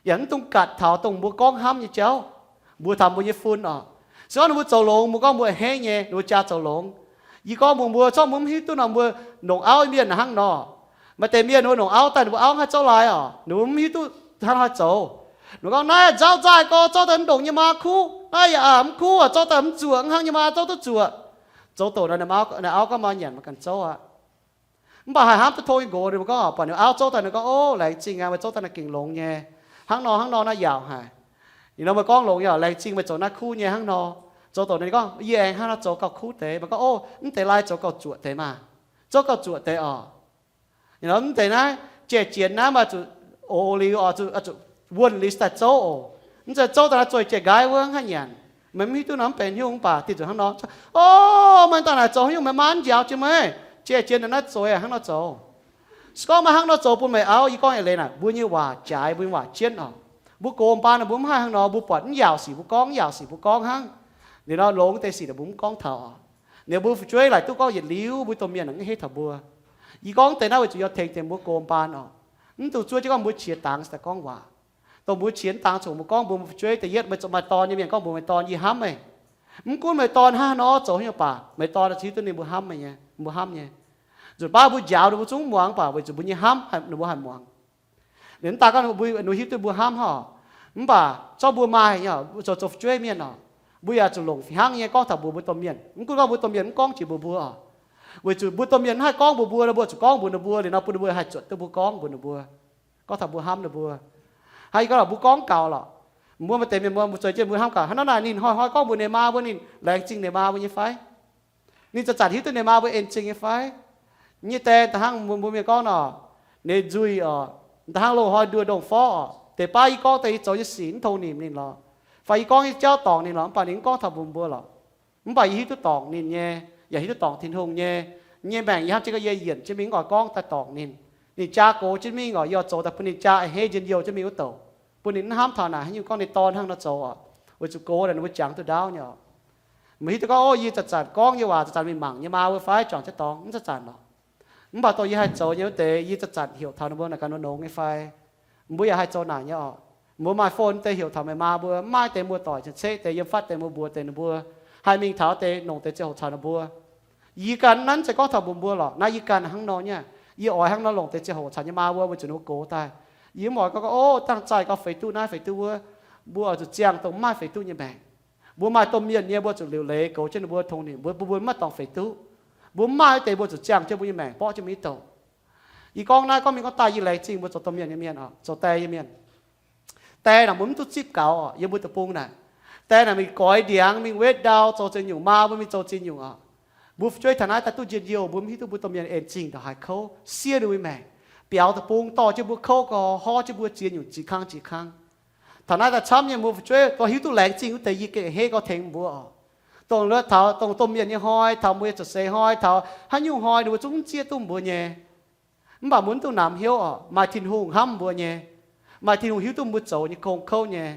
yaac mv dungx gatc taux dongh mbuo gorngv hnamv nyei jauv. Mbuox taux mbuo nyei fun oc. Se gorngv ninh mbuo zoux longx, mbuo gorngv mbuo a'hneiv nyei, ninh mbuo jaa zoux longx. Yie gorngv mbuox mbuo, se gorngv mbuo mv hiuv duqv nor, mbuo longc auv mienh hnangv nor. Maaih deix mienh ninh mbuo longc auv daaih, ninh mbuo auv mv haih zouv lai oc, ninh mbuo mv hiuv duqv hnangv haaix zoux. Ninh gorngv, Naaiv nzauh nzaaih gorx, zouv daaih mv ndongc nyei maa kuv. Naaiv yaac aa mv kuv oc, zouv daaih mv zuoqc, hnangv nyei maa zouv duqv zuoqc. Zoux doqc nor, ninh auv gorngv, Maaih nyanc maaih ganh zouv aqv. Mv baac haih hnamv duqv tong nyei nqox, ninh mbuo gorngv, buatc ninh auv zouv daaih, ninh gorngv, O, laengz zingh aqv, meih zouv daaih naaiv gengh longx nyei. Hnangv nor hnangv nor naaiv yaauc haic. Ninh nor meih gorngv longx nyei, laengz zingh meih zoux naaiv kuv nyei hnangv nor. Zoux doqc ninh gorngv, Yie aengx hnangv nor zoux gauh kuv deix. Meih gorngv, O, mv deix lai zoux gauh zuoqc deix maah. Zoux gauh zuoqc deix oc. Ninh nor mv deix naaiv jai-jiex naaiv maaih zuqc oc liuz oc, zuqc wuonh liuz daaih zouv oc. Mv zeiz zouv daaih naaiv zueih jai-nqaiv wuov mv haih nyanc. Meih mv hiuv duqv nor mv benx haaix nyungc, mv baac diuh nzunc hnangv nor, O, meih daaih naaic zoux haaix nyungc, meih maa mv njaaux jiex meih, jai-jiex naaiv zueih hnangv nor zoux. Se gorngv meih hnangv nor zoux bun meih auv, yie gorngv eix leiz naaic, mbuo nyei waac jaaix, mbuo nyei waac jienv oc. Mbuo gox baan mbuo mv haih hnangv nor, mbuo buatc mv yaauc sic mbuo gorngv, mv yaauc sic mbuo gorngv hnangv. Liuz nor longx deix sic mbuo mv gorngv taux oc. Liuz mbuo fu'jueiv laaic duqv gorngv yietc liuz mbuo domh mienh mv heiv taux mbuo. Yie gorngv deix naaiv weic zuqc yie tengx deix mbuo gox baan oc. Mv dungx zuov jienv gorngv mbuo qiex dangx daaih gorngv waac. Dongh mbuo qiex mv dangx congx mbuo gorngv mbuox meih fu'jueiv da'yietv, meih zoux maaih dorn nyei mienh gorngv mbuox meih dorn, Yie hnamv meih. Mv gunv meih dorn hnangv haaix nor zoux haaix nyungc baac meih dorn ziouc hiuv duqv ninh mbuo hnamv meih nyei, mbuo hnamv nyei. Nzunc baav mbuo njaaux ninh mbuo zungv mv muangx, mv baac weic zuqc mbuo nyei hnamv ninh mbuo haih muangx. Ninh mv daaih gorngv ninh mbuo hiuv duqv mbuo hnamv haic, mv baac zorqv mbuo maaih zoux zoux fu'jueiv mienh oc, mbuo yaac zuqc longc fih hnangv nyei gorngv taux mbuox mbuo domh mienh. Mv gunv gorngv mbuo domh mienh mv gorngv jiex mbuox mbuo oc. Weic zuqc mbuo domh mienh mv haih gorngv mbuox mbuo, mbuo zuqc gorngv mbuox ninh mbuo liuz nor bun ninh mbuo haih zuotc duqv mbuo gorngv mbuox ninh mbuo. Gorngv taux mbuo hnamv ninh mbuo, hnangv yie gorngv lorqc, mbuo gorngv gaux lorqc. Mbuo maaih deix mienh mbuo, mbuo zueiz jienv mbuo hnamv gaax, hnangv naaiv ninh hnoi-hnoi gorngv mbuox ninh maa mbuo ninh laengz zingh ninh maa mbuo nyei fai? Ninh zanc-zanc hiuv duqv ninh maa mbuo en zingh nyei fai? Nyei die da'hnangv mbuo mienh gorngv nor, ninh nzuih oc, da'hnangv loz-hnoi nduoh ndongh forv oc, deix baav yie gorngv daaih yie zoux nyei sic mv tong nimc ninh lorqc, fai yie gorngv nyei jauv dorngc ninh lorqc, mv baac ninh mv gorngv taux mbuox mbuo lorqc. Mv baac yie hiuv duqv dorngc ninh nyei, yaac hiuv duqv dorngc Tin-Hungh nyei. Nyei maengc yie hnamv jienv gorngv yie yienc jienv mingh mv oix gorngv daaih dorngc ninh. Ninh jaa gox jienv mingh oc, yie oix zoux daaih bun ninh jaa a'hneiv njien-youh jienv mingh wuov douc, bun ninh mv hnamv taux naaic haaix nyungc gorngv ninh dorn hnangv nor zoux oc. Weic zuqc gox naaic ninh mbuo jangx duqv ndaauv nyei oc. Meih hiuv duqv gorngv, o, yie zanc-zanc gorngv nyei waac zanc-zanc mingh mangc nyei maa mbuo fai juangc jienv dorngx, mv zanc-zanc lorqc. Mv baac dongh yie haih zoux nyei wuov deix, yie zanc-zanc heuc taux ninh mbuo naaic ganh nor nongx nyei fai? Mbuo yaac haih zoux naaic nyei oc. Mbuo maaih phone deix heuc taux meih maa mbuo, mv maaih deix muoz-doic cien-ceqv deix yiem fatv deix mbuo mbuox deix ninh mbuo, haih mingh taux deix longc deix ziangh hoc caux ninh mbuo. Yie ganh naaiv zeiz gorngv taux mbuox mbuo lorqc, naaiv yie ganh hnangv nor nyei. Yie oix hnangv nor longc deix ziangh hoc caux nyei maa mbuo, weic zuqc ninh mbuo gox daaih. Yie mv oix gorngv, o, dangh zaih gauh feix duqv naaiv feix duqv wuov. Mbuo oix zuqc ziangh dongh mv maaih feix duqv nyei maengc. Mbuo maaih domh mienh nyei, mbuo zuqc liuc leiz goux jienv ninh mbuo, tong nimc mbuo, bun mbuo mv maaih dorngx feix duqv. Mbuo mv maaih wuov deix mbuo zuqc ziangh jienv mbuo nyei maengc borqv jienv mbuo nyei douc. Yie gorngv naaiv gorngv mingh gorngv daaih yie laengz zingh mbuo zoux domh mienh nyei mienh oc, zoux die nyei mienh. Die naaic mbuo mv duqv zipv gaux oc, yiem mbuo deic-bung naaic. Die naaic mingh goix ndiangx, mingh wetv ndau, zoux ziex nyungc, maa mbuo mingh zoux ziex nyungc oc. Mbuo fu'jueiv taux naaiv daaih duqv njien-youh, mbuo mv hiuv duqv mbuo domh mienh en zingh ndongc haaix kouv, siev ninh mbuo nyei maengc, biaux deic-bung dorh jienv mbuo kouv gau, horv jienv mbuo ziex nyungc ziex kang ziex kang. Taux naaiv daaih camv nyei mbuo fu'jueiv gorngv hiuv duqv laengz zingh wuov deix yie gengh a'hneiv gau tengx mbuo oc. Dongh taux dongh domh mienh nyei hnoi, taux mbuo nyei ziepc seix hnoi, taux haaix nyungc hnoi ninh mbuo zungv mv zieqv duqv mbuo nyei. Mv baac mbuo mv dungx namx hnyouv oc, maaih Tin-Hungh hnamv mbuo nyei. Maaih Tin-Hungh hiuv duqv mbuo zoux nyei gong kouv nyei.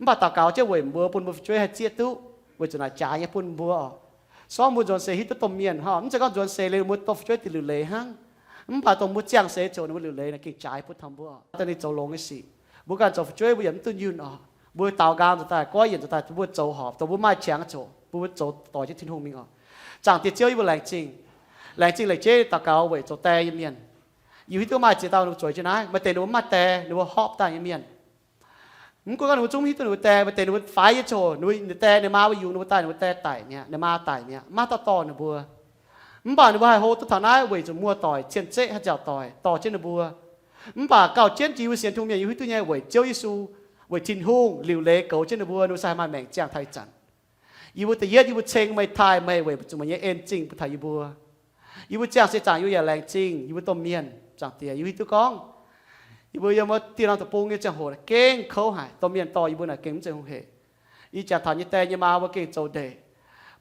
Mv baac daux gaux jienv weic mbuo, bun mbuo fu'jueiv haih zieqv duqv, weic zuqc naaic jaaix nyei bun mbuo oc. Se gorngv mbuo nzuonx seix hiuv duqv domh mienh oc, mv zeiz gorngv nzuonx seix liuz mbuo domh fu'jueiv dingc liuc leiz hnangv. Mv baac dongh mbuo ziangh seix ziouc ninh mbuo liuc leiz naaic gengh jaaix bun taux mbuo oc. Dongh ninh zoux longx nyei sic, mbuo ganh zoux fu'jueiv mbuo yaac mv duqv yunh oc. Mbuo daaux nqaang nzuonx daaih, goiv yienc nzuonx daaih, mbuo zoux horpc, dongh mbuo maaih qangx ziouc bun mbuo zoux doix jienv Tin-Hungh mingh oc. Zaangc Diex Ziouv, yie mbuo laengz zingh. Laengz zingh lengc jeiv daux gaux weic zoux die nyei mienh. Yie hiuv duqv maaih ziex dauh ninh mbuo zueiz jienv naaiv, maaih deix ninh mbuo mv maaih die, ninh mbuo horpc daaih nyei mienh. Mv gunv gorngv ninh mbuo zungv mv hiuv duqv ninh mbuo die, maaih deix ninh mbuo faix nyei ziouc, ninh mbuo die, ninh maa mbuo yungz ninh mbuo daaih, ninh mbuo die daic mi'aqv, ninh maa daic mi'aqv, maiv dauh dorh ninh mbuo. Mv baac ninh mbuo haih hlo duqv taux naaiv weic zuqc muoz-doic, cien-ceqv, haaix nziaauc doic dorh jienv ninh mbuo. Mv baac gauh jienv jiex yie mbuo sienx Tin-Hungh mienh, yie hiuv duqv nyei weic Ziouv Yesu, weic Tin-Hungh liuc leiz goux jienv ninh mbuo, ninh mbuo se haih maaih maengc ziangh taux ih zanc. Yie mbuo da'yietv, yie mbuo ceng meih, taaih meih weic zuqc meih nyei en zingh bun taux yie mbuo. Yie mbuo ziangh seix zaangc yie mbuo yaac laengz zingh yie mbuo domh mienh. Zaangc Diex, yie mbuo hiuv duqv gorngv yie mbuo yiem wuov dieh norm deic-bung nyei ziangh hoc naaic gengh kouv haic, domh mienh dorh yie mbuo naaic gengh mv zeiz hungh hec. Yie jangx taux nyei die nyei maa mbuo gengh zoux ndeic,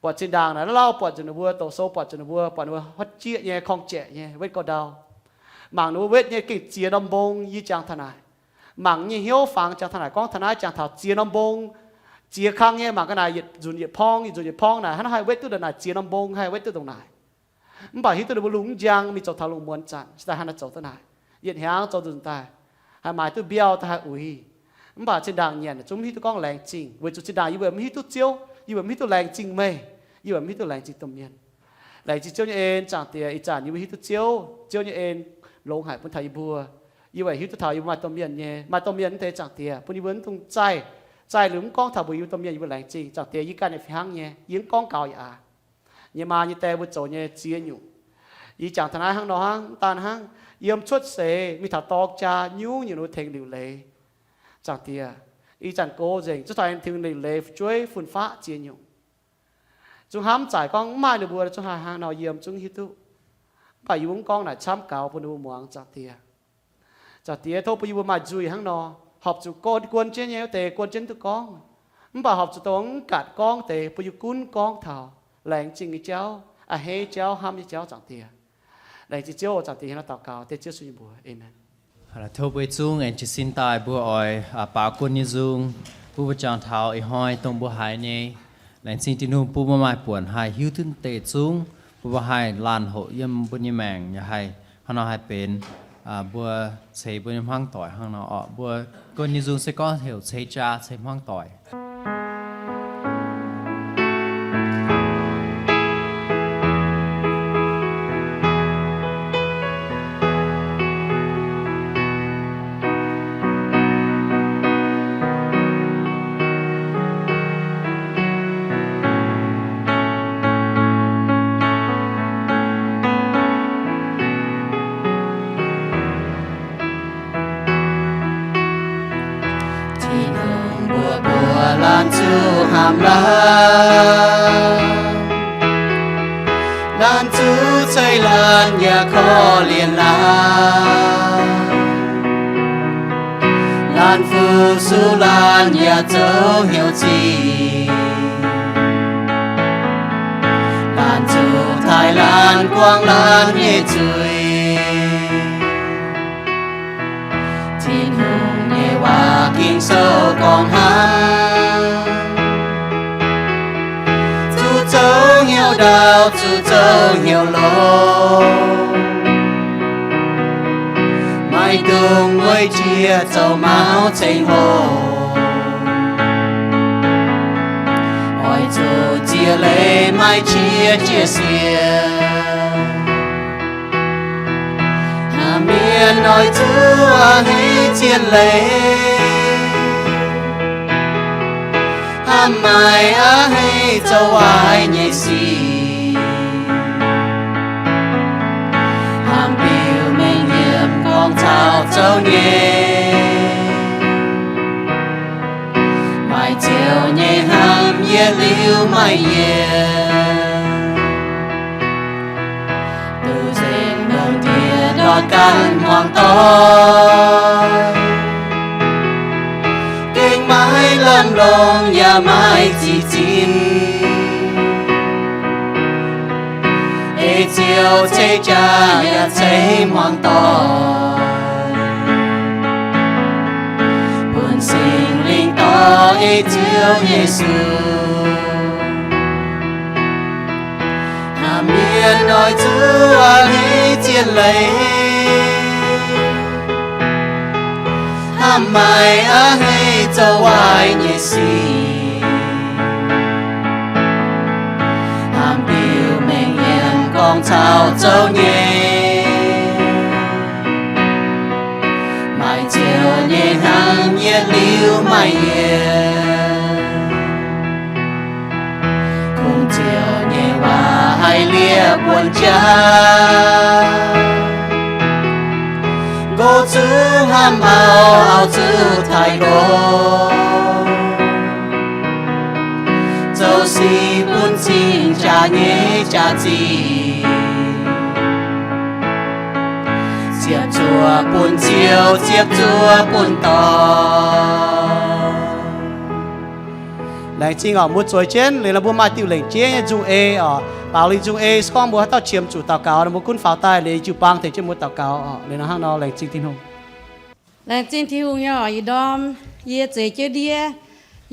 buatc zinh ndaangc naaic, lauh lauh buatc nzengc ninh mbuo, doqc sou buatc nzengc ninh mbuo, buatc ninh mbuo huotv jieqv nyei, korng-jaeqc nyei, wetv gauh ndau. Mangc ninh mbuo wetv nyei gengh ziex norm mbong. Yie jangx taux naaic, mangc nyei hnyouv fangx jangx taux naaic, gorngv taux naaiv jangx taux ziex norm mbong, ziex kang nyei. Mangc ga'naaiv yietc nzunc yietc porng, yietc nzunc yietc porng naaic, hnangv naaiv haih wetv duqv ndongc naaic, ziex norm mbong haih wetv duqv ndongc naaic. Mv baac hiuv duqv ninh mbuo lungh mv njang, mingh zoux taux lungh muonz zanc, se daaih hnangv naaiv zoux duqv naaic. Yietc hnyangx zoux nzunc daaih, haih maaiz duqv mbiauh daaih haih uix. Mv baac zinh ndaangc nyanc zungv mv hiuv duqv gorngv laengz zingh, weic zuqc zinh ndaangc yie mbuo mv hiuv duqv Ziouv, yie mbuo mv hiuv duqv laengz zingh meih, yie mbuo mv hiuv duqv laengz zingh domh mienh. Laengz zingh Ziouv nyei en, Zaangc Diex, ih zanc yie mbuo hiuv duqv Ziouv, Ziouv nyei en longx haic bun taux yie mbuo. Yie mbuo hiuv duqv taux yie mbuo maaih domh mienh nyei, maaih domh mienh mv deix, Zaangc Diex, bun yie mbuo mv dungx zaih, zaih liuz mv gorngv taux mbuox yie mbuo domh mienh yie mbuo laengz zingh. Zaangc Diex, yie ganh nyei fih hnangv nyei, yie mv gorngv gaux yaac aqc. Nyei maa nyei die mbuo zoux nyei ziex nyungc. Yie jangx taux naaiv hnangv nor hnangv, mv daan hnangv, yiem cuotv seix mingh taux dorng jaa nyungc-nyungc ninh mbuo tengx liuc leiz. Zaangc Diex, ih zanc gox nzengc, zuov taux tengx liuc leiz fu'jueiv fun-faqv ziex nyungc. Zungv hnamv zaaic gorngv mv maaih ninh mbuo zungv haih hnangv nor, yie mv zungv hiuv duqv. Mv baac yie mbuo mv gorngv naaic camv gaux bun ninh mbuo muangx, Zaangc Diex. Zaangc Diex, tov bun yie mbuo maaih nzuih hnangv nor, horpc zuqc guon jienv nyei wuov deix guon jienv duqv gorngv. Mv baac horpc zuqc dongh mv gaatc gorngv deix bun yie gunv gorngv taux laengz zingh nyei jauv, a'hneiv jauv, hnamv nyei jauv, Zaangc Diex. Laengz zingh Ziouv, Zaangc Diex, hnangv naaiv daux gaux dengv Ziouv Yesu nyei mbuox. Aamen. Tov mbuo zungv aengx jiez sin daaih mbuo oix baaux guon nyei nzung, bun mbuo jangx taux ih hnoi dongh mbuo haiz nyei. Laengz zingh Tin-Hungh bun mbuo maaih buonc haih hiuv duqv deix zungv, bun mbuo haih laanh hoqc yiem mbuo nyei maengc yaac haih hnangv nor haih benx mbuo ceix mbuo nyei hmuangv doic hnangv nor orqc. Mbuo guon nyei nzung se gorngv heuc ceix jaa ceix hmuangv doic. Zuqc hnamv laanh, laanh zuqc ceix laanh yaac korv-lienh laanh. Laanh fu-sux laanh yaac zoux hnyouv zingh. Laanh zuqc taaih laanh guangc laanh nyei zuiz. Tin-Hungh nyei waac Ging-Sou gorngv hnangv, zuqc zoux hnyouv ndaauv, zuqc zoux hnyouv longx. Maiv dungx weic jiex zoux mauv ceng hoc. Oix zuqc ziex leiz maaih qiex jiez sienx. Hnamv mienh oix zuqc a'hneiv zien leiz. Hnamv maaic a'hneiv zoux waaic nyei sic. Hnamv biux mengh yiem gorngv caux zoux nyei. Maaih ziouc nyei hnamv yietc liuz maaih yienc. Duqv nzengc lungh ndiev ndortv ganh hmuangx doic. Gengh maiv lamh longc yaac maiv zic zinh. Ei ziouc ceix jaax yaac ceix hmuangx doic. Bun Singx Lingh dorh ei Ziouv Yesu. Hnamv mienh oix zuqc a'hneiv zien leiz. Hnamv maaic a'hneiv zoux waaic nyei sic. Hnamv biux mengh yiem gorngv caux zoux nyei. Maaih ziouc nyei hnamv yietc liuz maaih yienc. Kungx ziouc nyei waac haih liev buonc jaax. Nqox zuqc hnamv auv, auv zuqc taaih nqox. Zoux sic bun cing jaax nyei jaax-zinh. Ziepc zuoqv bun Ziouv, ziepc zuoqv bun dorn. Laengz zingh oc. Mbuo zueiz jienv liuz nor mbuo maaih diuh lengc jeiv nyei nzung ei oc. Baaux liuz nzung ei se gorngv mbuo haaix dauh qiemx zuqc daux gaux nor mbuo gunv faaux daaih liuz jiu-baang tengx jienv mbuo daux gaux oc. Liuz nor hnangv nor laengz zingh Tin-Hungh. Laengz zingh Tin-Hungh nyei oc. Ih ndorm yie zeix jienv ndiev,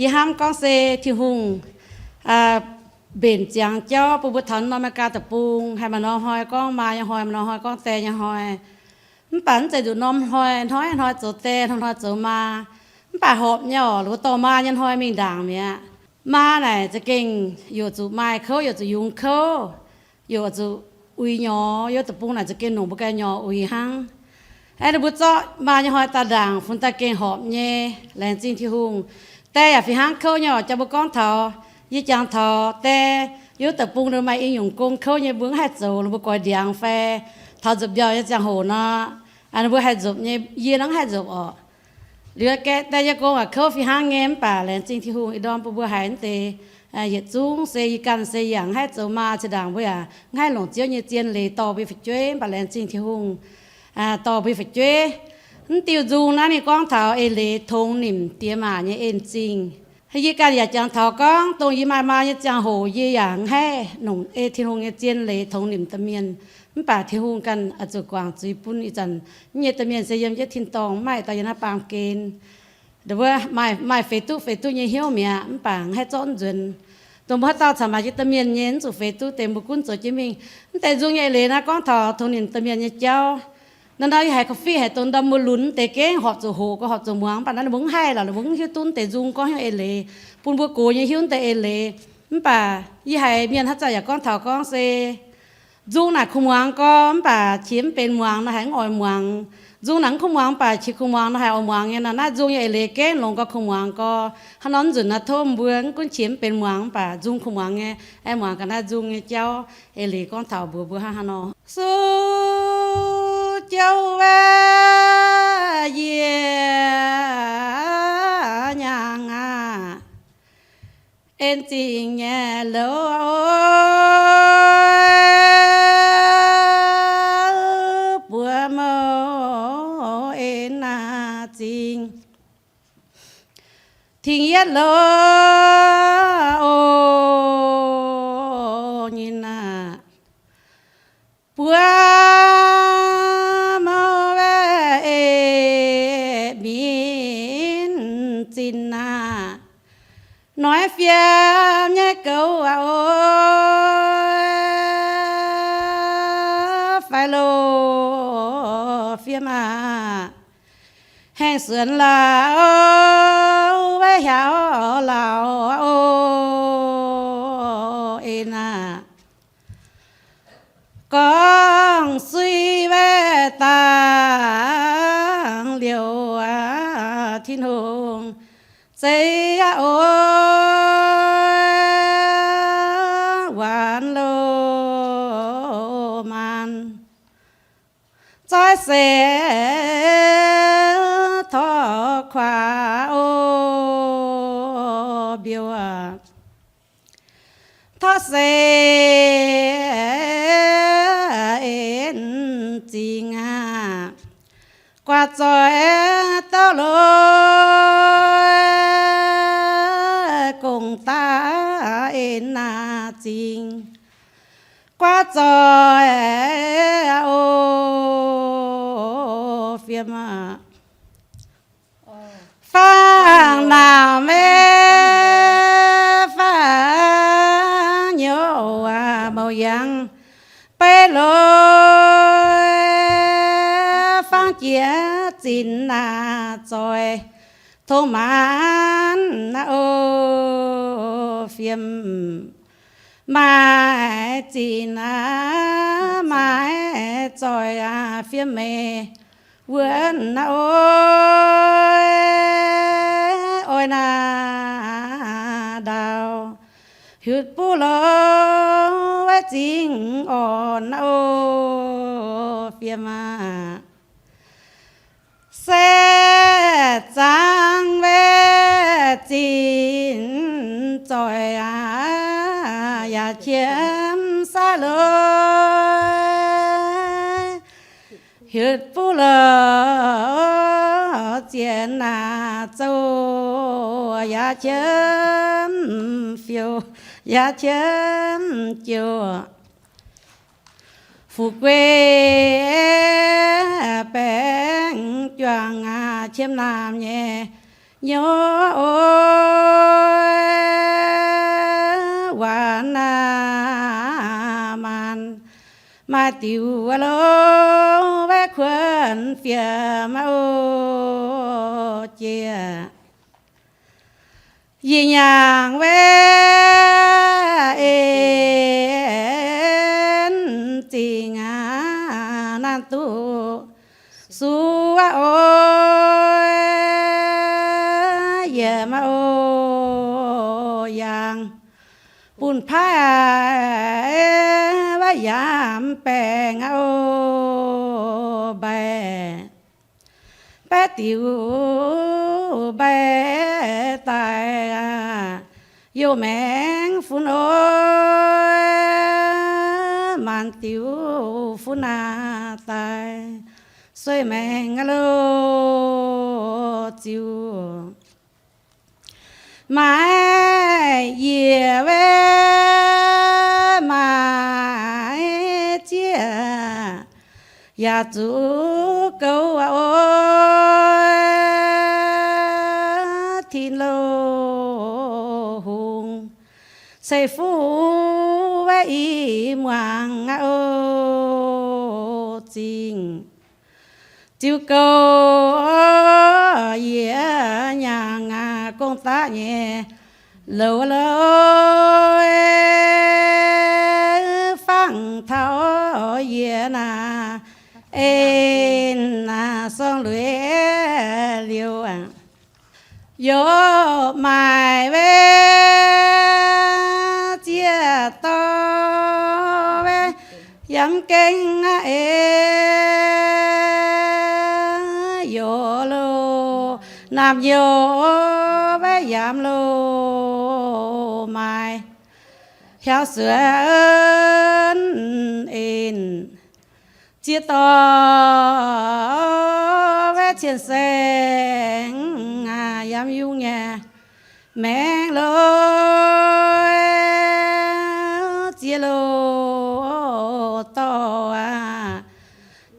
yie hnamv gorngv se Tin-Hungh mbenc ziangx jauv bun mbuo taux norm Aa^me^li^gaa deic-bung, haih maaih norm hnoi gorngv maa nyei hnoi, maaih norm hnoi gorngv die nyei hnoi. Mv baac mv zeiz nduqc norm hnoi, hnoi-hnoi zoux die, hnoi-hnoi zoux maa. Mv baac horpc nyei oc, mbuo dorh maa nyei hnoi mingh ndaangc mi'aqv. Maa naaic za'gengh yaac zuqc maaih kouv, yaac zuqc yungz kouv, yaac zuqc uix nyorx. Yiem deic-bung naaic za'gengh longc mbuo ganh nyorx uix hnangv. Aeqv, ninh mbuo zorqv maa nyei hnoi daaih ndaangc, funx daaih gengh horpc nyei. Laengz zingh Tin-Hungh. Die yaac fih hnangv kouv nyei oc. Jang mbuo gorngv taux, yie jangx taux die, yiem deic-bung ninh maaih i nyungc gong kouv nyei, mbuo mv haih zoux, ninh mbuo goix ndiangx fai taux nzopv mbiauh nyei ziangh hoc nor, ninh mbuo haih nzopv nyei, yie nor mv haih nzopv oc. Liuz gaeqv die nyei gong yaac kouv fih hnangv nyei. Mv baac laengz zingh Tin-Hungh, ih ndorm bun mbuo haiz naaiv deix yietc zungv se yie ganh se yaac mv haih zoux maa, zinh ndaangc mbuo yaac mv haih longc Ziouv nyei zien leiz dorh mbuo fu'jueiv. Mv baac laengz zingh Tin-Hungh dorh mbuo fu'jueiv. Mv diuh nzung naaiv ninh gorngv taux eix leiz tongx nimc diex maac nyei en-zingh. Yie ganh yaac jangx taux gorngv dongh yie maaih maa nyei ziangh hoc yie yaac mv haih longc ei Tin-Hungh nyei zien leiz tongx nimc domh mienh. Mv baac Tin-Hungh ganh oix zuqc guangc zuiz bun ih zanc nyei domh mienh se yiem jienv tin-dorngh, mv maaih dauh yiem naaiv baamh gen. Mbuo maaih, maaih feix duqv feix duqv nyei hnyouv mi'aqv, mv baac mv haih zorqv nzuonx. Dongh mbuo haaix dauh caux maac jienv domh mienh nyei, mv zuqc feix duqv deix, mbuo gunv zoux jienv mingh. Mv deix nzung nyei eix leiz naaiv gorngv taux tongx nimc domh mienh nyei jauv. Naaiv nor yie haiz korv-fiqv haic, dongh ndorm mbuo lunx deix gengh horpc zuqc hoqc, gorngv horpc zuqc muangx, mv baac naaiv ninh mbuo mv haih lorqc, ninh mbuo mv hiuv duqv mv deix nzung gorngv hnyouv eix leiz, bun mbuo gox nyei hiuv mv deix eix leiz. Mv baac yie haiz mienh haaix zanc yaac gorngv taux gorngv se nzung naaic kungx muangx gorx, mv baac qiex mv benx muangx nor haiz mv oix muangx. Nzung naaic mv kungx muangx, mv baac qiex kungx muangx nor haiz oix muangx nyei nor, naaiv nzung nyei eix leiz gengh longx gau kungx muangx gorx. Hnangv nor mv nzunc naaiv tov mbuo mv gunv qiex mv benx muangx, mv baac nzung kungx muangx nyei, aengx muangx gaax naaiv nzung nyei jauv eix leiz gorngv taux mbuox mbuo hnangv haaix nor. Suv Jauv Wav Yie Nyaang Aqv. zingh nyei louz, buo mou en naaic zingh. Ting yietv louz oc, nyei naaic buo mou waeqv eix minv zinh naaic, noiv fiem nyei goux aqv oc, faix loh fiem aqv. Haengh suonx lauh, waeqv hiaaux lauh oc, en aqv. Gorngv suiv waeqv dangh liouc, Tin-Hungh zeiv aqv oc, waanc loh maanc. Zoih seix torv kuaax oc, mbiouh aqv. Torv seix en zingh aqv. Guaax zoih douc loz, gong daaih en naaic zingh. Guaax zoih oc, fiem aqv. Fangx naamh maiv fangx nyouz, mouc yangh beiv loz, fangx jiex zinx naaic zoih tong maanc aqv oc, fiem. Maaih zinx aqv, maaih zoih aqv, fiem meih wuonv aqv oc, oix naaic ndau hiutv buv loz, waeqv zingh orn aqv oc, fiem aqv. Se zangv waeqv zinx zoih aqv, yaac qiemx saaix loz, hiutv buv loz zienx naaic zouv, yaac qiemx fiou, yaac qiemx jouh. Fu'jueiv baengh juangc aqv, qiemx naamh nyei nyouz oc, waanc naaic maanc maaih diuh loz, waeqv kuonx fiem aqv oc, jiex. Yie nyaangc waeqv en zingh aqv, naanc duqv suv aqv oc, yie maaih oc yaangh bun paaiv waeqv yaac mv baengh aqv oc, mbaeqc baeqv diuc mbaeqc daaih aqv, youh maengx fun oc, maanc diuc fun naaic daaih sueih maengx aqv loh, ziux. Maaih yiec waeqv maaih zieqv yaac zuqc gouv aqv oc, Tin-Hungh ceix fuqv waeqv i muangx aqv oc, zingh. Ziux gouv yiec nyaangc aqv, gong-daqv nyei louz loz, fangx taux yiec naaic en naaic sorng lueiz liuz aqv. Yaac maaih waeqv zieqv dorv waeqv yaac mv gaengh aqv, yaac loz, naamh yaac waeqv yaac mv loz. loz-maaih, hiauv suonc en, ziex dorh wuov cien saeng yiem yungh nyei maengx loz, ziex loz dorh aqv,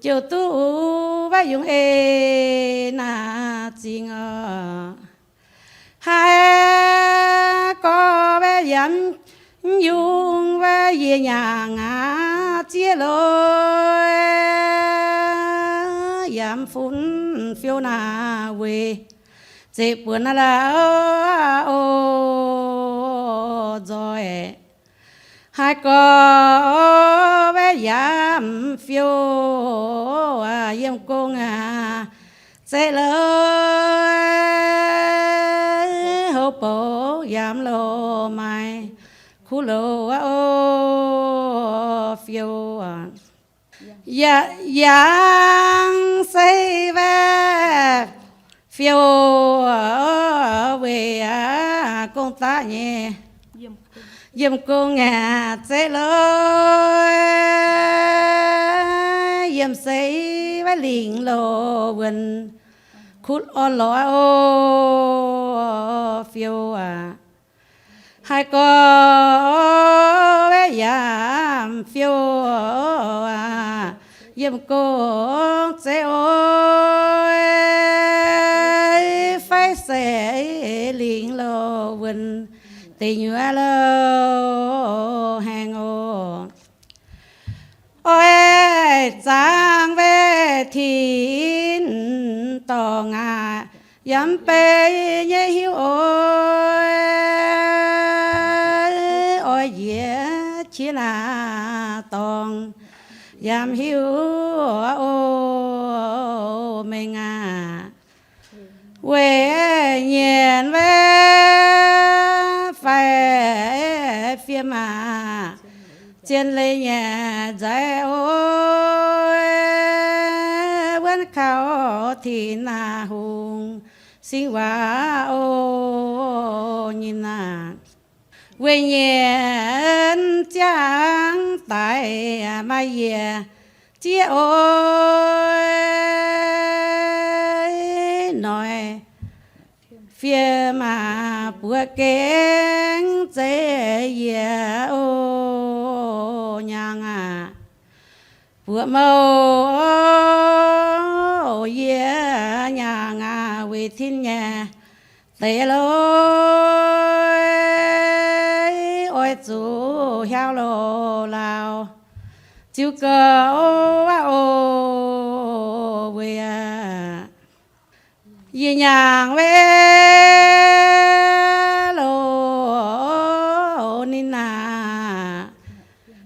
ziouc duqv wuov yungh en naaic zingh oc. Haiz gorx wuov yiem yungh wuov yietc nyaangc aqv, ziex loz yiem fun fiou naaic weic zeiv buonc naaiv lauh oc nzoih. Haiz gorx wuov yiem fiou yiem gong aqv, zeiv loz houv bouc yiem loz-maaih kuv loz oc fiou. Yaac yangh se wuov fiou weic aqv gong daqv nyei yiem gong aqv, zeiv loz yiem se wuov lingc loz wuonc kuv orn lorz oc fiou aqv. Haiz gorx wuov yiem fiou aqv, yiem gong zeiv oc, fai se lingc loz wuonc deic nyuoz loz haengh oc. Oix zaangc wuov tin-dorngh aqv, yiem beiv nyei hiuv oc. Oix njiec qiex naaic dorngh, yiem hiuv oc mengh aqv. Weic nyienz wuov fai fiem aqv, zien leiz nyei nzaiv oc, wuonv kaux tin naaic hungh singx waac oc nyei naaic. Weic nyienz ziangh daaih maaih yiec zieqv oc, noic fiem aqv, buoqc gengh zeiv yiec oc nyaangh aqv. Buoqc mouh yie nyaangh aqv, weic tin nyei deix loz oix zuqc hiaaux loz-laauh ziux gouv aqv oc. Weic yie nyaangh wuov loz ninh aqv,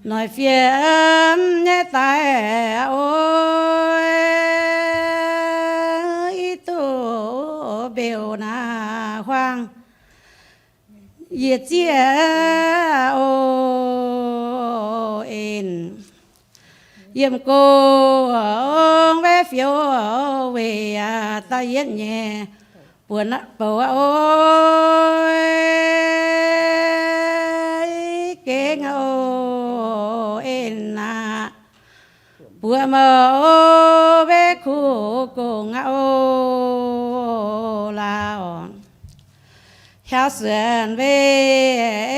noic fiem nyei daaih oc, i duqv mbeux naaic huaang yietc zieqv oc en. Yiem gong wuov fiou weic aqv da'yietv nyei buonc bouc aqv oc, gengh aqv oc en aqv. Buoqc mouh wuov kuv gong aqv oc laauh. Hiaaux suonc weic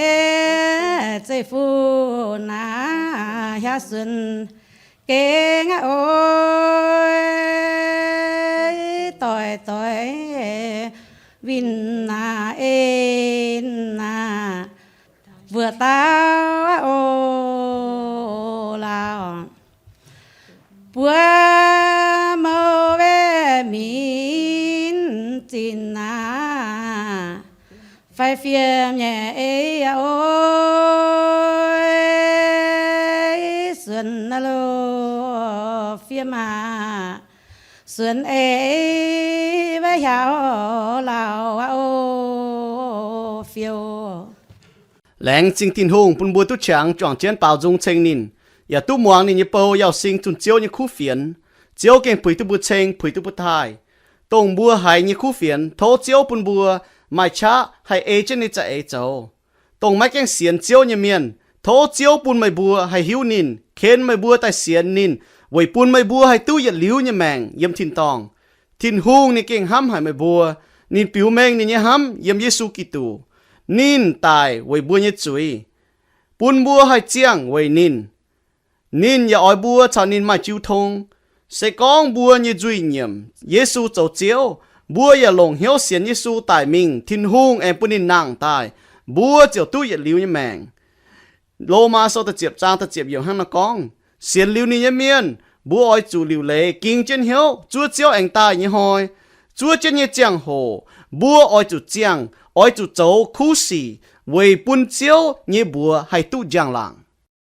zeiv-fun naaic, hiaaux suonc gengh aqv oc, doix-doix winh naaic en naaic, mbuoqc dauh aqv oc laauh. Buoqc mouh wuov minc zinh naaic, fai fiem nyei eix aqv oc, suonc aqv loh fiem aqv, suonc eix wuov hiaaux laauh aqv oc fiou. Laengz zingh Tin-Hungh bun mbuo duqv qangx juangc jienv baaux nzung ceng ninh, yaac duqv muangx ninh nyei bou Yauh Sing zunh Ziouv nyei kuv fienx. Ziouv gengh puix duqv mbuo ceng, puix duqv mbuo taaih. Dongh mbuo haiz nyei kuv fienx, tov Ziouv bun mbuo maaih qaqv haih ei jienv ninh nyei za'eix zoux. dongh maiv gaengh sienx Ziouv nyei mienh. Tov Ziouv bun meih mbuo haih hiuv ninh, ken meih mbuo daaih sienx ninh, weic bun meih mbuo haih duqv yietc liuz nyei maengc yiem tin-dorngh. Tin-Hungh ninh gengh hnamv haic meih mbuo. Ninh biux mengh ninh nyei hnamv yiem Yesu Giduc. Ninh daic weic mbuo nyei zuiz, bun mbuo haih ziangh weic ninh. Ninh yaac oix mbuo caux ninh maaih jiu tong. Se gorngv mbuo nyei nzuih nyiemc Yesu zoux Ziouv, mbuo yaac longc hnyouv sienx Yesu daic mingh, Tin-Hungh aengx bun ninh nangh daaih, mbuo ziouc duqv yietc liuz nyei maengc. Lomaa Sou da'ziepc zaang da'ziepc yiemc hnangv naaiv gorngv, sienx liuz ninh nyei mienh, mbuo oix zuqc liuc leiz ging jienv hnyouv zuov Ziouv aengx daaih nyei hnoi. Zuov jienv nyei ziangh hoc mbuo oix zuqc ziangh, oix zuqc zoux kuv sic weic bun Ziouv nyei mbuox haih duqv njang-laangc.